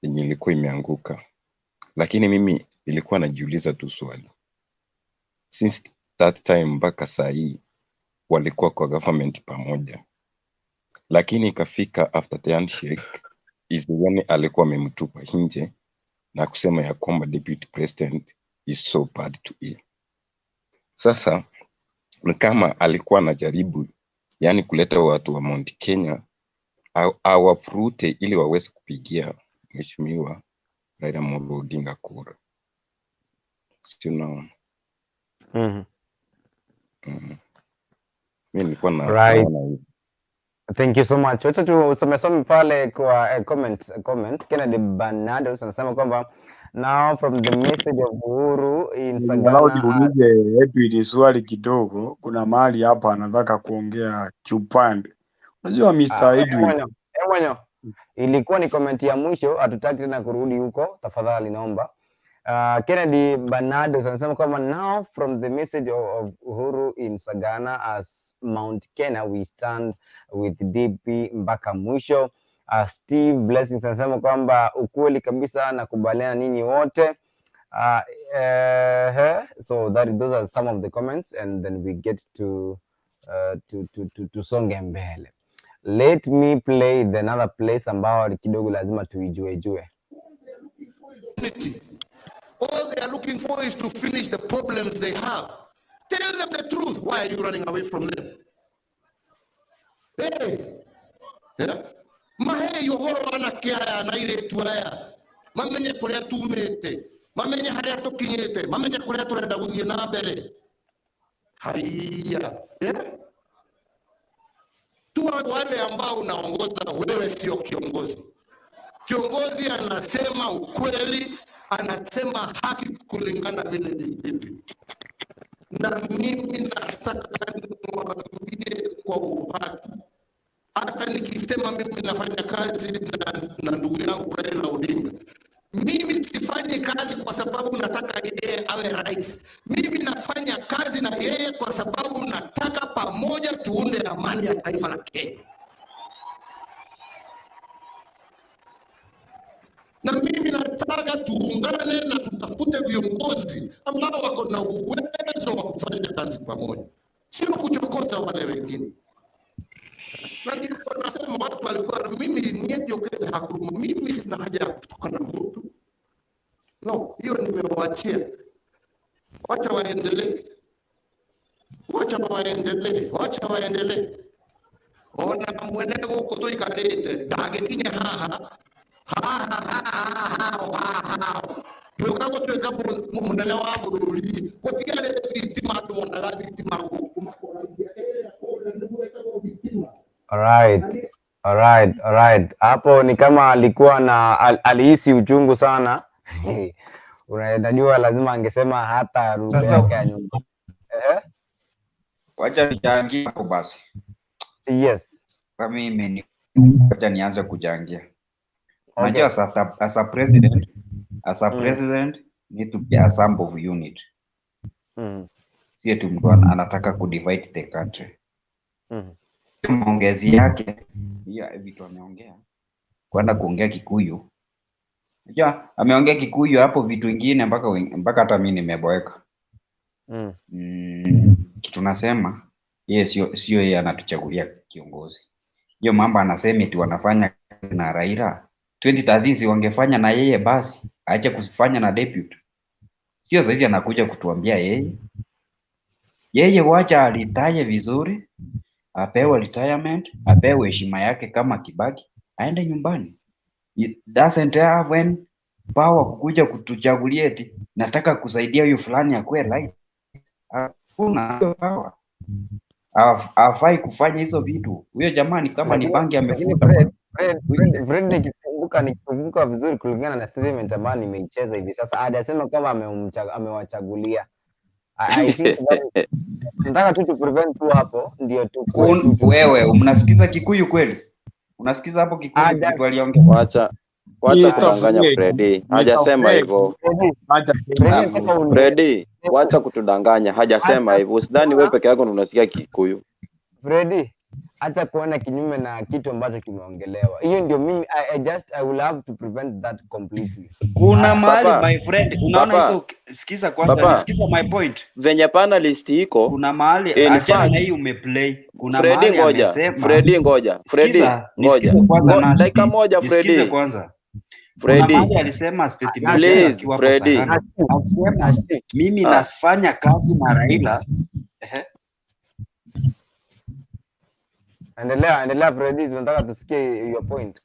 yenye ilikuwa imeanguka. Lakini mimi nilikuwa najiuliza tu swali, since that time mpaka saa hii walikuwa kwa government pamoja, lakini ikafika after the handshake is when alikuwa amemtupa nje na kusema ya kwamba deputy president is so bad to him. Sasa ni kama alikuwa anajaribu yani kuleta watu wa Mount Kenya awafurute ili waweze kupigia Mheshimiwa Raila Amolo Odinga kura. Si unaona? Mimi nilikuwa Right. naona hivyo. Thank you so much. Wacha tusome pale kwa comment. Kennedy Bernardo anasema kwamba now from the message of Uhuru in Angalau Sagana niulize Edwin swali kidogo. Kuna mahali hapa anataka kuongea kiupande. Unajua Mr. Edwin, Mwenyo. Ilikuwa ni comment ya mwisho, hatutaki tena kurudi huko, tafadhali naomba. Kennedy Bernardo anasema kwamba now from the message of Uhuru in Sagana as Mount Kenya we stand with DP mpaka mwisho. Steve Blessings anasema kwamba ukweli kabisa nakubaliana ninyi wote. So those are some of the comments and then we get to tusonge mbele. Let me play the another place ambao kidogo lazima tuijue jue. All they are looking for is to finish the problems they have. Tell them the truth. Why are you running away from them? Hey, yeah? Mahe yohoro anake aya na iretu aya. Mamenye kuria tumete. Mamenye haria tukinyete. Mamenye kuria turenda guthie na mbere. Haiya. Yeah? Tuwa wale ambao unaongoza, wewe sio kiongozi. Kiongozi anasema ukweli, anasema haki kulingana vile ilivyo. Na mimi nataka niwaambie kwa uhaki, hata nikisema mimi nafanya kazi na ndugu yangu Raila Odinga, mimi sifanyi kazi kwa sababu nataka yeye awe rais. Mimi nafanya kazi na yeye kwa sababu nataka pamoja tuunde amani ya taifa la Kenya. Na mimi nataka tuungane na tutafute viongozi ambao wako na uwezo wa kufanya kazi pamoja, sio kuchokoza wale wengine. Na nilikuwa nasema watu walikuwa, mimi nieti hakuru, mimi sina haja ya kutukana mtu. No, hiyo nimewaachia. Wacha waendelee. Wacha waendelee, wacha waendelee. Ona mwene guku tuikarite ndagikinya haha tuka gutuika munene wa bururi gutiarĩ thitima tuonaga thitima guku. Alright. Hapo ni kama alikuwa na alihisi uchungu sana. Unajua lazima angesema hata lugha yake ya nyumba. Wacha nichangie hapo basi. Yes. Kwa mimi wacha nianze kuchangia. Unajua as a president, president need to be a sample of unit. Sio tu mtu anataka ku divide the country. Maongezi yake hiyo vitu ameongea kwenda kuongea Kikuyu. Unajua ameongea Kikuyu hapo vitu vingine mpaka hata mimi nimeboeka. Kitu nasema yeye sio yeye anatuchagulia kiongozi. Hiyo mambo anasema eti wanafanya kazi na Raila. 2013 si wangefanya na yeye basi, aache kufanya na deputy. Sio saizi anakuja kutuambia yeye. Yeye wacha alitaye vizuri, apewe retirement, apewe heshima yake kama Kibaki, aende nyumbani. It doesn't have any power kukuja kutuchagulia eti nataka kusaidia huyu fulani akuwe rais. Hakuna hiyo power. Hafai kufanya hizo vitu. Huyo jamani kama ni Lakini bangi lakini amefuta Fred, bwana. Fred, Huyu- Fred, Fred nikikumbuka vizuri kulingana na statement ambayo nimeicheza hivi sasa, hajasema kwamba amewachagulia. I think that nataka tu tu prevent tu hapo ndio tukue tu tu Wewe mnasikiza Kikuyu kweli? Unasikiza hapo Kikuyu haja kitu aliongea? Wacha wacha Mr. kudanganya Fred, Freddy, Mr. hajasema Fred, hivyo. Freddy, acha Freddy sema nataka hivyo. Freddy, wacha kutudanganya, hajasema acha hivyo. Usidhani wewe kuona peke yako ndio unasikia Kikuyu. Freddy, acha kuona kinyume na kitu ambacho kimeongelewa. Hiyo ndio mimi I will have to prevent that completely. Kuna Haya, mahali Papa, my friend, unaona papa, hizo, sikiza kwanza, papa, nisikiza my point. venye panelist iko Kuna mahali in achana na fact, hii umeplay. Kuna Freddy mahali ngoja, amesema, Freddy ngoja, Freddy sikiza, ngoja, nisikize kwanza Nash, dakika moja nisikize Freddy, kwanza. Kuna Freddy, mahali alisema statement yake please akiwa hapo Freddy. Sagana, alisema Ashti, mimi Ah, nafanya kazi na Raila. Ehe. endelea endelea Freddy, tunataka tusikie your point.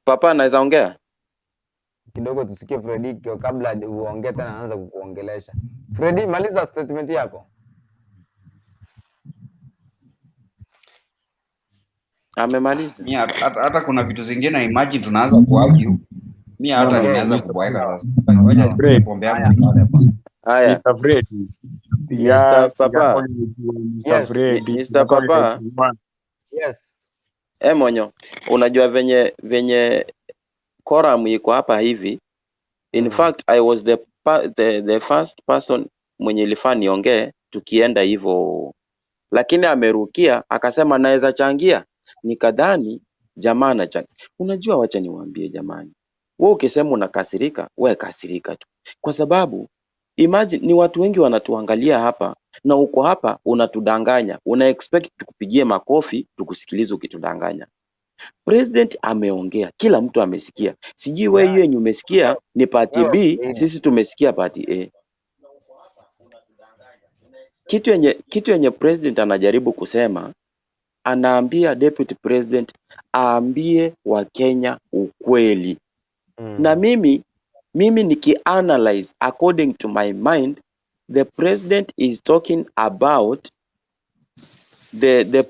papa anaweza ongea? Kidogo tusikie Freddy kabla uongee tena, anaanza kukuongelesha. Freddy, maliza statement yako. Amemaliza. Mi hata kuna vitu zingine imagine tunaanza kuargue. Mi No, hata no, Okay, nimeanza Mr. kuboeka sawa sasa. Ngoja sawa. nikunywe Fred, pombe yangu Haya, nilale bwana. Haya, Mr. Fred, Mr. Papa, Mr. yes, Fred, Mr. yako Papa, nimejua. yes. Monyo, unajua venye quorum iko hapa hivi. In fact, I was the first person mwenye ilifaa niongee tukienda hivyo, lakini amerukia akasema naweza changia, nikadhani jamaa anachangia. Unajua, wacha niwaambie jamani, wewe ukisema unakasirika, wewe kasirika tu, kwa sababu imagine ni watu wengi wanatuangalia hapa na uko hapa unatudanganya, una expect tukupigie makofi tukusikilize ukitudanganya. President ameongea, kila mtu amesikia. Sijui wewe Yeah, hiyo yenye umesikia ni party wewe B, Freddy. sisi tumesikia party A. Kitu yenye president anajaribu kusema, anaambia deputy president aambie Wakenya ukweli. Na mimi nikianalyze according to my mind, the president is talking about the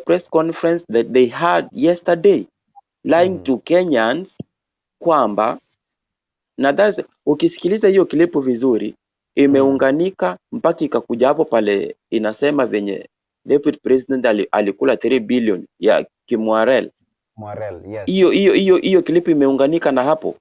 press conference that they had yesterday, lying to Kenyans kwamba, na that's, ukisikiliza hiyo klipu vizuri imeunganika mpaka ikakuja hapo pale inasema venye deputy president alikula 3 billion ya Kimwarel. Morel, yes. Hiyo klipu imeunganika na hapo.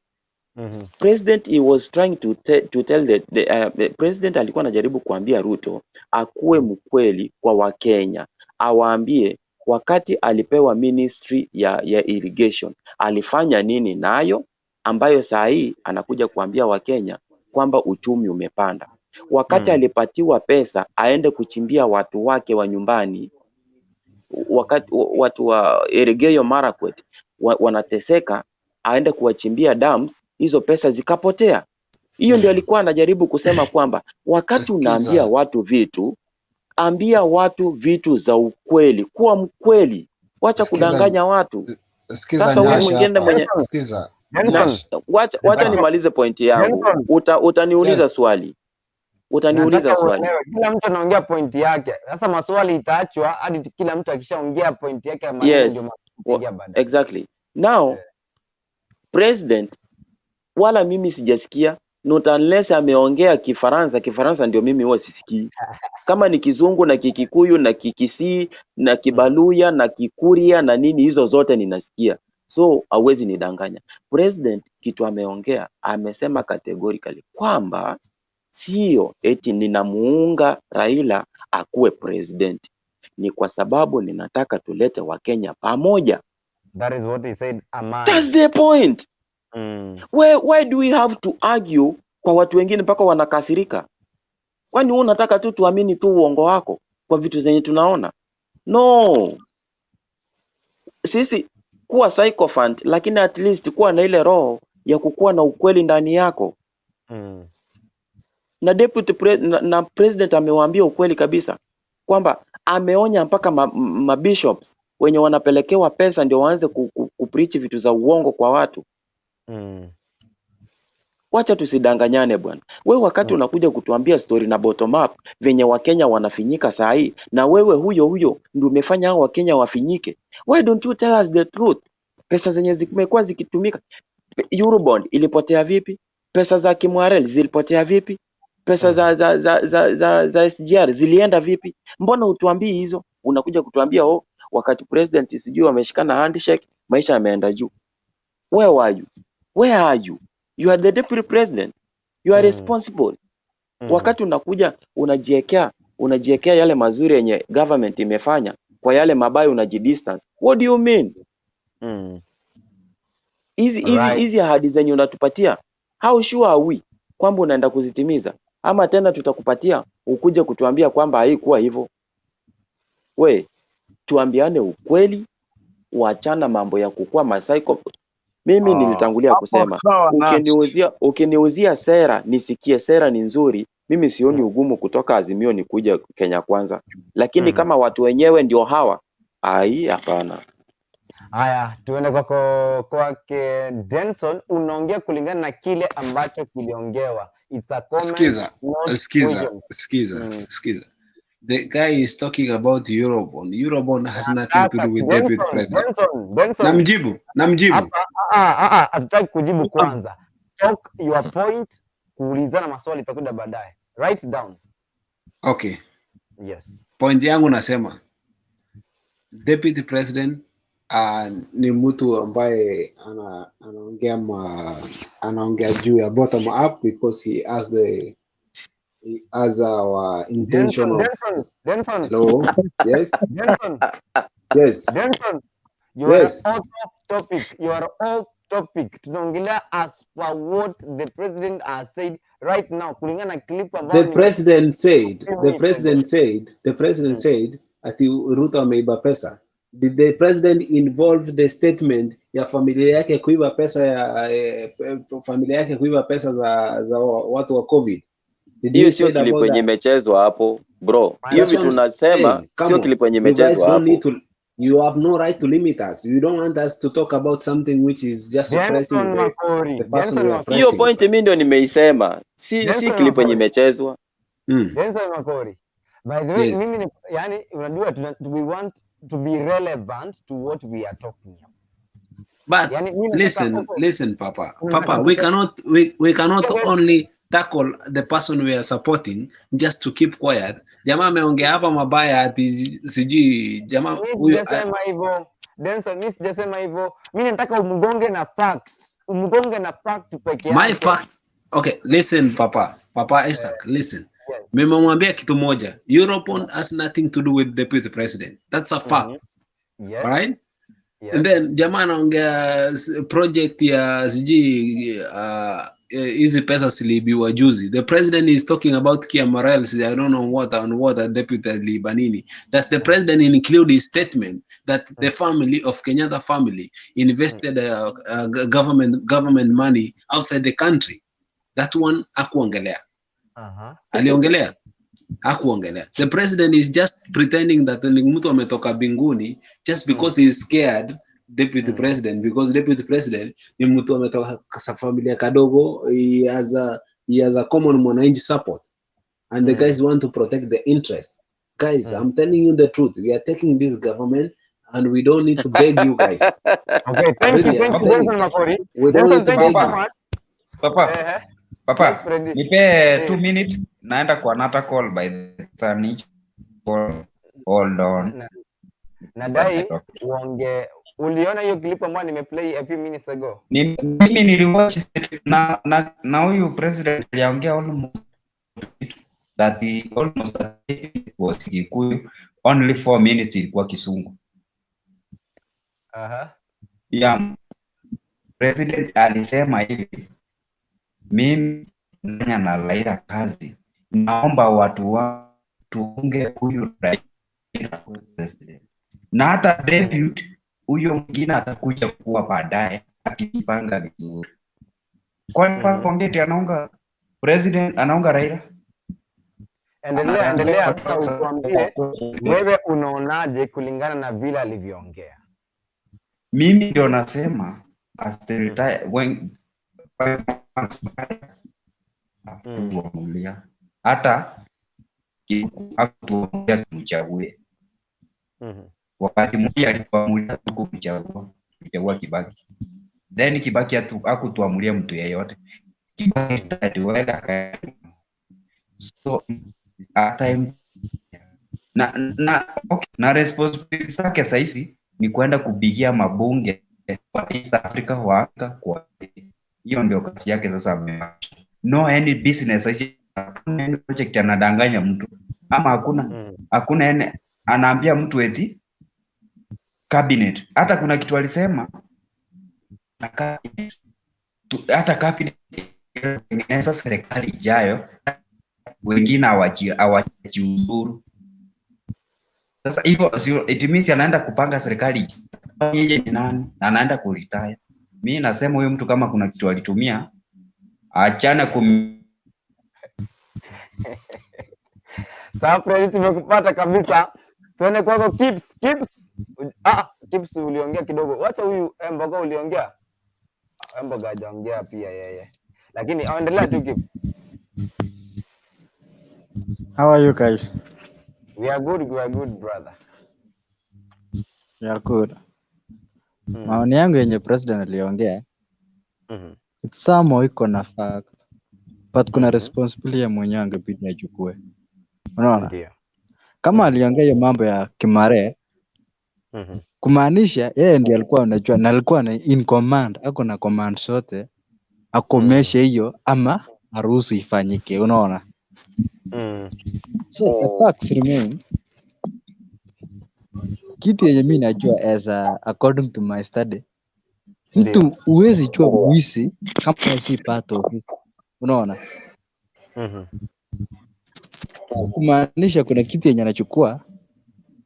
President he was trying to tell the president alikuwa anajaribu kuambia Ruto akuwe mkweli kwa Wakenya, awaambie wakati alipewa ministry ya irrigation alifanya nini nayo, ambayo saa hii anakuja kuambia Wakenya kwamba uchumi umepanda. Wakati alipatiwa pesa aende kuchimbia watu wake wa nyumbani, wakati watu wa Elgeyo Marakwet wanateseka, aende kuwachimbia dams, hizo pesa zikapotea. Hiyo ndio alikuwa anajaribu kusema kwamba wakati unaambia Sikiza, watu vitu, ambia watu vitu za ukweli, kuwa mkweli, wacha sikiza, kudanganya watu. sikiza Sasa huyu Nyash mwingine hapa, mwenye sikiza na Nyash. wacha nimalize pointi yangu, utaniuliza swali, utaniuliza Nataka swali. uelewe, kila mtu anaongea pointi yake. Sasa maswali itaachwa hadi kila mtu akishaongea pointi yake amalize, ndio Yes, maswali itaingia baadaye. exactly. Now president, wala mimi sijasikia, not unless ameongea Kifaransa. Kifaransa ndio mimi huwa sisikii. Kama ni Kizungu na Kikikuyu na Kikisii na Kibaluya na Kikuria na nini, hizo zote ninasikia, so hawezi nidanganya. President kitu ameongea, amesema categorically kwamba sio eti ninamuunga Raila akuwe president, ni kwa sababu ninataka tulete Wakenya pamoja. That is what he said, amani. That's the point. Why do we have to argue kwa watu wengine mpaka wanakasirika? Kwani wewe unataka tu tuamini tu uongo wako kwa vitu zenye tunaona? No, sisi kuwa sycophant, lakini at least kuwa na ile roho ya kukuwa na ukweli ndani yako. Na deputy na president amewaambia ukweli kabisa kwamba ameonya mpaka mabishops wenye wanapelekewa pesa ndio waanze kupreach vitu za uongo kwa watu. Wacha tusidanganyane bwana. We wakati unakuja kutuambia story na bottom up venye Wakenya wanafinyika saa hii, na wewe huyo huyo ndio umefanya hao Wakenya wafinyike. Why don't you tell us the truth? Pesa zenye zimekuwa zikitumika, Eurobond ilipotea vipi? Pesa za Kimwarel zilipotea vipi? Pesa za SGR zilienda vipi? Mbona utuambii hizo? Unakuja kutuambia oh, wakati president sijui wameshikana handshake, maisha yameenda juu. Where were you? Where are you? You are the deputy president. You are responsible. Wakati unakuja unajiekea yale mazuri yenye government imefanya, kwa yale mabaya unajidistance. What do you mean? Hizi hizi hizi ahadi zenye unatupatia, how sure are we kwamba unaenda kuzitimiza? Ama tena tutakupatia ukuje kutuambia kwamba haikuwa hivyo? We, tuambiane ukweli, wachana mambo ya kukua masaiko. Mimi nilitangulia Hapo kusema sawa na ukiniuzia sera nisikie sera ni nzuri, mimi sioni ugumu kutoka Azimio ni kuja Kenya Kwanza, lakini kama watu wenyewe ndio hawa, ai, hapana. Haya, tuende kwako kwake Denson. Unaongea kulingana na kile ambacho kiliongewa. It's a comment, Skiza, not skiza, question. skiza, skiza. The guy is talking about Eurobond. Eurobond has nothing to Sasa do with deputy Denson, president. Denson, Denson. Namjibu, namjibu. Hapa hatutaki kujibu kwanza. Talk your point, kuulizana maswali itakuja baadaye. Write down. Okay. Yes. Point yangu nasema deputy president ni mtu ambaye anaongea juu ya bottom up because he has our intention Denson, of Denson, Denson. Hello. Yes. Denson. Yes. Denson. You are Yes. out of topic. You are off topic. Tunaongelea as per what the president has said right now kulingana na clip ambayo The president said, few the minutes ago. president said, the president said ati Ruto ameiba pesa. Did the president involve the statement ya familia yake kuiba pesa ya familia yake kuiba pesa za watu wa COVID? Did Hiyo you sio said clip about yenye that? imechezwa hapo bro. Hiyo That's what vitu I'm unasema saying. Come sio on. clip yenye You guys imechezwa don't need hapo. to, you have no right to limit us. You don't want us to talk about something which is just oppressing Denson Makori. the person Denson we are Makori. Hiyo oppressing. point mimi ndio nimeisema, si Denson clip yenye Makori. imechezwa. Denson Makori. By the way, Yes. mimi ni, yani unajua we want to be relevant to what we are talking about. But Yani mimi nataka listen, okay, listen, Papa. unataka Papa, we cannot we cannot Okay, only tackle the person we are supporting just to keep quiet. Jamaa ameongea hapa mabaya ati sijui jamaa mimi huyo sijasema hivyo. Denson, mimi sijasema hivyo. Mimi nataka umgonge na facts. Umgonge na fact peke my yake. fact. Okay, listen Papa. Papa Isaac, listen. Yes. Nimemwambia kitu moja. Eurobond has nothing to do with deputy president. That's a fact. Yes. Right? Yes. And then jamaa anaongea project ya sijui hizi pesa ziliibiwa juzi. The president is talking about KMRL, I don't know what and what a deputy aliiba nini. Does the president include his statement that the family of Kenyatta family invested government money outside the country? That one hakuongelea. Aliongelea? Hakuongelea. The president is just pretending that ni mtu ametoka mbinguni just because he is scared deputy president, because deputy president ni mtu ametoka familia kadogo, he has a common mwananchi support and the guys want to protect the interest. Guys, I'm telling you the truth. We are taking this government and we don't need to beg you guys. Okay, thank you, Really, thank I'm you, telling Denson you. Makori. We don't Denson, need to thank you beg so you. much. Papa, Yes, Papa, Freddy. nipe 2 minutes, naenda kwa another call by the time call. Hold on. Nadai uonge, uliona hiyo clip ambayo nimeplay a few minutes ago? Mimi niliwatch na huyu president aliongea almost that almost 30 was Kikuyu, only 4 minutes ilikuwa Kisungu. Yeah, president alisema hivi, mimi nafanya na Raila kazi Naomba watu wa tuunge huyu Raila akuwe president, na hata deputy huyo mwingine atakuja kuwa baadaye akijipanga vizuri. Kwani Pangeti anaunga president, anaunga Raila? Endelea, endelea sasa, utuambie wewe unaonaje kulingana na vile alivyoongea. Mimi ndio nasema as the retire when 5 months hakutuamulia hata hakutuamulia tumchague. Wakati mmoja alituamulia tu kumchagua, kumchagua Kibaki, then Kibaki hakutuamulia mtu yeyote. Kibaki retired well, so at time na okay, na responsibility zake sahizi ni kwenda kupigia mabunge wa East Africa wa Afrika kwa hiyo ndio kazi yake sasa. Ameacha no any business sahizi, hakuna any project anadanganya mtu ama hakuna hakuna any, anaambia mtu eti cabinet. Hata kuna kitu alisema na cabinet, hata cabinet tengeneza serikali ijayo, wengine hawajiuzuru. Sasa hivyo it means anaenda kupanga serikali ijayo. Yeye ni nani na anaenda kuretire? Mi nasema huyo mtu kama kuna kitu alitumia, achana kum Sawa Fred, tumekupata kabisa. Tuende kwako Kips. Kips. Ah, Kips uliongea kidogo. Wacha huyu Mboga uliongea. Mboga hajaongea pia yeye. Lakini endelea tu, Kips. How are you guys? We are good, we are good, brother. We are good. Maoni yangu yenye president aliongea, it's somehow iko na fact, but kuna responsibility ya mwenyewe angebidi achukue. Unaona? Ndio. Kama aliongea hiyo mambo ya Kimare, kumaanisha yeye ndiye alikuwa anajua na alikuwa na in command, ako na command zote akomeshe hiyo ama aruhusu ifanyike, unaona? So the facts remain. Kitu yenye mi najua as a, according to my study, mtu huwezi jua mwizi kama si part of it, unaona? So kumaanisha kuna kitu yenye anachukua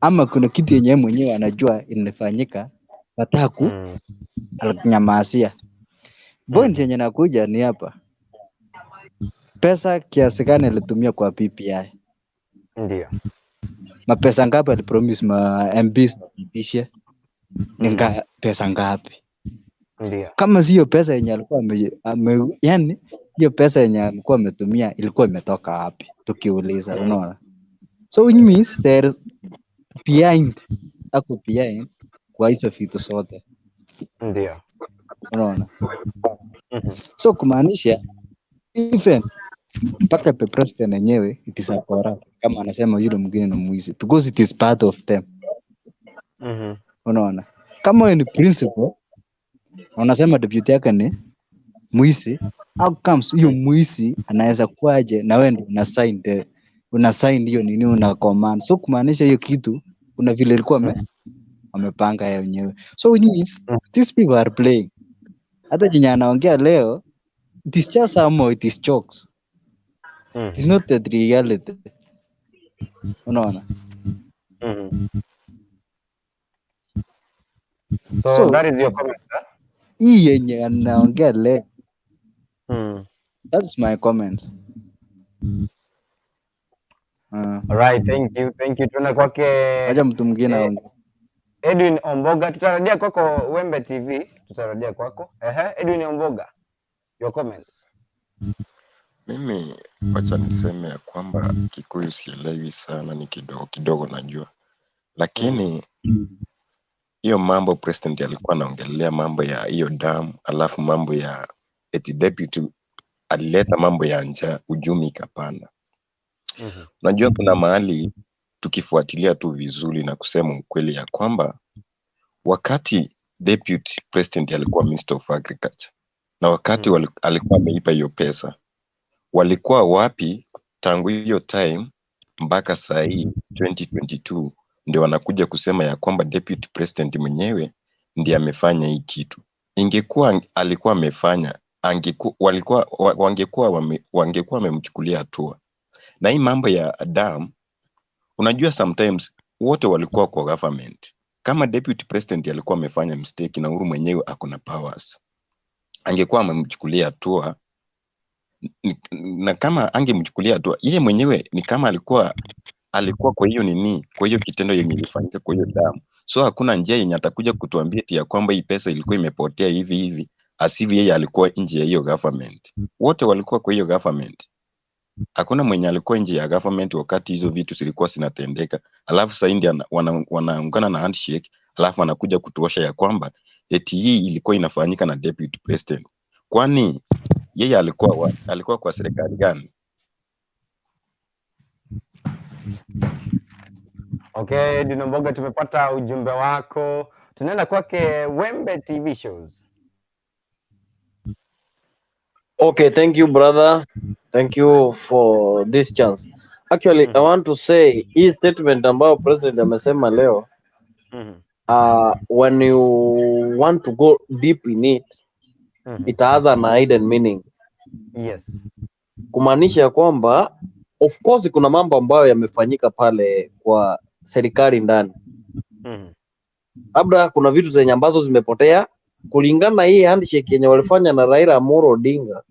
ama kuna kitu yenye yeye mwenyewe anajua inafanyika, wataku alinyamazia. Point yenye nakuja ni hapa, pesa kiasi gani alitumia kwa BBI? Mapesa ngapi alipromise ma MPs wapitishe? Ni pesa ngapi? Kama sio pesa yenye alikuwa yani hiyo pesa yenye alikuwa ametumia ilikuwa imetoka wapi? Tukiuliza, unaona? So which means there is behind, ako behind kwa hizo vitu zote, unaona? So kumaanisha even mpaka the president yenyewe it is a corrupt, kama anasema yule mwingine ni mwizi, because it is part of them, unaona? Kama wewe ni principal na unasema deputy yake ni mwizi, how comes huyo mwizi anaweza kuwaje na wewe ndio una sign hiyo nini, una command? So kumaanisha hiyo kitu kuna vile ilikuwa wamepanga yeye wenyewe. So which means these people are playing. Hata chenye anaongea leo, it is just somehow it is jokes, it is not the reality, unaona? So, So that is your comment, huh? hii yenye anaongea leo, that's my comment. Alright, thank you, thank you. Tuende kwake Wacha mtu mwingine aongee. Edwin Omboga, tutarajia kwako Wembe TV, tutarajia kwako. Ehe, Edwin Omboga, your comment. Mimi wacha niseme ya kwamba Kikuyu sielewi sana, ni kidogo kidogo najua, lakini hiyo mambo president alikuwa anaongelea mambo ya hiyo damu, alafu mambo ya eti deputy alileta mambo ya njaa, uchumi ikapanda. Unajua kuna mahali tukifuatilia tu vizuri na kusema ukweli ya kwamba wakati deputy president alikuwa minister of agriculture na wakati alikuwa ameipa hiyo pesa, walikuwa wapi tangu hiyo time mpaka saa hii 2022 ndio wanakuja kusema ya kwamba deputy president mwenyewe ndiye amefanya hii kitu? Ingekuwa alikuwa amefanya, wangekuwa wamemchukulia hatua. Na hii mambo ya dam, unajua sometimes wote walikuwa kwa government. Kama deputy president alikuwa amefanya mistake na Uhuru mwenyewe ako na powers, angekuwa amemchukulia hatua, na kama angemchukulia hatua yeye mwenyewe ni kama alikuwa kwa hiyo nini, kwa hiyo kitendo yenye ilifanyika kwa hiyo damu. So hakuna njia yenye atakuja kutuambia eti ya kwamba hii pesa ilikuwa imepotea hivi hivi, asivi yeye alikuwa nje ya hiyo government. Wote walikuwa kwa hiyo government, hakuna mwenye alikuwa nje ya government wakati hizo vitu zilikuwa zinatendeka. Alafu sasa ndio wanaungana na handshake, alafu anakuja kutuosha ya kwamba eti hii ilikuwa inafanyika na deputy president. Kwani yeye alikuwa kwa serikali gani? Okay, Dino Mboga, tumepata ujumbe wako. Tunaenda kwake Wembe TV shows. Okay, thank you brother. Thank you for this chance. Actually, I want to say hii statement ambayo president amesema leo, when you want to go deep in it, it has an hidden meaning. Yes. Kumaanisha kwamba of course kuna mambo ambayo yamefanyika pale kwa serikali ndani. Labda kuna vitu zenye ambazo zimepotea kulingana na hii handshake yenye walifanya na Raila Amolo Odinga,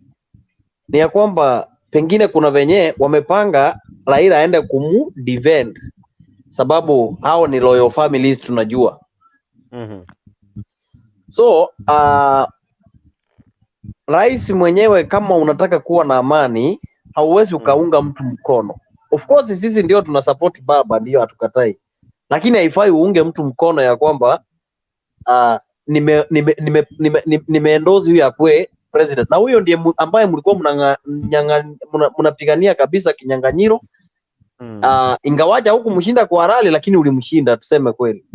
ni ya kwamba pengine kuna venye wamepanga Raila aende kumu defend, sababu hao ni loyal families tunajua. So rais mwenyewe kama unataka kuwa na amani hauwezi ukaunga mtu mkono. Of course sisi ndio tuna support baba, ndio hatukatai, lakini haifai uunge mtu mkono ya kwamba nimeendorse huyu akue president, na huyo ndiye ambaye mlikuwa mnapigania kabisa kinyang'anyiro. Ingawaja hukumshinda kwa rally, lakini ulimshinda, tuseme kweli.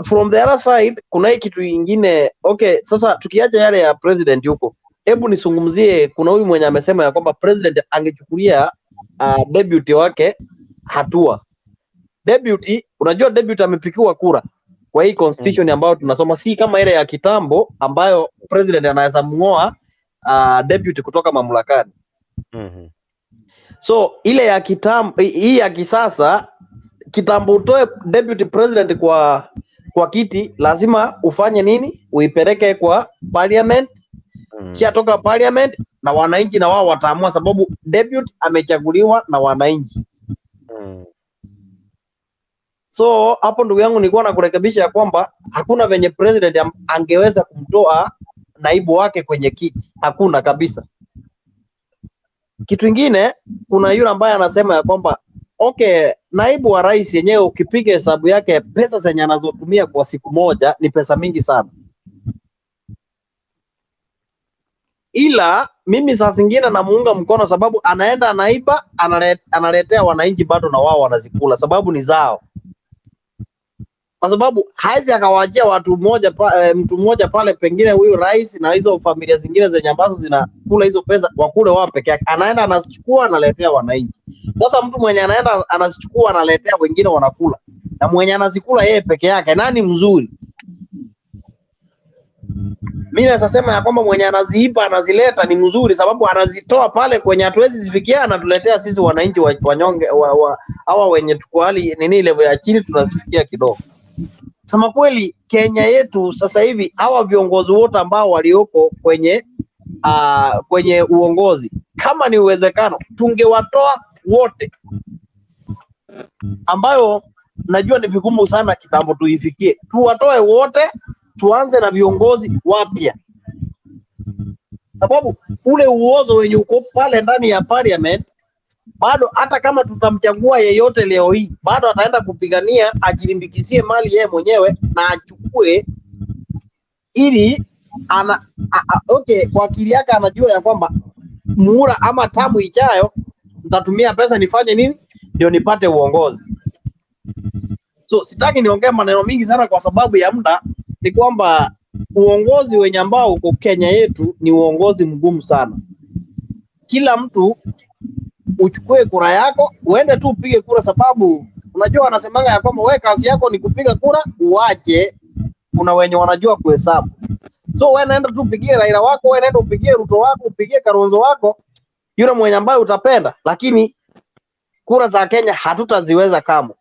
From the other side kuna hii kitu ingine. Okay, sasa tukiacha yale ya president huko, hebu nisungumzie, kuna huyu mwenye amesema ya kwamba president angechukulia deputy wake hatua. Deputy, unajua deputy amepikiwa kura kwa hii constitution ambayo tunasoma, si kama ile ya kitambo ambayo president anaweza muoa deputy kutoka mamlakani. So ile ya kitambo, hii ya kisasa, kitambo utoe deputy president kwa kiti, lazima ufanye nini? Uipeleke kwa parliament. Kisha toka parliament na wananchi na wao wataamua, sababu deputy amechaguliwa na wananchi. So hapo ndugu yangu nilikuwa nakurekebisha ya kwamba hakuna venye president angeweza kumtoa naibu wake kwenye kiti, hakuna kabisa. Kitu ingine, kuna yule ambaye anasema ya kwamba okay, naibu wa rais yenyewe ukipiga hesabu yake pesa zenye anazotumia kwa siku moja ni pesa mingi sana, ila mimi saa zingine namuunga mkono sababu anaenda anaiba, analetea wananchi bado na wao wanazikula, sababu ni zao, kwa sababu hawezi akawaachia watu mmoja mtu mmoja pale, pengine huyu rais na hizo familia zingine zenye ambazo zinakula hizo pesa wakule wao peke yake. Anaenda anazichukua analetea wananchi. Sasa mtu mwenye anaenda anazichukua analetea wengine wanakula, na mwenye anazikula yeye peke yake, nani mzuri? Mimi naweza sema ya kwamba mwenye anaziiba anazileta ni mzuri, sababu anazitoa pale kwenye hatuwezi zifikia, anatuletea sisi wananchi wanyonge hawa wenye tuko hali nini level ya chini tunazifikia kidogo. Sema kweli, Kenya yetu sasa hivi hawa viongozi wote ambao walioko kwenye uongozi, kama ni uwezekano tungewatoa wote, ambayo najua ni vigumu sana kitambo tuifikie. Tuwatoe wote, tuanze na viongozi wapya, sababu ule uozo wenye uko pale ndani ya parliament bado, hata kama tutamchagua yeyote leo hii, bado ataenda kupigania ajilimbikizie mali yeye mwenyewe na achukue, ili okay, kwa akili yake anajua ya kwamba muhula ama tamu ijayo nitatumia pesa nifanye nini ndio nipate uongozi. So sitaki niongee maneno mingi sana kwa sababu ya muda. Ni kwamba uongozi wenye ambao uko Kenya yetu ni uongozi mgumu sana. Kila mtu uchukue kura yako uende tu upige kura, sababu unajua wanasemanga ya kwamba wewe kazi yako ni kupiga kura, uache kuna wenye wanajua kuhesabu. So wewe naenda tu upigie Raila wako, wewe naenda upigie Ruto wako, upigie Kalonzo wako, yule mwenye ambaye utapenda, lakini kura za Kenya hatutaziweza kamwe.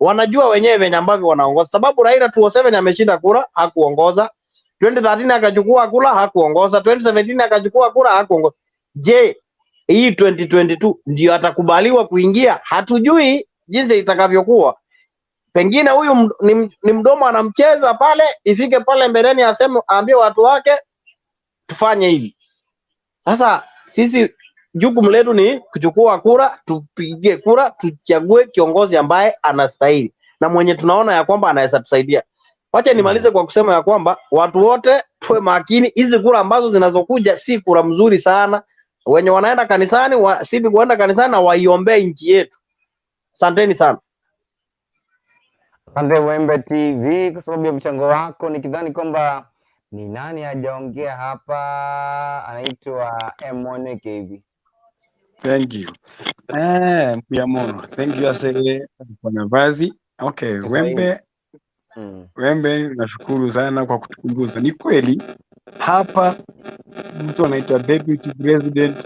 Wanajua wenyewe venye ambavyo wanaongoza, sababu Raila 2007 ameshinda kura, hakuongoza. 2013 akachukua kura, hakuongoza. 2017 akachukua kura, hakuongoza. Je, hii 2022 ndio atakubaliwa kuingia? Hatujui jinsi itakavyokuwa. Pengine huyu ni mdomo anamcheza pale, ifike pale mbeleni aseme, aambie watu wake tufanye hivi. Sasa sisi jukumu letu ni kuchukua kura, tupige kura, tuchague kiongozi ambaye anastahili na mwenye tunaona ya kwamba anaweza tusaidia. Wacha nimalize kwa kusema ya kwamba watu wote tuwe makini, hizi kura ambazo zinazokuja si kura mzuri sana. Wenye wanaenda kanisani wasipi kuenda kanisani na waiombee nchi yetu. Asanteni sana. Asante Wembe TV kwa sababu ya mchango wako, nikidhani kwamba ni nani hajaongea hapa, anaitwa M1 KV. Thank you. Mpiamono. Thank you ase kwa nafasi. Okay, Kiswahili. Wembe Wembe, nashukuru sana kwa kutukumbusha. Ni kweli hapa mtu anaitwa deputy president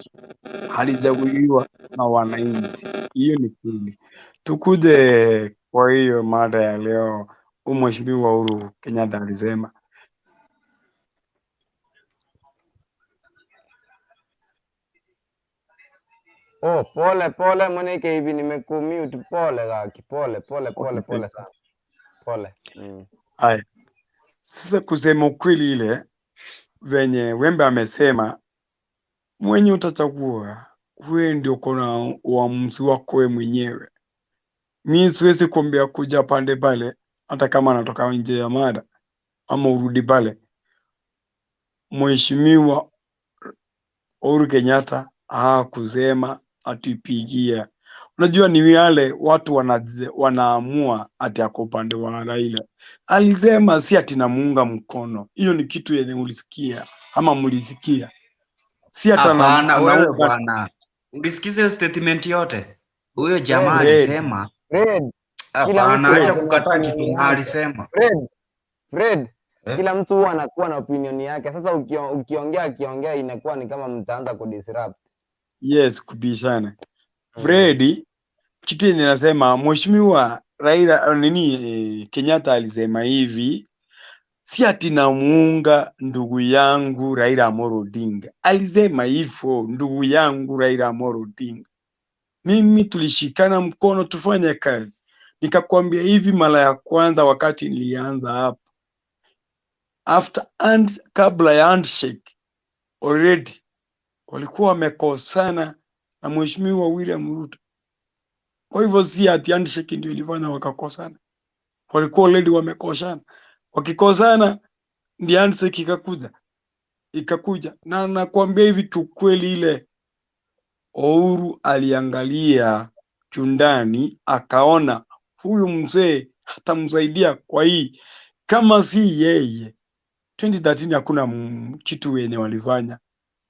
alichaguliwa na wananchi. Hiyo ni kweli. Tukuje kwa hiyo mada ya leo, Mheshimiwa Uhuru Kenyatta alisema Oh, pole pole mwanake hivi nimekumute. Pole gaki, pole pole pole pole sana. Pole. Haya. Sasa kusema ukweli, ile venye Wembe amesema, mwenye utachagua wewe ndio uko na uamuzi wako wewe mwenyewe. Mi siwezi kuambia kuja pande pale, hata kama anatoka nje ya mada ama urudi pale. Mheshimiwa Uhuru Kenyatta hakusema atipigia. Unajua ni wale watu wanaamua ati ako upande wa Raila. Alisema si ati namuunga mkono. Hiyo ni kitu yenye ulisikia ama mlisikia. Si ati Hapana wewe anaunga bwana, ulisikiza hiyo statement yote? Huyo jamaa Fred, alisema Fred, kila hapana, mtu acha ako na kukataa opinion kitu yake. alisema. Fred, Fred, Eh? kila mtu huwa anakuwa na opinion yake. Sasa ukiongea akiongea inakuwa ni kama mtaanza kudisrupt. Yes, kubishana. Fred, kitu yenye nasema Mheshimiwa Raila nini Kenyatta alisema hivi, si ati namuunga ndugu yangu Raila Amolo Odinga. Alisema hivyo, ndugu yangu Raila Amolo Odinga, mimi tulishikana mkono tufanye kazi. Nikakwambia hivi mara ya kwanza wakati nilianza hapa, after and kabla ya handshake already walikuwa wamekosana na Mheshimiwa William Ruto. Kwa hivyo si ati handshake ndio ilifanya wakakosana, walikuwa already wamekosana. Wakikosana ndio handshake ikakuja. Na nakwambia hivi kiukweli, ile Uhuru aliangalia kiundani, akaona huyu mzee atamsaidia kwa hii, kama si yeye 2013 hakuna kitu wenye walifanya.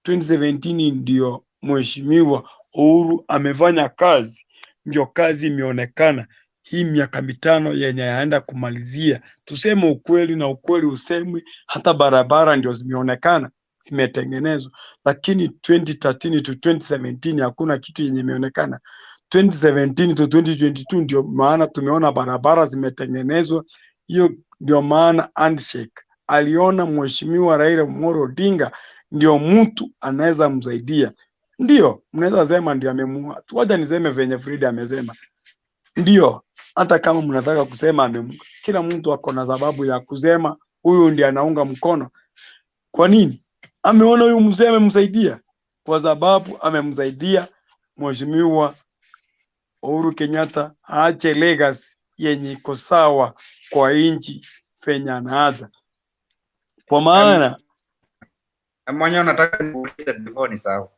2017 ndio Mheshimiwa Uhuru amefanya kazi, ndio kazi imeonekana. Hii miaka 5 yenye yaenda kumalizia, tuseme ukweli na ukweli usemwe, hata barabara ndio zimeonekana zimetengenezwa, lakini 2013 to 2017 hakuna kitu yenye imeonekana. 2017 to 2022 ndio maana tumeona barabara zimetengenezwa. Hiyo ndio maana handshake aliona Mheshimiwa Raila Amolo Odinga ndio mtu anaweza msaidia. Ndio mnaweza sema ndio amemua. Wacha niseme venye Frida amesema, ndio hata kama mnataka kusema amemuunga, kila mtu ako na sababu ya kusema huyu ndiye anaunga mkono. Kwa nini? Ameona huyu mzee amemsaidia, kwa sababu amemsaidia Mheshimiwa Uhuru Kenyatta aache legacy yenye iko sawa kwa nchi venye anaacha, kwa maana Mwenyewe nataka nikuulize before nisahau.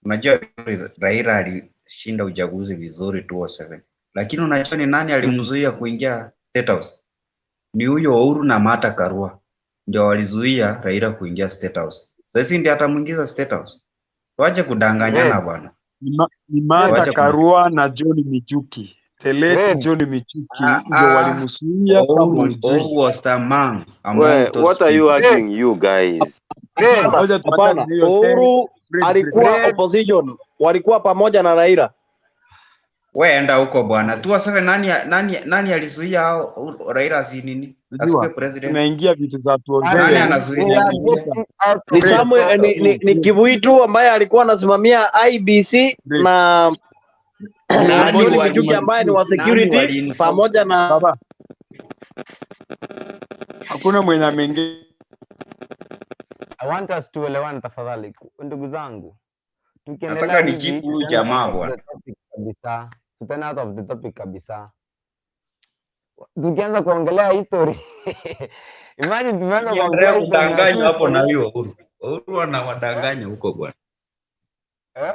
Unajua vizuri Raila alishinda uchaguzi vizuri 2007. Lakini unajua ni nani alimzuia kuingia State House? Ni huyo Uhuru na Martha Karua ndio walizuia Raila kuingia State House. Sasa ndiye atamuingiza State House. Tuache kudanganyana bwana. Ni Martha Tuache Karua na John Michuki, the late Fred. John Michuki Ah, ndio ah, walimzuia kama Uhuru, mjui. Uhuru was the man among We, those what are you people. arguing, you guys? Hapana, Ngoja tuachane hapana. na hiyo story. Uhuru Fred, alikuwa Fred. opposition, walikuwa pamoja na Raila. We enda huko bwana. 207 nani alizuia hao Raila asi nini? Unajua Asikuwe president. tunaingia vitu za Nani 207. anazuia? We are getting out Ni of the Samuel, topic. ni Kivuitu ambaye alikuwa anasimamia IBC Fred. na na Nani John wali Michuki ambaye ni wa nani security wali pamoja na Baba, hakuna mwenye ameingia. I want us tuelewane tafadhali, ndugu zangu. Tukiendelea Nataka hivi nijibu huyu tutaenda jamaa out of the bwana. topic kabisa, tutaenda out of the topic kabisa. Tukianza kuongelea history imagine tumeanza Niendelea kuongelea history na kudanganywa hapo na history huyo Uhuru. Uhuru anawadanganya huko bwana. eh?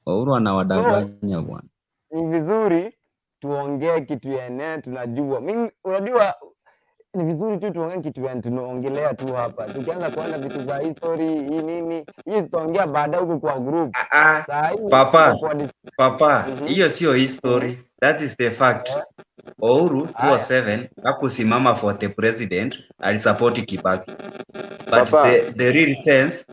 Uhuru So anawadanganya bwana. ni vizuri tuongee kitu yenye tunajua. Mimi unajua ni vizuri tu tuongee kitu yenye tunaongelea tu hapa. Tukianza kuenda vitu za history hii nini, hiyo tutaongea baadaye huko kwa group. Saa hii Papa, tuko kwa papa, hiyo sio history. That is the fact. Uhuru Haya. 207 hakusimama for the president, alisupport Kibaki. But Papa, the real sense,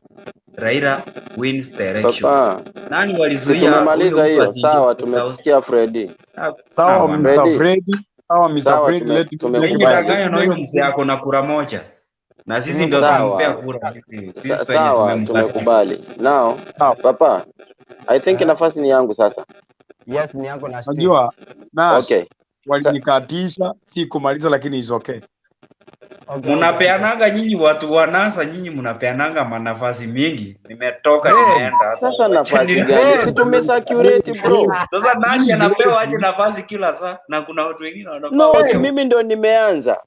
Raila wins the election. papa, Nani si walizuia huyo tumemaliza mtu hiyo? asiingie Sawa, State House? tumekusikia Freddy. Hakuna Sawa bwana. Mr. Freddy, Freddy, sawa Mr. sawa, Freddy, let me tumekubali. Nyinyi na huyo mzee ako na kura moja. Na sisi ndio tulimpea Sawa, kura sisi sisi wenye sawa, tumemkataa. tumekubali. Now, papa, I think nafasi ni yangu sasa. Yes, ni yako na Steve. Najua Nash Okay. walinikatisha si kumaliza, lakini is okay. Munapeananga nyinyi watu wa NASA, nyinyi munapeananga manafasi mingi. Nimetoka nimeenda hata Sasa wacha nafasi ni gani? Si tumesecurity bro. Sasa Nash anapewa aje nafasi kila saa na kuna watu wengine wanafaa No, si wapewe. mimi ndo nimeanza.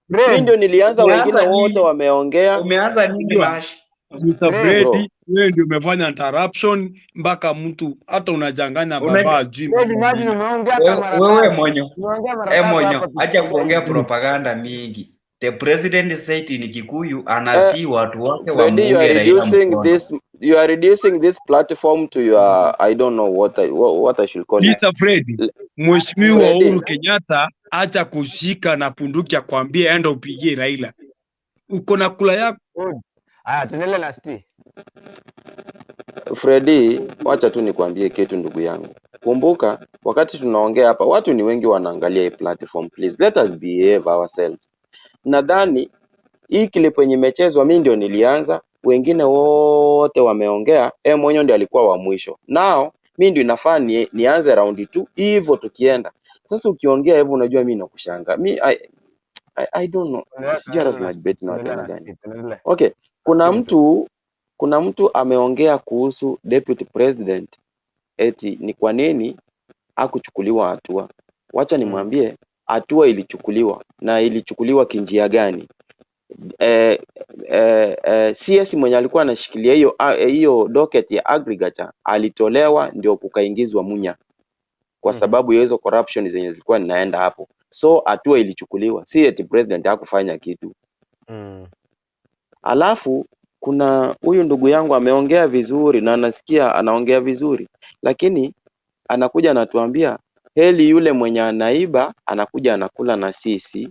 Mimi ndio nilianza, Umeanza wengine wote nini? wameongea. Umeanza nini Unajua Nash? Mr. Bro, Freddy, wewe ndio umefanya interruption mpaka mtu hata unachanganya baba ajui Fred, mambo imagine mengi. umeongea hata mara Wewe tatu. Monyo, Umeongea mara tatu Monyo, hapa acha tukiongea kuongea hivi. propaganda mingi. The president said in Kikuyu anasii watu wake Freddy, you wamuunge are Raila reducing mkono. this you are reducing this platform to your, I don't know what I should call it. Mr. Freddy, Mheshimiwa Freddy, Uhuru Kenyatta acha kushika na bunduki akwambie enda upigie Raila. Uko na kula yako. Good. Haya, tuendelee na Steve. Freddy, wacha tu nikwambie kitu ndugu yangu. Kumbuka wakati tunaongea hapa, watu ni wengi wanaangalia hii platform. Please let us behave ourselves. Nadhani hii clip yenye imechezwa, mi ndio nilianza, wengine wote wameongea, yeye mwenyewe ndio alikuwa wa mwisho. Now mi ndio inafaa nianze raundi tu hivyo tukienda. Sasa ukiongea hivyo, unajua mi nakushanga. Mi I don't know, Tuendelee sijui hata tuendelee na tunadebate na watu tuendelee aina na gani. Steve, tuendelee. Okay, kuna mtu ameongea kuhusu deputy president eti ni kwa nini hakuchukuliwa hatua. Wacha nimwambie hatua ilichukuliwa na ilichukuliwa kinjia gani. CS mwenye alikuwa anashikilia hiyo hiyo docket ya agriculture alitolewa, ndio kukaingizwa Munya kwa sababu ya hizo corruption zenye zilikuwa zinaenda hapo. So hatua ilichukuliwa, si eti president hakufanya kitu. Alafu kuna huyu ndugu yangu ameongea vizuri na nasikia anaongea vizuri, lakini anakuja anatuambia heli yule mwenye anaiba anakuja anakula na sisi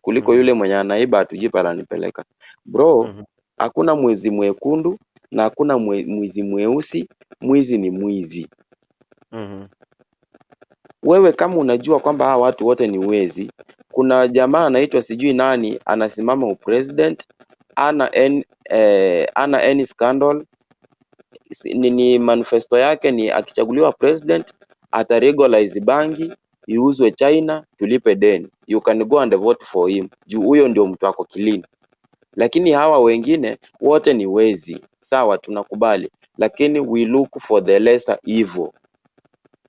kuliko yule mwenye anaiba hatujui pale anipeleka. Bro, hakuna mwizi mwekundu na hakuna mwizi mweusi, mwizi ni mwizi. Wewe kama unajua kwamba hawa watu wote ni wezi, kuna jamaa anaitwa sijui nani anasimama upresident, ana any scandal, ni manifesto yake ni akichaguliwa president ata legalize bangi iuzwe China tulipe deni. You can go and vote for him juu huyo ndio mtu ako clean. Lakini hawa wengine wote ni wezi, sawa, tunakubali, lakini we look for the lesser evil,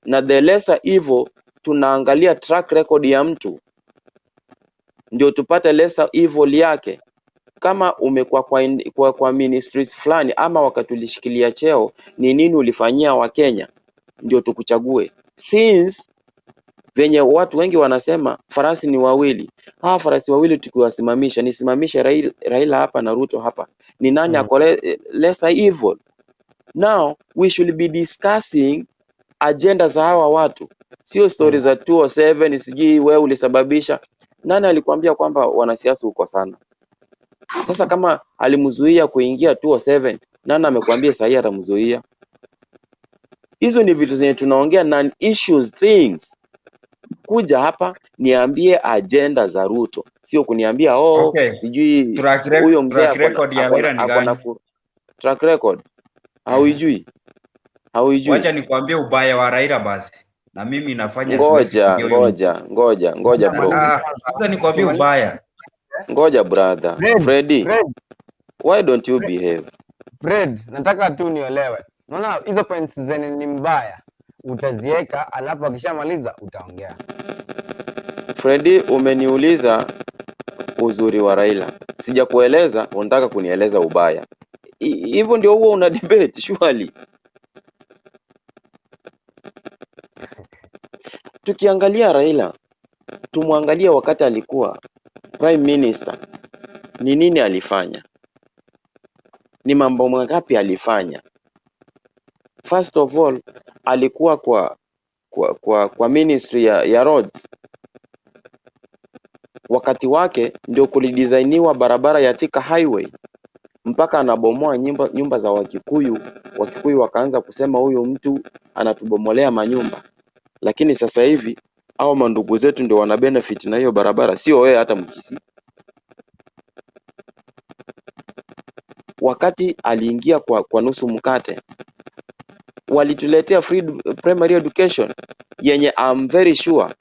na the lesser evil tunaangalia track record ya mtu ndio tupate lesser evil yake. Kama umekuwa kwa ministries fulani ama wakati ulishikilia cheo, ni nini ulifanyia Wakenya ndio tukuchague? Since venye watu wengi wanasema farasi ni wawili, hawa farasi wawili tukiwasimamisha, nisimamishe Raila hapa na Ruto hapa, ni nani ako lesser evil? Now we should be discussing agenda za hawa watu, sio story za 207 sijui wewe ulisababisha. Nani alikwambia kwamba wanasiasa huko sana? Sasa kama alimzuia kuingia 207, nani amekwambia sahi atamzuia? Hizo ni vitu zenye tunaongea, non issues things. Kuja hapa niambie agenda za Ruto, sio kuniambia oh, Okay. sijui Track huyo mzee track record ya Raila ni ako na gani? track record hauijui, hauijui. Wacha nikwambie ubaya wa Raila basi. Na mimi nafanya siwezi Ngoja pigia huyo mtu. ngoja ngoja ngoja bro, Sasa nikwambie ubaya. ngoja brother Fred, Freddy, Fred, why don't you behave? Fred, nataka tu niolewe. Naona hizo points zenye ni mbaya utazieka, alafu akishamaliza utaongea. Freddy, umeniuliza uzuri wa Raila, sijakueleza, unataka kunieleza ubaya. Hivyo ndio huo una debate surely. Tukiangalia Raila, tumwangalie wakati alikuwa prime minister, ni nini alifanya? Ni mambo mangapi alifanya? First of all, alikuwa kwa ministry ya roads. Wakati wake ndio kulidesainiwa barabara ya Thika Highway mpaka anabomoa nyumba za Wakikuyu. Wakikuyu wakaanza kusema huyu mtu anatubomolea manyumba, lakini sasa hivi hao mandugu zetu ndio wana benefit na hiyo barabara, sio wewe hata Mkisii. Wakati aliingia kwa nusu mkate, walituletea free primary education yenye I'm very sure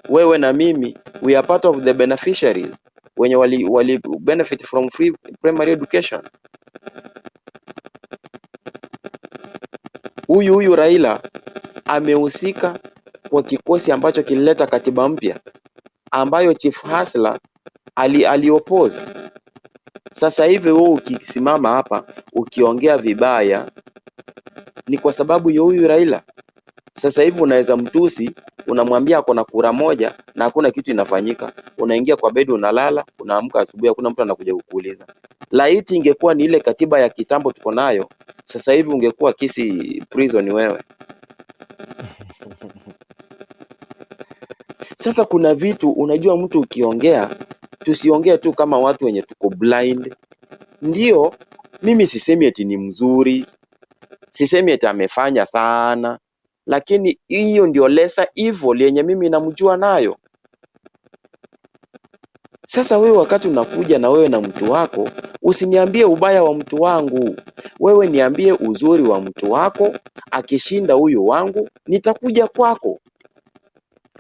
wewe na mimi we are part of the beneficiaries wenye wali benefit from free primary education. Huyu Raila amehusika kwa kikosi ambacho kilileta katiba mpya ambayo Chief Hasla alioppose. Sasa hivi wewe ukisimama hapa ukiongea vibaya ni kwa sababu ya huyu Raila. Sasa hivi unaweza mtusi, unamwambia ako na kura moja na hakuna kitu inafanyika. Unaingia kwa bedi unalala, unaamka asubuhi hakuna mtu anakuja kukuuliza. Laiti ingekuwa ni ile katiba ya kitambo tuko nayo, sasa hivi ungekuwa Kisii prison wewe. Sasa kuna vitu unajua, mtu ukiongea, tusiongee tu kama watu wenye tuko blind. Ndio, mimi sisemi eti ni mzuri, sisemi eti amefanya sana, lakini hiyo ndio lesser evil yenye mimi namjua nayo. Sasa wewe wakati unakuja na wewe na mtu wako, usiniambie ubaya wa mtu wangu. Wewe niambie uzuri wa mtu wako, akishinda huyu wangu, nitakuja kwako.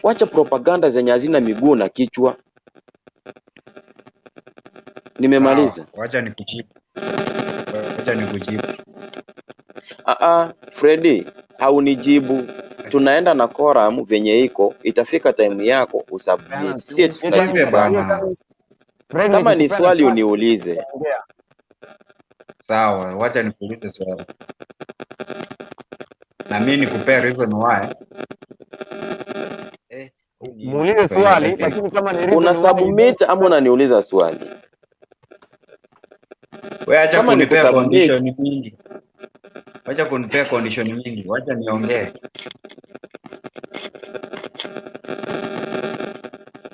Wacha propaganda zenye hazina miguu na kichwa. Nimemaliza. Sawa, wacha nikujibu. Wacha nikujibu. Freddy, haunijibu. Tunaenda na quorum venye iko, itafika time yako usubmit. Si eti Sikize tunajibizana. bana. Fred, Kama ni nikikupea swali nafasi uniulize. utaongea. Sawa, wacha nikuulize swali. Na mimi nikupea reason why. Muulize swali, lakini kama ni reason Una why submit ama unaniuliza swali? Wewe acha Kama ni kunipea kusubmit, condition mingi. Wacha kunipea condition mingi. Wacha niongee.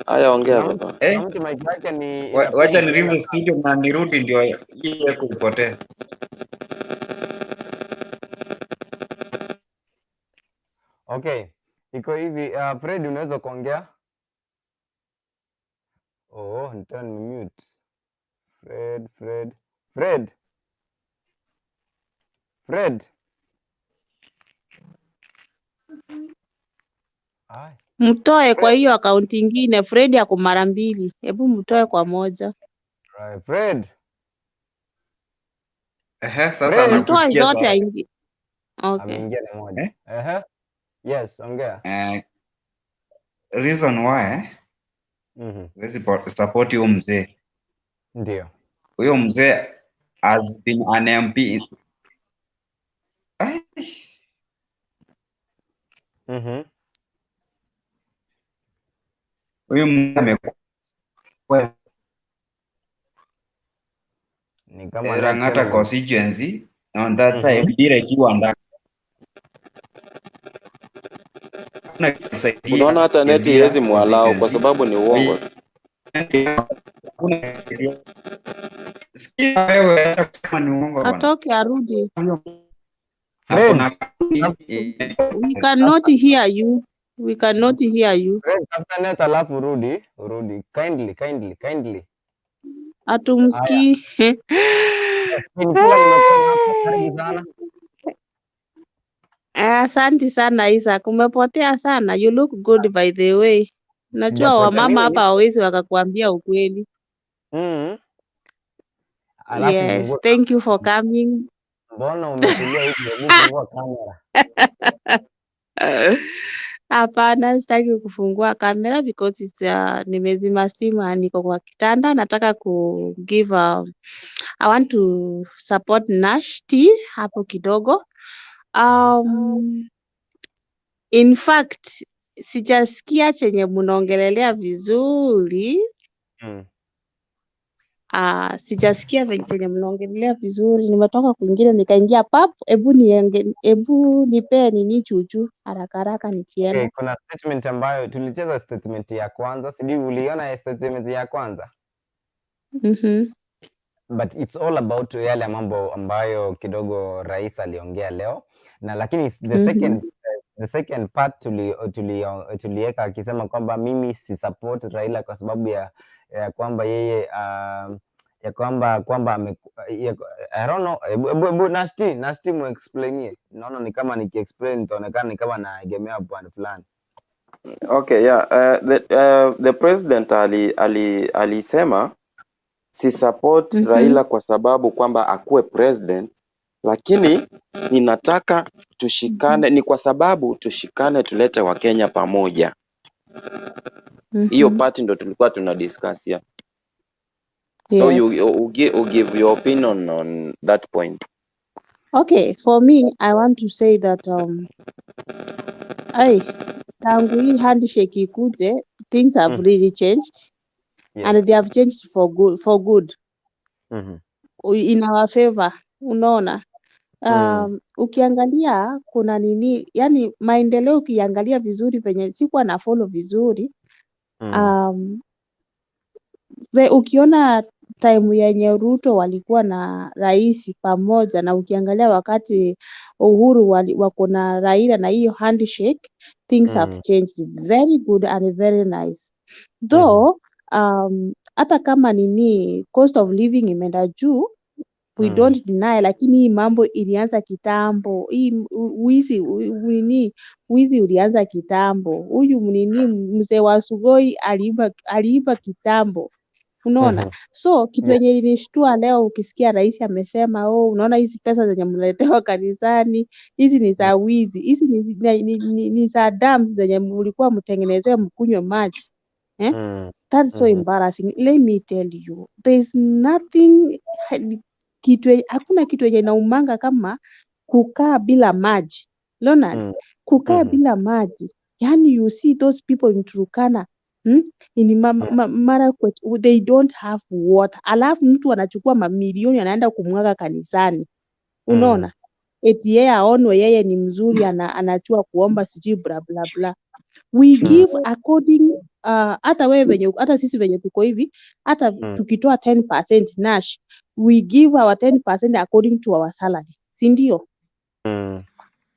Haya, ongea baba. Kuna mtu mic yake ni Wacha inapiga nirive kelele sana. studio na nirudi ndio hii yako ipotee. Okay, iko hivi. Fred, unaweza kuongea? Oh, nita mute. Fred, Fred, Fred, Fred. Ai, Mtoe kwa Fred. hiyo akaunti ingine. Fred ako mara mbili, hebu mtoe kwa moja, Right, Fred. Ehe, sasa Fred. mtoe nakusikia zote sasa. aingie. Okay. Ameingia na moja. Eh? Ehe. Yes, ongea. Reason why siwezi support huyo mzee. Ndio. Huyo mzee has been an MP. Huyu mzee amekuwa Ni kama net Lang'ata tena. constituency on that time bila ikiwa ndani. Hakuna kusaidia Unaona hata neti Kibira iwezi mwalau kwa constituency. sababu ni uongo. Hakuna. Sikia wewe, acha kusema ni uongo bwana. Atoke arudi. Fred, Hakuna kampuni We cannot hear you. We cannot hear you. Fred, tafuta net alafu urudi, urudi. Kindly, kindly, kindly. Haya. Hatumsikii. Queen Kula nimekuona hapo, karibu sana. Asante sana Isaac, umepotea sana. You look good by the way. Najua Sijapotea wamama mimi. hapa hawawezi wakakuambia ukweli. Alafu Yes, fungua, thank you for coming. mbona umetulia hivi? Hebu fungua kamera. Hapana, sitaki kufungua kamera because it's, nimezima simu, niko kwa kitanda. Nataka ku give I want to support Nash T hapo kidogo. In fact, sijasikia chenye mnaongelelea vizuri. Sijasikia chenye mnaongelelea vizuri. Nimetoka kwingine nikaingia pap. Ebu nienge, ebu nipee nini chuchu haraka haraka Okay, nikienda. kuna statement ambayo tulicheza, statement ya kwanza, sijui uliona ya statement ya kwanza? But it's all about yale mambo ambayo kidogo rais aliongea leo na lakini the second the second part tuliweka akisema kwamba mimi si support Raila kwa sababu ya kwamba yeye ya kwamba I don't know, ebu Nashti muexplainie. Naona ni kama nikiexplain nitaonekana ni kama naegemea upande fulani. Okay, yeah. The president alisema si support Raila kwa sababu kwamba akuwe president, lakini ninataka tushikane, ni kwa sababu tushikane tulete Wakenya pamoja. Hiyo part ndo tulikuwa tuna discuss, yeah. So you, you give your opinion on that point. Okay, for me, I want to say that ai, tangu hii handshake ikuje, things have really changed and they have changed for good, for good. In our favor, unaona. Ukiangalia kuna nini, yani maendeleo ukiangalia vizuri venye sikuwa na follow vizuri ukiona time yenye Ruto walikuwa na rais pamoja na ukiangalia wakati Uhuru wako na Raila na hiyo handshake, things have changed very good and very nice though. Hata kama nini cost of living imeenda juu, we don't deny, lakini hii mambo ilianza kitambo. Hii wizi nini, wizi ulianza kitambo. Huyu nini mzee wa Sugoi aliiba kitambo, unaona. So kitu yenye ilinishtua leo ukisikia rais amesema, oh, unaona hizi pesa zenye mnaletewa kanisani hizi ni za wizi, hizi ni za dams zenye mlikuwa mtengenezee mkunywe maji, eh? That's so embarrassing. Let me tell you, there's nothing hakuna kitu yenye inaumanga kama kukaa bila maji. Leonard, kukaa bila maji. Yani you see those people in Turkana, In Marakwet, they don't have water. Alafu mtu anachukua mamilioni anaenda kumwaga kanisani. Unaona? Eti yeye aonwe yeye ni mzuri, anajua kuomba sijui bla bla bla. We give according hata wewe venye hata sisi venye tuko hivi, hata tukitoa 10% Nash, we give our 10% according to our salary, si ndio?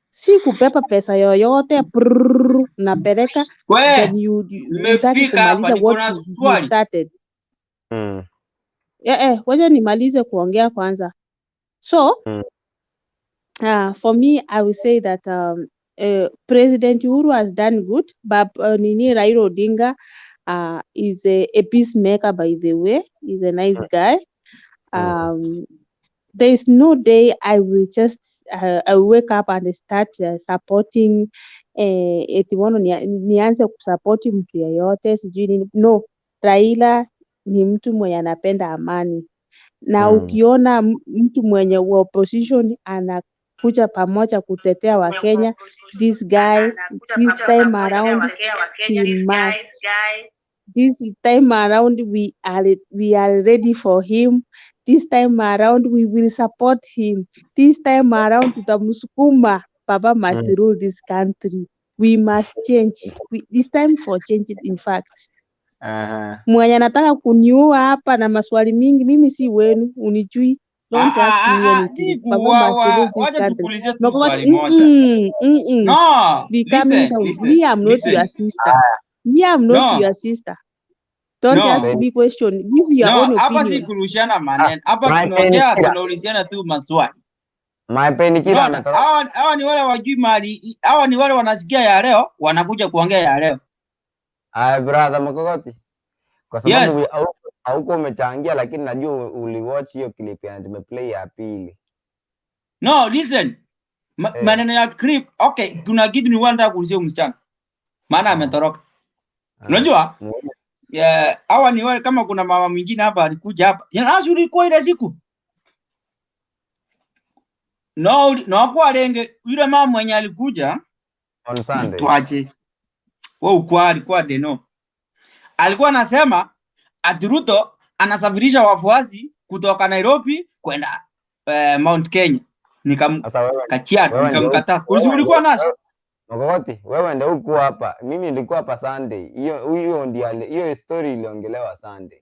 Si kubeba pesa yoyote prrrr, napeleka We, then you hutaki nimefika hapa, kumaliza niko what na you swali. started. Wacha nimalize kuongea kwanza. So for me, I will say that President Uhuru has done good, but nini Raila Odinga is a peacemaker, by the way. He's a nice guy. There is no day I will just I will wake up and start supporting eti wono nianze kusupport mtu yeyote sijui nini. No, Raila ni mtu mwenye anapenda amani na ukiona mtu mwenye wa opposition anakuja pamoja kutetea Wakenya, this guy this time around he must, this time around we are ready for him. This time around we will support him. This time around tutamsukuma. Baba must rule this country. We must change. It's time for change, in fact. Aha. Mwenye anataka kuniua hapa na maswali mingi, mimi si wenu, unijui. Don't ask me Si anything. Baba must kuuawa, leave this wacha country. tukuulizie tu Makokoti, swali moja. No, Be coming listen, down. listen, Me, I'm not your listen. sister. Me, I'm not No, your sister. Don't ask no, me question. Give your no, own hapa si opinion. kurushiana maneno, hapa My tunaongea, penikira. tunaulizana tu maswali. My penikira Unaona, ametoroka. hawa ni wale wajui mali, hawa ni wale wanasikia ya leo, wanakuja kuongea ya leo. Ay, brother Makokoti. Kwa sababu Yes, hauko umechangia, lakini najua uliwatch hiyo clip ya tumeplay ya pili. no, listen. Maneno ya clip, okay, kuna kitu nilikuwa nataka kuulizia huyu msichana, maana ametoroka. Unajua? Yeah, hawa ni wale kama kuna mama mwingine hapa alikuja hapa. Nasi ulikuwa ile siku. No, no kwa lenge yule mama mwenye alikuja On Sunday. tuache. Wewe ukwa alikuwa deno. Alikuwa anasema ati Ruto anasafirisha wafuasi kutoka Nairobi kwenda Mount Kenya. Sasa wewe Nikamkatia, wewe ndio nikamkataa. wewe Ulikuwa ndio nasi? Makokoti, wewe ndio huku hapa. Mimi nilikuwa hapa Sunday. Hiyo ndio hiyo story iliongelewa Sunday.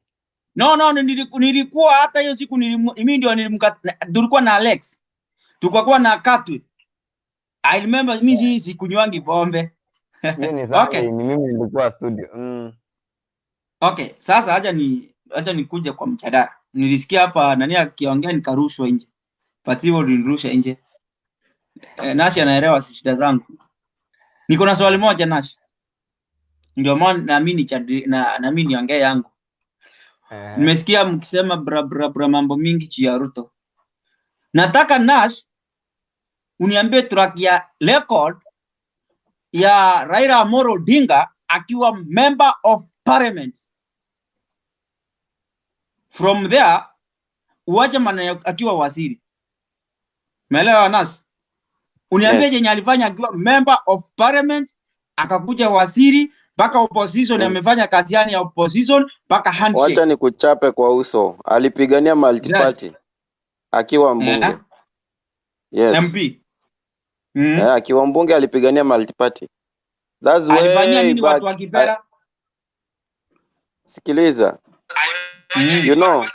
No, nilikuwa hata hiyo siku mimi ndio nilimkataa. Tulikuwa na Alex. Tukakuwa na Katwe. I remember mimi sikunywangi pombe. Hiyo ni Sunday, Okay. ni mimi nilikuwa studio. Okay, sasa acha nikuje kwa mjadala. Nilisikia hapa nani akiongea nikarushwa nje. Pativo nilirusha nje. Nashi anaelewa shida zangu. Niko na swali moja Nashi. Ndio maana naamini na mimi niongee yangu. Nimesikia mkisema bra bra bra mambo mingi juu ya Ruto. Nataka Nash uniambie track ya record ya Raila Amolo Odinga akiwa member of parliament. From there uache maneno akiwa waziri. Umeelewa Nash? Uniambie Yes. yenye alifanya akiwa member of parliament akakuja waziri mpaka opposition, amefanya kazi yani ya opposition mpaka handshake. Wacha nikuchape kwa uso. Alipigania multi-party akiwa mbunge. Yes. MP. Akiwa mbunge alipigania multi-party. That's Alifanyia way nini watu back. wa Kibera? Sikiliza. You know,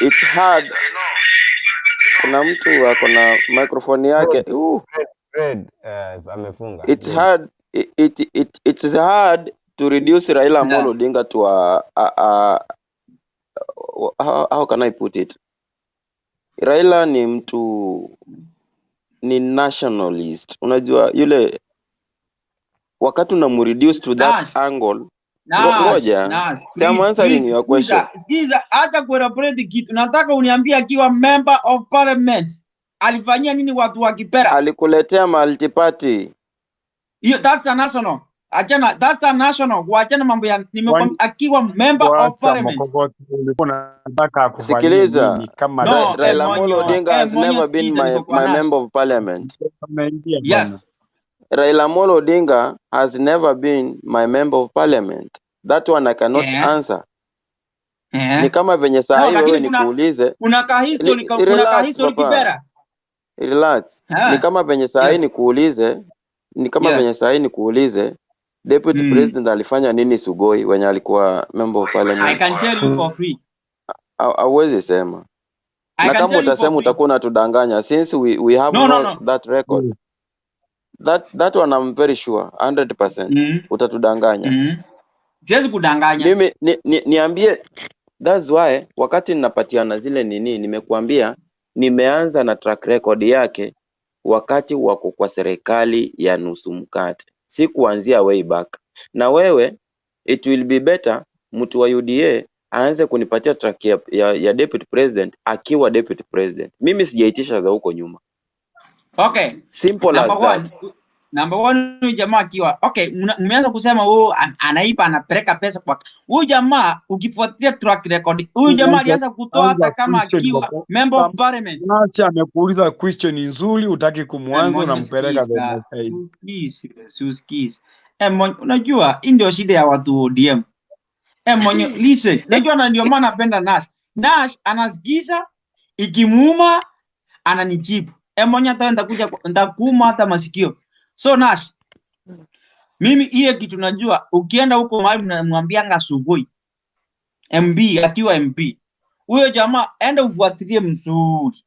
it's hard. Kuna mtu ako na microphone yake. Fred, amefunga. It's Good. hard it's hard to reduce Raila Amolo Odinga to a how can I put it? Raila ni mtu, ni nationalist. Unajua yule wakati unamreduce to that Nash, angle. Nash, Ngoja. Nash, See, I'm please, answering please, your question. sikiza, acha kuelaborate kitu. Nataka uniambie akiwa member of parliament alifanyia nini watu wa Kibera? Alikuletea multi-party. Hiyo that's a national. Achana, that's a national. Waachana mambo ya nimekwambia akiwa member of Wacha parliament. Mokogoti, ulikuwa unataka akufanyie Sikiliza. nini kama No, Raila Amolo Emonyo, Odinga has Emonyo, never been sikiza, niko kwa my Nash. member of parliament. Ameingia bwana. Yes. Raila Amolo Odinga has never been my member of parliament. That one I cannot answer. Ni kama venye saa No, hii wewe lakini kuna nikuulize, kuna ka history kuna ka relax history papa, Kibera. relax. Ni kama venye saa hii Yes. nikuulize, ni kama venye saa hii nikuulize deputy president alifanya nini Sugoi wenye alikuwa member of I parliament? can tell you for free. Hauwezi sema. I Na can kama tell you for utasema free. utakuwa unatudanganya since we have No, no, no no. that record. That one I'm very sure 100% utatudanganya. Siwezi kudanganya. Mimi niambie, that's why wakati ninapatiana zile nini nimekuambia nimeanza na track record yake wakati wako kwa serikali ya nusu mkate, si kuanzia way back. Na wewe it will be better mtu wa UDA aanze kunipatia track ya deputy president akiwa deputy president. Mimi sijaitisha za huko nyuma. Okay. Simple as Number one, that. number one, huyu jamaa akiwa okay, mmeanza kusema huyu anaiba anapeleka pesa kwa huyu jamaa. Ukifuatilia track record, huyu jamaa alianza kutoa hata kama akiwa member of parliament. Nacha amekuuliza question nzuri, utaki kumwanza, Monyo, unampeleka sikiza, kwenye siusikize. Monyo, unajua hii ndio shida ya watu wa ODM. Monyo, listen, najua na ndio maana napenda Nash. Nash anasikiza ikimuuma ananijibu. Monyo, hata nitakuja nitakuuma hata masikio. So Nash, Mimi hiyo kitu najua, ukienda huko mahali mnamwambianga Sugoi MB akiwa MP, huyo jamaa enda ufuatilie mzuri.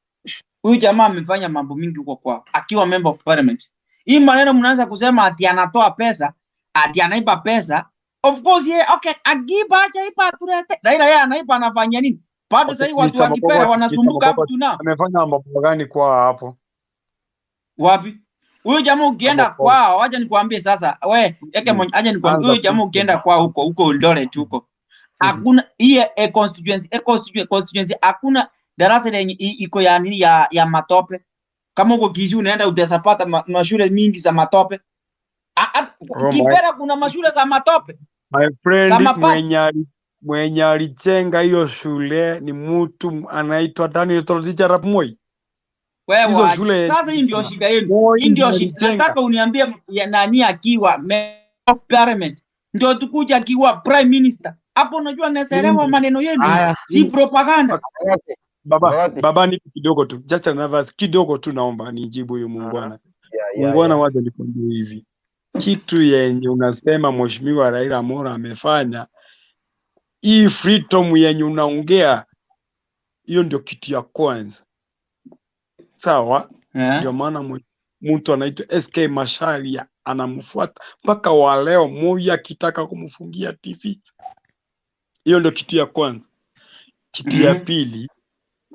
Huyu jamaa amefanya mambo mingi huko kwao akiwa member of parliament. Hii maneno mnaanza kusema ati anatoa pesa, ati anaiba pesa. Of course yeah, okay, akiiba acha iba atulete. Raila yeye anaiba anafanya nini? Bado Okay, sasa hivi watu Mr. wa Kipera Mogoti, Mr. wanasumbuka up Mogoti to now. amefanya mambo gani kwa hapo? Wapi? Huyu jamaa ukienda Hapo kwao, acha nikwambie sasa, we eke Mm. acha nikwambie Anza huyu jamaa ukienda kwao huko huko Eldoret huko. Hakuna hii constituency, constituency hakuna darasa lenye iko ya nini ya matope. Kama uko Kisii unaenda utasapata mashule mingi za matope. Oh my, Kibera kuna mashule za matope, my za friend mabati. mwenye alijenga hiyo shule ni mtu anaitwa Daniel Toroitich arap Moi. Wewe Hizo wacha. shule Sasa hii ndio shida yenu. Moi Hii ndio ndiye shida. alijenga. Nataka uniambie ya nani akiwa member of parliament ndio tukuja akiwa prime minister. Hapo unajua naelewa Mimi maneno yenu, Haya, si propaganda. Mogoti, baba Mogoti. baba, nipe kidogo tu, just another kidogo tu, naomba nijibu huyu Aha. muungwana. Yeah, yeah, Muungwana, yeah. wacha nikwambie hivi, kitu yenye unasema Mheshimiwa Raila Amolo amefanya, hii freedom yenye unaongea, hiyo ndio kitu ya kwanza, sawa? Eh? Ndio maana mtu anaitwa SK Macharia anamfuata mpaka wa leo, Moi akitaka kumfungia TV. Hiyo ndio kitu ya kwanza. Kitu ya pili,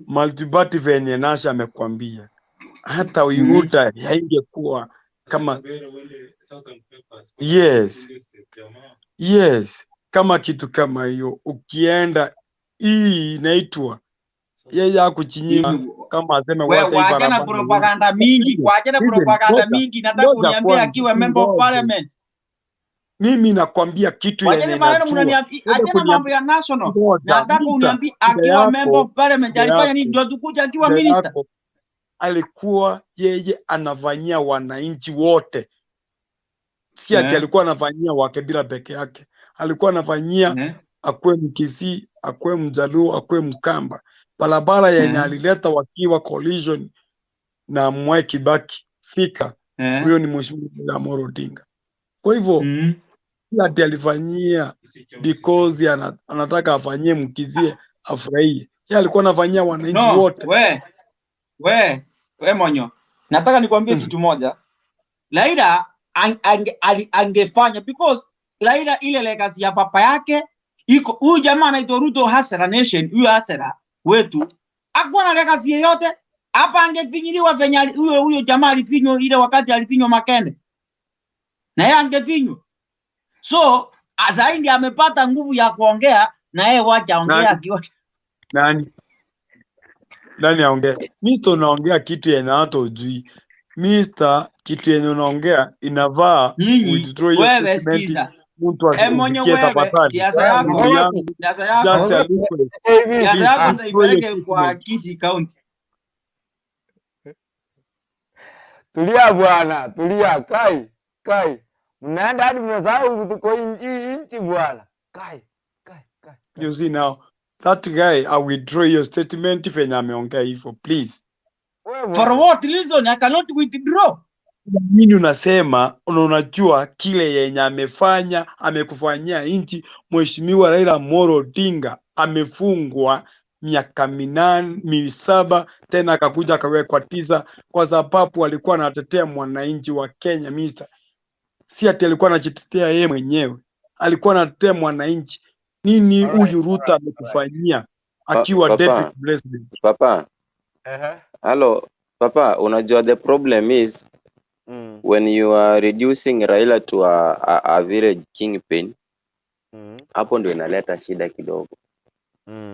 multiparty venye Nasha amekwambia, hata Uruta haingekuwa kama yes, yes, kama kitu kama hiyo. Ukienda hii inaitwa yeye hakuchinyima kama aseme Wewe wacha hii waachana barabara propaganda mingi, Listen, waachana listen, propaganda ngoja mingi. Nataka ngoja uniambie kwanza, akiwa member of ngoja. parliament. Mimi nakwambia kitu yenye Wachana maneno inajua. mnaniambia, Ngoja achana mambo kuniambia, ya national. ngoja Nataka Mita, uniambie shida akiwa member yako, of parliament shida alifanya nini yako, ndio tukuja akiwa shida minister? yako alikuwa yeye anafanyia wananchi wote, si ati Eh, alikuwa anafanyia Wakabila peke yake, alikuwa anafanyia eh, akuwe Mkisii, akuwe Mjaluo, akuwe Mkamba. Barabara yenye eh, alileta wakiwa collision na Mwai Kibaki fika, eh. huyo ni Mheshimiwa Raila Amolo Odinga. Kwa hivyo si ati alifanyia because anataka afanyie Mkisii afurahie, yeye alikuwa anafanyia wananchi No, wote. we Monyo. Nataka nikwambie kitu moja. Raila angefanya because Raila ile legacy ya papa yake iko. Huyu jamaa anaitwa Ruto Hasara Nation, huyu Hasara wetu hakuwa na legacy yeyote hapa. Angefinyiliwa venye huyo jamaa alifinywa ile wakati alifinywa Makende, na yeye angefinywa. So zaidi amepata nguvu ya kuongea na yeye, wacha ongea Nani akiwa nani nani aongea? Mimi naongea kitu yenye hata ujui. Mister, kitu yenye unaongea inavaa nyinyi. withdraw hiyo Wewe statement, sikiza, mtu Monyo, asiusikie wewe tafadhali. siasa Wewe yako, Ndugu Mogoti, yangu, siasa yako, just a Mogoti, request, hivi siasa please yako ah, withdraw your nitaipeleke kwa statement. Kisii County. tulia bwana, tulia kai kai, mnaenda hadi mnasahau tuko hii nchi bwana. Kai kai kai kai. You see now, that guy, I withdraw your statement venye ameongea hivyo, please. Wewe For bwana, what reason I cannot withdraw? Nini unasema na unajua kile yenye amefanya, amekufanyia nchi. Mheshimiwa Raila Amolo Odinga amefungwa miaka 7 tena akakuja akawekwa 9 kwa sababu alikuwa anatetea mwananchi wa Kenya. Mister, si ati alikuwa anajitetea yeye mwenyewe, alikuwa anatetea mwananchi. Nini alright, huyu Ruto alright, alright. amekufanyia akiwa Papa, deputy president? papa, Ehe. hello, papa, unajua the problem is when you are reducing Raila to a village kingpin, hapo ndio inaleta shida kidogo,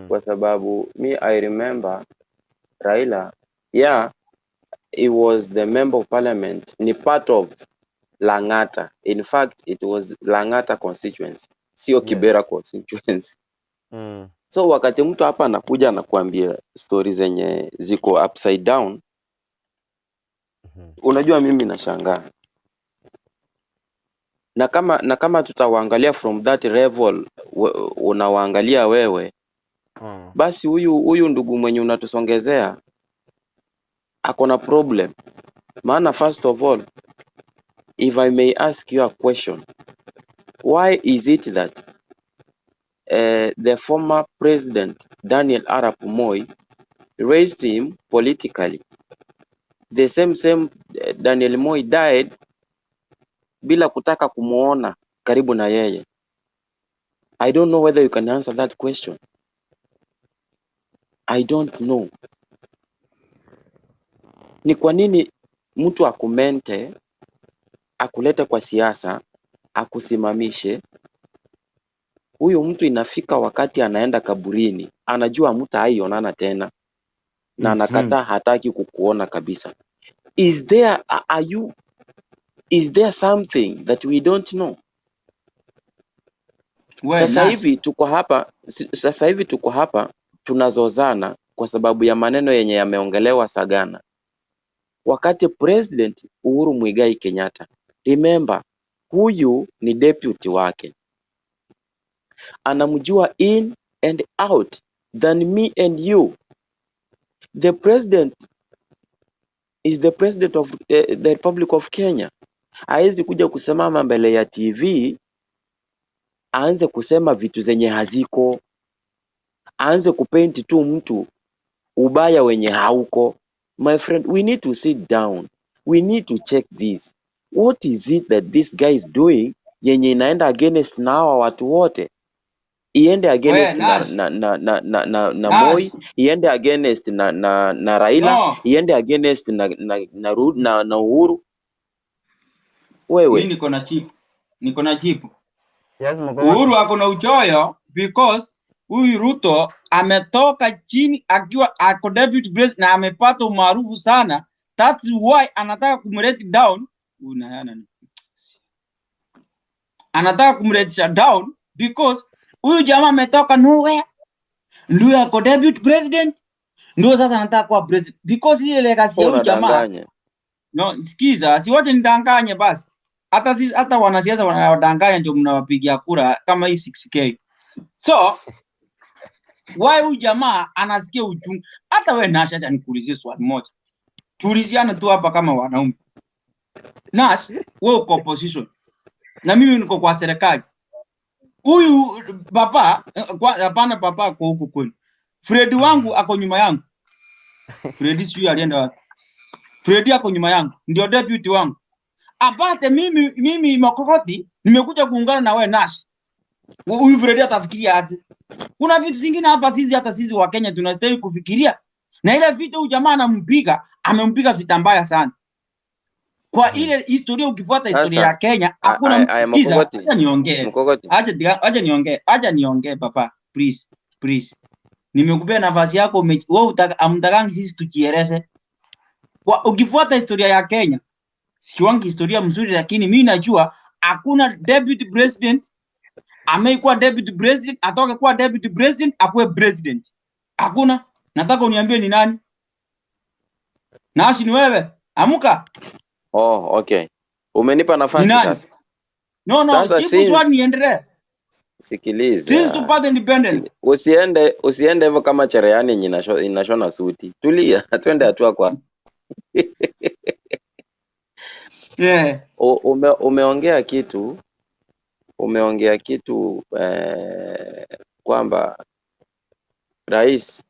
kwa sababu me I remember Raila, yeah, he was the member of parliament, ni part of Lang'ata. In fact, it was Lang'ata constituency, sio Yes. Kibera constituency. So wakati mtu hapa anakuja anakuambia stori zenye ziko upside down, unajua mimi nashangaa. Na kama tutawaangalia from that level unawaangalia wewe, basi huyu ndugu mwenye unatusongezea ako na problem. Maana first of all If I may ask you a question, why is it that the former president Daniel Arap Moi raised him politically? The same Daniel Moi died bila kutaka kumuona karibu na yeye. I don't know whether you can answer that question. I don't know. Ni kwa nini mtu akumentor, akulete kwa siasa, akusimamishe? Huyu mtu inafika wakati anaenda kaburini, anajua mtaionana tena na anakataa, hataki kukuona kabisa. Is there are you is there something that we don't know? We, Sasa Nash. hivi tuko hapa, sasa hivi tuko hapa tunazozana kwa sababu ya maneno yenye yameongelewa Sagana. Wakati President Uhuru Muigai Kenyatta, remember, huyu ni deputy wake, anamjua in and out than me and you. The president is the president of the Republic of Kenya. Haezi kuja kusimama mbele ya TV aanze kusema vitu zenye haziko, aanze kupaint tu mtu ubaya wenye hauko. My friend, we need to sit down. We need to check this. What is it that this guy is doing yenye inaenda against na hawa watu wote? Iende We, against na Nash. na Moi, Nash. iende against na Raila, No. iende against na Uhuru. Mi Wewe niko na chip. Niko na chip. Yes, Mokogoti. Uhuru ako na uchoyo because huyu Ruto ametoka chini akiwa ako deputy president na amepata umaarufu sana. That's why anataka kumrate down. Huyu na yana ni- Anataka kumrejesha down because huyu jamaa ametoka nowhere, ndio ako deputy president, ndio sasa anataka kuwa president because ile legacy ya huyu jamaa. Unadanganya. No, sikiza, si wache nidanganye basi. Hata si, hata wanasiasa wanawadanganya ndio mnawapigia kura kama hii 6K. So why huyu jamaa anasikia uchungu? Hata we Nash, acha nikuulizie swali moja, tuuliziane tu hapa kama wanaume. Nash, wewe uko opposition na mimi niko kwa serikali. Huyu papa hapana, papa ako huku kwenu. Fredi wangu ako nyuma yangu. Fredi sijui alienda wapi. Fredi ako nyuma yangu, ndio deputy wangu. Apate mimi Mokokoti nimekuja kuungana na wewe Nash. Huyu Fredi atafikiria aje? Kuna vitu zingine hapa sisi, hata sisi wa Kenya tunastahili kufikiria. Na ile vita huyu jamaa anampiga, amempiga vita mbaya sana. Kwa ile historia, ukifuata historia Sasa ya Kenya, hakuna aya, sikiza, Mokogoti, acha niongee. Mokogoti. Acha niongee, acha niongee papa, please, please. Nimekupea nafasi yako, wewe amtakangi sisi tujieleze. Kwa ukifuata historia ya Kenya, sijuangi historia mzuri, lakini mimi najua hakuna deputy president ameikuwa deputy president atoke kuwa deputy president akuwe president. Hakuna. Nataka uniambie ni nani? Nashi, ni wewe. Amuka. Oh, okay. Umenipa Ni nafasi nani? sasa. No, Sasa jibu swali since niendelee. Sikiliza. Since tupate independence. Usiende hivyo kama cherehani yenye inashona suti. Tulia, twende hatua kwa. Umeongea kitu kwamba rais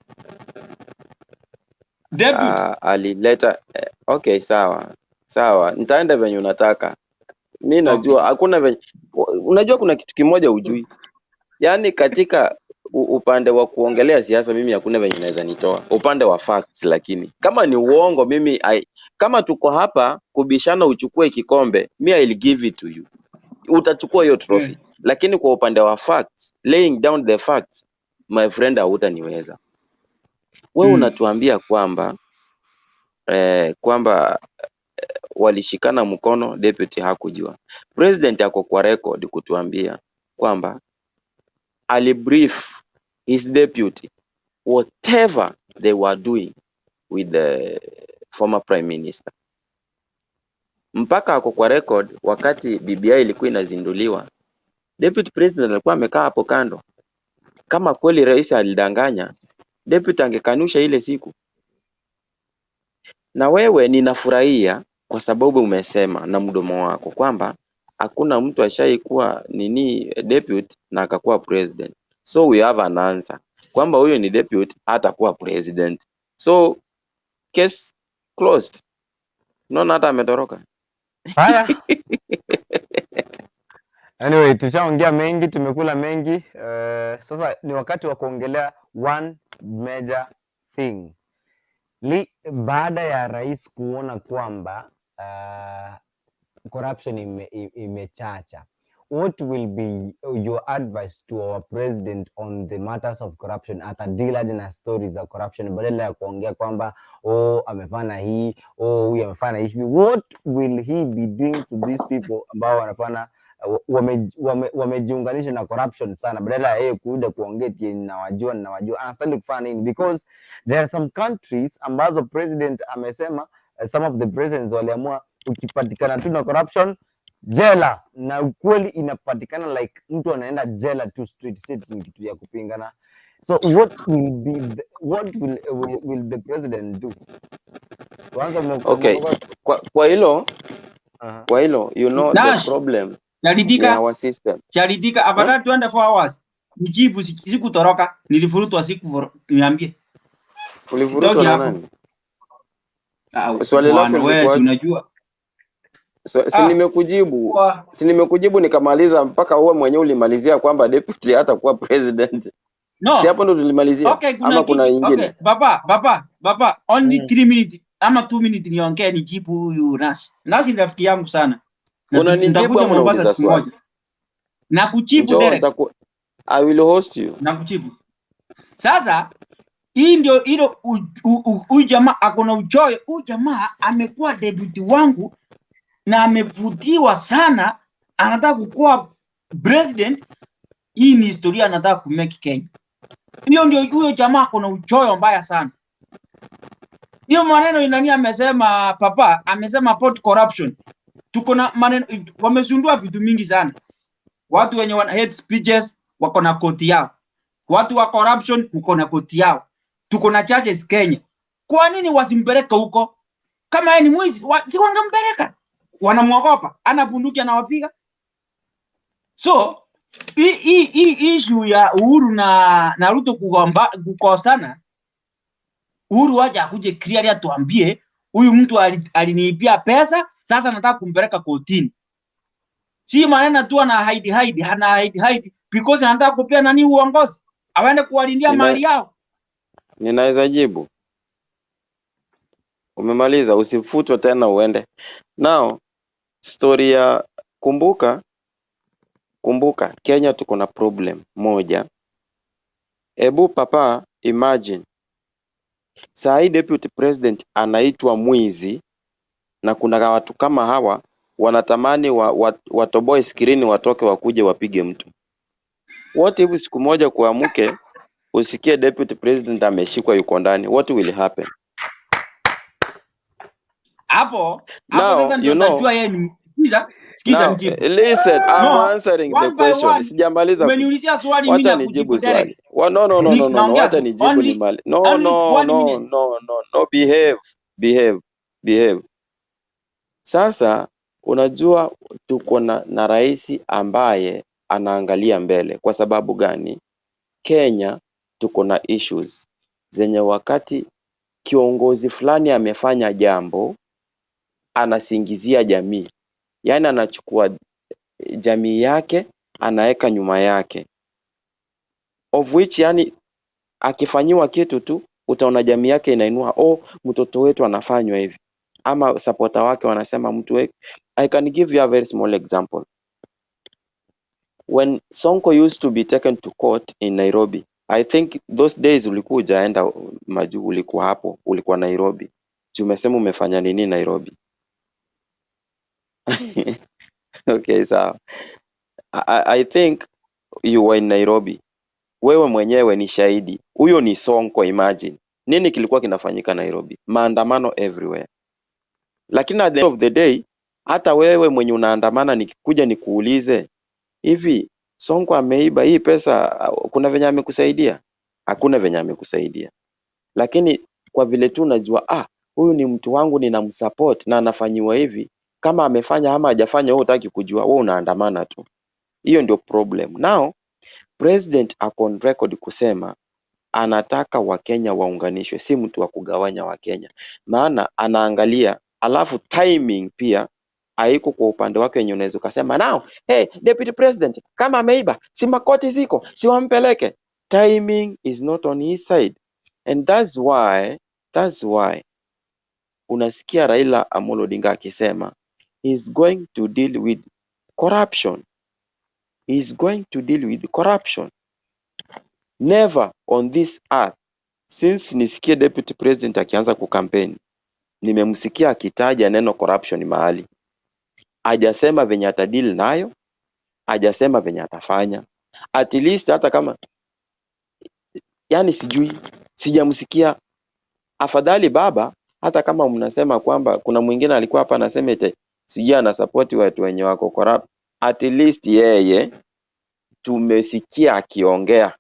Deputy. Alileta okay, sawa sawa, nitaenda venye unataka. Mi najua hakuna venye unajua, kuna kitu kimoja ujui, yaani katika upande wa kuongelea siasa mimi hakuna venye naweza nitoa upande wa facts, lakini kama ni uongo mimi kama tuko hapa kubishana, uchukue kikombe, mi I'll give it to you, utachukua hiyo trophy. Lakini kwa upande wa facts, laying down the facts, my friend, hautaniweza. Wewe unatuambia kwamba walishikana mkono, deputy hakujua. President ako kwa record kutuambia kwamba alibrief his deputy whatever they were doing with the former prime minister. Mpaka ako kwa record, wakati BBI ilikuwa inazinduliwa, deputy president alikuwa amekaa hapo kando. Kama kweli rais alidanganya, deputy angekanusha ile siku. Na wewe ninafurahia Kwa sababu umesema na mdomo wako kwamba hakuna mtu ashaikuwa nini deputy na akakuwa president. So we have an answer kwamba huyo ni deputy hatakuwa president. So case closed. Unaona hata ametoroka. Haya. Anyway, tushaongea mengi, tumekula mengi. Sasa ni wakati wa kuongelea one major thing. Baada ya rais kuona kwamba corruption imechacha, what will be your advice to our president on the matters of corruption? Atadeal aje na stories za corruption badala ya kuongea kwamba, oh, amefanya hii, oh, huyu amefanya hivi? What will he be doing to these people ambao wanafanya wamejiunganisha na corruption sana, badala ya yeye kuja kuongea eti ninawajua, ninawajua? Anastahili kufanya nini? Because there are some countries ambazo president amesema, some of the presidents waliamua ukipatikana tu na corruption, jela, na ukweli inapatikana, like mtu anaenda jela tu straight straight, ni kitu ya kupingana. So what will the president do? Kwanza Okay. Kwa hilo kwa hilo, you know, the Nash, problem ni Charidhika, our system. Charidhika, Huh? afadhali 24 hours. Nijibu, sikutoroka, nilifurutwa, siku niambie. Ulifurutwa Sitoki na hapo. nani? Ah, Swali lako bwana wewe, si lilikuwa unajua. So, si Ah, nimekujibu, kwa si nimekujibu nikamaliza, mpaka wewe mwenyewe ulimalizia kwamba deputy hatakuwa president. Si no. hapo ndo tulimalizia Okay, kuna ama kuna kitu. ingine? Okay, baba, baba, baba, only 3 minutes ama 2 minutes niongee nijibu huyu Nash. Nash ni rafiki yangu sana. Na Unanijibu nitakuja ama Mombasa unauliza siku swali? moja. Na kujibu Njoo, direct. I will host you. Na kujibu. Sasa hii ndio hilo, huyu jamaa ako na uchoyo. Huyu jamaa amekuwa deputy wangu na amevutiwa sana, anataka kukuwa president. Hii ni historia anataka kumake Kenya. Hiyo ndio, huyo jamaa ako na uchoyo mbaya sana. Hiyo maneno nani amesema, papa amesema about corruption. Tuko na maneno, wamezundua vitu mingi sana. Watu wenye wana hate speeches wako na koti yao, watu wa corruption wako na koti yao. Tuko na churches Kenya. Kwa nini wasimpeleke huko? Kama yeye ni mwizi, si wangempeleka? Wanamwogopa, ana bunduki anawapiga. So hii issue ya Uhuru na Ruto kukosana, Uhuru waje akuje clearly atuambie huyu mtu aliniibia pesa, sasa nataka kumpeleka kotini. Si maneno tu ana hide hide, ana hide hide because anataka kupea nani uongozi, awaende kuwalindia mali yao. Ninaweza jibu. Umemaliza, usifutwe tena uende. Now, story ya kumbuka Kenya tuko na problem moja. Ebu papa, imagine saa hii deputy president anaitwa mwizi na kuna watu kama hawa wanatamani watoboe skrini watoke wakuje wapige mtu. What if siku moja kuamke usikie deputy president ameshikwa yuko ndani? What will happen? Hapo hapo Now, sasa ndio you know, utajua yeye ni, sikiza, sikiza now, nijibu. listen, I'm No, answering the one by question. one. Sijamaliza. Umeniulizia swali, mimi Wacha nakujibu nijibu swali. direct. No, no, no, no, no, no. Naongea Wacha tu nijibu only nimali. No, only no, one no, minute. no, no, no, behave, behave, behave. Sasa unajua tuko na rais ambaye anaangalia mbele. Kwa sababu gani? Kenya tuko na issues zenye wakati kiongozi fulani amefanya jambo anasingizia jamii, yaani anachukua jamii yake anaweka nyuma yake, of which yani akifanyiwa kitu tu utaona jamii yake inainua, oh, mtoto wetu anafanywa hivi, ama supporter wake wanasema mtu wetu. I can give you a very small example. When Sonko used to be taken to court in Nairobi, I think those days ulikuwa hujaenda majuu, ulikuwa hapo, ulikuwa Nairobi. Si umesema umefanya nini Nairobi? Okay, sawa. I think you were in Nairobi. Wewe mwenyewe ni shahidi. Huyo ni Sonko, imagine. Nini kilikuwa kinafanyika Nairobi? Maandamano everywhere. Lakini at the end of the day, hata wewe mwenye unaandamana nikikuja nikuulize, hivi Sonko ameiba hii pesa, kuna venye amekusaidia? Hakuna venye amekusaidia. Lakini kwa vile tu unajua, Huyu ni mtu wangu, ninamsupport na anafanyiwa hivi. Kama amefanya ama hajafanya, wewe hutaki kujua, wewe unaandamana tu. Hiyo ndio problem. Now president ako on record kusema anataka Wakenya waunganishwe, si mtu wa kugawanya Wakenya, maana anaangalia, alafu timing pia haiko kwa upande wake wenye unaweza ukasema now, hey, deputy president kama ameiba, si makoti ziko, si wampeleke. Timing is not on his side and that's why unasikia Raila Amolo Odinga akisema he's going to deal with corruption. He's going to deal with corruption. Never on this earth since nisikie deputy president akianza kukampeni, nimemsikia akitaja neno corruption mahali. Hajasema venye atadeal nayo, hajasema venye atafanya. At least hata kama yani sijui, sijamsikia. Afadhali baba, hata kama mnasema kwamba kuna mwingine alikuwa hapa anasema eti sijui anasupport watu wenye wako corrupt, at least yeye tumesikia akiongea,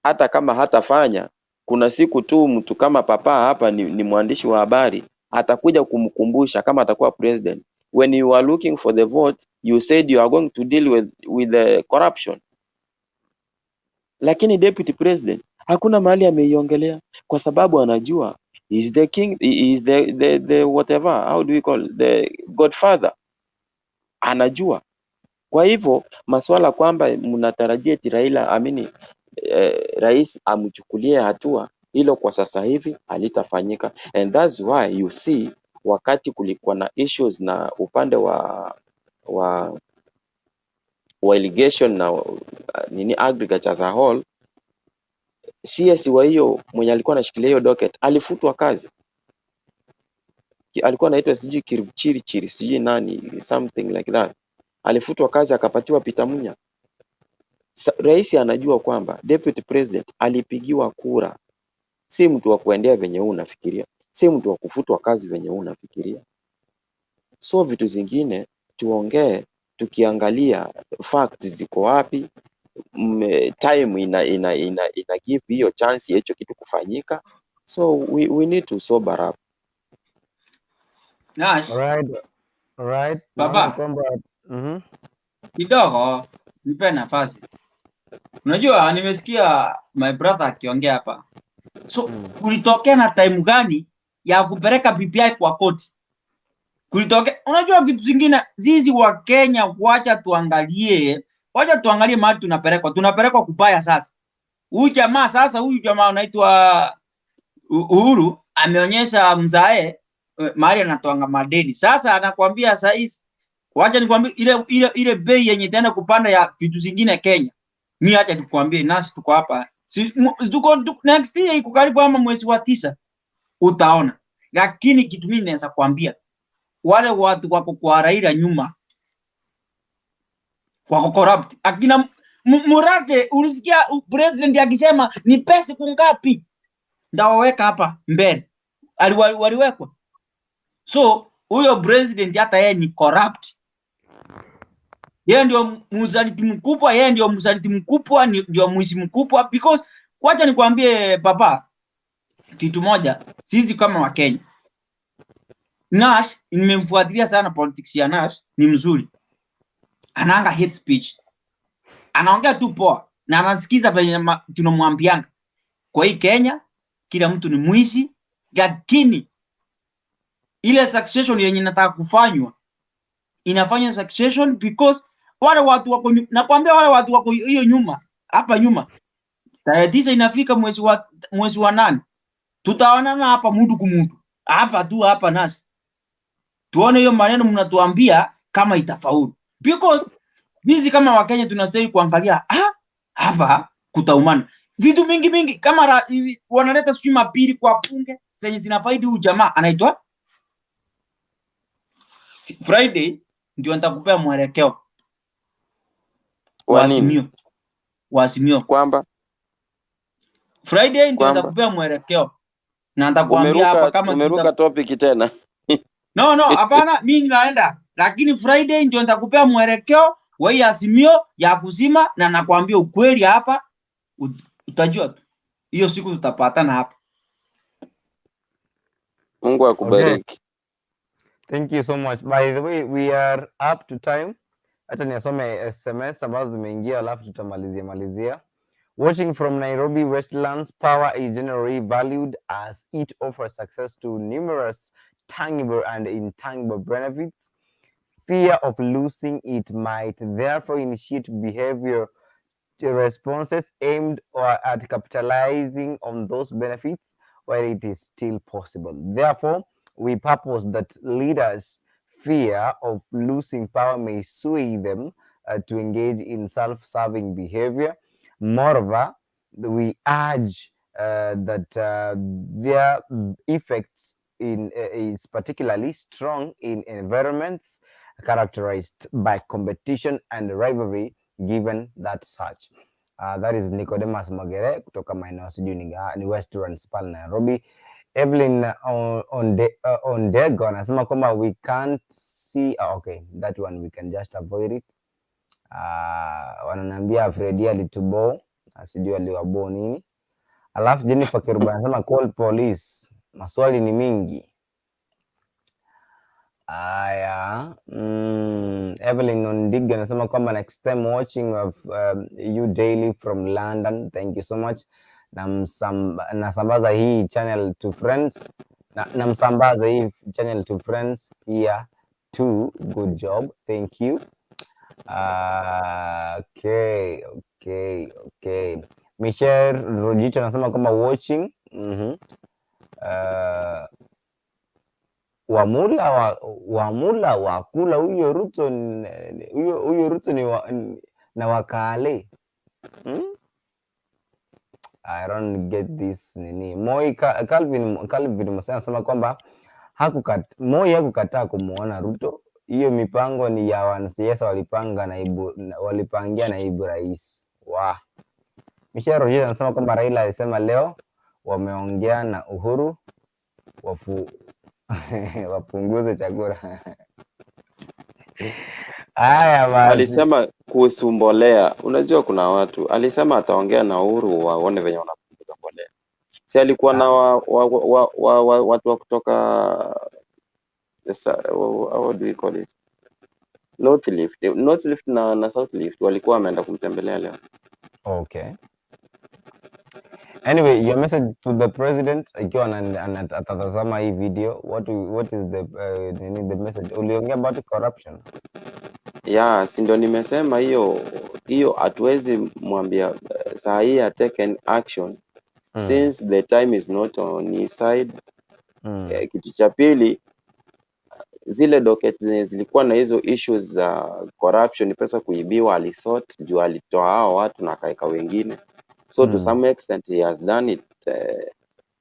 hata kama hatafanya. Kuna siku tu mtu kama papa hapa ni mwandishi wa habari atakuja kumkumbusha kama atakuwa president. When you are looking for the vote, you said you are going to deal with the corruption. Lakini deputy president hakuna mahali ameiongelea kwa sababu anajua he is the king, he is the whatever, how do we call, the godfather, anajua. Kwa hivyo maswala kwamba mnatarajia eti Raila amini rais amchukulie hatua, hilo kwa sasa hivi halitafanyika, and that's why you see wakati kulikuwa na issues na upande wa irrigation na nini, agriculture as a whole, CS wa hiyo mwenye alikuwa anashikilia hiyo docket alifutwa kazi. Alikuwa anaitwa sijui Kipchirchir sijui nani, something like that. Alifutwa kazi akapatiwa Peter Munya. Rais anajua kwamba deputy president alipigiwa kura, si mtu wa kuendea venye wewe unafikiria, si mtu wa kufutwa kazi venye wewe unafikiria. So vitu zingine tuongee tukiangalia facts ziko wapi, time ina give hiyo chance ya hicho kitu kufanyika. So we need to sober up. Nash, Alright. Naona baba, kwamba kidogo nipe nafasi. Unajua nimesikia my brother akiongea hapa. So kulitokea na time gani ya kupeleka BBI kwa koti? Kulitokea, unajua vitu zingine zizi wa Kenya, wacha tuangalie mahali tunapelekwa. Tunapelekwa kubaya sasa. Huyu jamaa sasa, huyu jamaa anaitwa Uhuru ameonyesha mzae mahali anatoanga madeni. Sasa anakuambia saa hizi, wacha nikwambie ile bei yenye itaenda kupanda ya vitu zingine Kenya. Mi acha tukwambie, nasi tuko hapa si, tuko next year iko karibu ama mwezi wa 9 utaona. Lakini kitu mimi naweza kuambia wale watu wako kwa Raila nyuma wako corrupt. Akina Murage, ulisikia president akisema ni pesa kungapi ndawaweka hapa mbele, waliwekwa. So huyo president hata yeye ni corrupt, yeye ndio msaliti mkubwa, yeye ndio msaliti mkubwa, ndio mwizi mkubwa. Because wacha nikwambie baba kitu moja, sisi kama Wakenya, Nash nimemfuatilia sana, politics ya Nash ni mzuri, anaanga hate speech, anaongea tu poa na anasikiza venye tunamwambianga. Kwa hii Kenya kila mtu ni mwizi, lakini ile succession yenye inataka kufanywa inafanya succession because wale watu wako nakwambia wale watu wako hiyo nyuma hapa nyuma, tarehe 9 inafika mwezi wa 8 tutaonana hapa mutu kumutu hapa tu hapa nasi tuone hiyo maneno mnatuambia kama itafaulu, because sisi kama Wakenya tunastahili kuangalia hapa kutaumana vitu mingi mingi kama wanaleta sijui mapili kwa bunge zenye zinafaidi huyu jamaa anaitwa Friday ndio nitakupea mwelekeo wa Wa nini? Azimio, wa Azimio. Kwamba Friday ndio kwamba nitakupea mwelekeo na nitakwambia hapa umeruka kama umeruka topic tena. No, hapana, mimi ninaenda, lakini Friday ndio nitakupea mwelekeo wa hii Azimio ya kuzima, na nakwambia ukweli hapa, utajua tu hiyo siku tutapatana hapa. Mungu akubariki. Thank you so much. By the way, we are up to time. Acha niasome SMS ambazo zimeingia alafu tutamalizia malizia. Watching from Nairobi Westlands, power is generally valued as it offers access to numerous tangible and intangible benefits. Fear of losing it might therefore initiate behavior responses aimed or at capitalizing on those benefits while it is still possible. Therefore, we purpose that leaders' fear of losing power may sway them to engage in self-serving behavior. Moreover, we urge that their effects in is particularly strong in environments characterized by competition and rivalry, given that such. That is Nicodemus Magere kutoka maeneo sijui ni Westlands pale Nairobi. Evelyn Ondego anasema kwamba we can't see. Okay, that one we can just avoid it. Wananiambia Freddy alitubo, sijui aliwabo nini. Alafu Jennifer Kerubo anasema call police, maswali ni mingi. Aya, Evelyn Ondiga anasema kwamba next time watching of you daily from London. Thank you so much. Nasambaza hii channel to friends. Namsambaza hii channel to friends here too. Good job. Thank you. Okay. Michelle Rojito anasema kwamba watching. Wamula wakula huyo Ruto huyo Ruto ni na wakale. I don't get this nini. Moi Calvin Musa anasema kwamba Moi hakukataa kumuona Ruto. Hiyo mipango ni ya wanasiasa walipanga walipangia naibu rais. Wa Michelle Rogers anasema kwamba Raila alisema leo wameongea na Uhuru wapunguze chakula. Haya basi. Alisema kuhusu mbolea, unajua kuna watu alisema ataongea na Uhuru waone venye wanapunguza mbolea. Si alikuwa na watu wa kutoka how do we call it? North Rift, North Rift na South Rift walikuwa wameenda kumtembelea leo. Okay. Anyway, your message to the president ikiwa atatazama hii video, what is the nini, the message? Uliongea about corruption. Yeah, si ndio nimesema hiyo hatuwezi mwambia saa hii taken action since the time is not on his side. Kitu cha pili, zile docket zenye zilikuwa na hizo issues za corruption, pesa kuibiwa, alisort juu alitoa hao watu na akaeka wengine, so to some extent he has done it.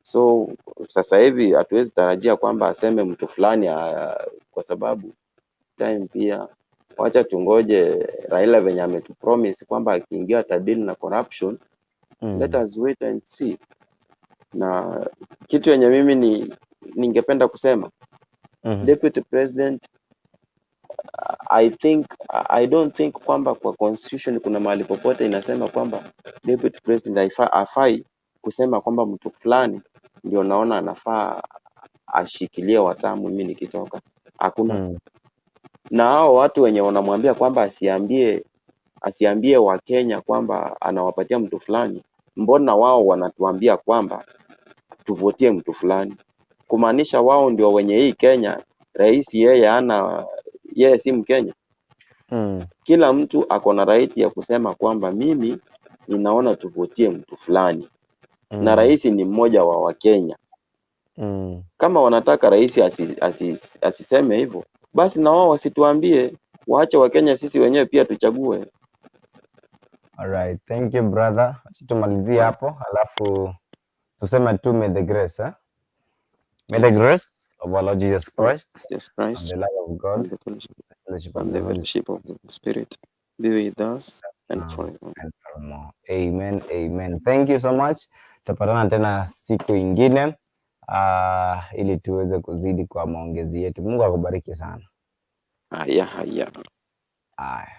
So sasa hivi hatuwezi tarajia kwamba aseme mtu fulani kwa sababu time pia, wacha tungoje Raila venye ametupromise kwamba akiingia atadeal na corruption. Let us wait and see. Na kitu yenye mimi ni ningependa kusema, Deputy President, I don't think kwamba kwa constitution kuna mahali popote inasema kwamba Deputy President hafai kusema kwamba mtu fulani ndio naona anafaa ashikilie watamu mimi nikitoka. Hakuna. Na hao watu wenye wanamwambia kwamba asiambie Wakenya kwamba anawapatia mtu fulani, mbona wao wanatuambia kwamba tuvotie mtu fulani? Kumaanisha wao ndio wenye hii Kenya. Rais yeye ana yeye si Mkenya. Kila mtu ako na right ya kusema kwamba mimi ninaona tuvotie mtu fulani, na rais ni mmoja wa Wakenya. Kama wanataka rais asiseme hivyo, basi na wao wasituambie, waache Wakenya sisi wenyewe pia tuchague. Alright, thank you brother. Acha tumalizie hapo, alafu tuseme tu may the grace, eh? May the grace of our Lord Jesus Christ, Jesus and Christ, the love of God, and the fellowship, the fellowship of and the the Holy fellowship of the Spirit be with us and now forever. And forevermore. Amen, amen. Thank you so much. Tutapatana tena siku ingine ili tuweze kuzidi kwa maongezi yetu. Mungu akubariki sana. Haya haya. Haya.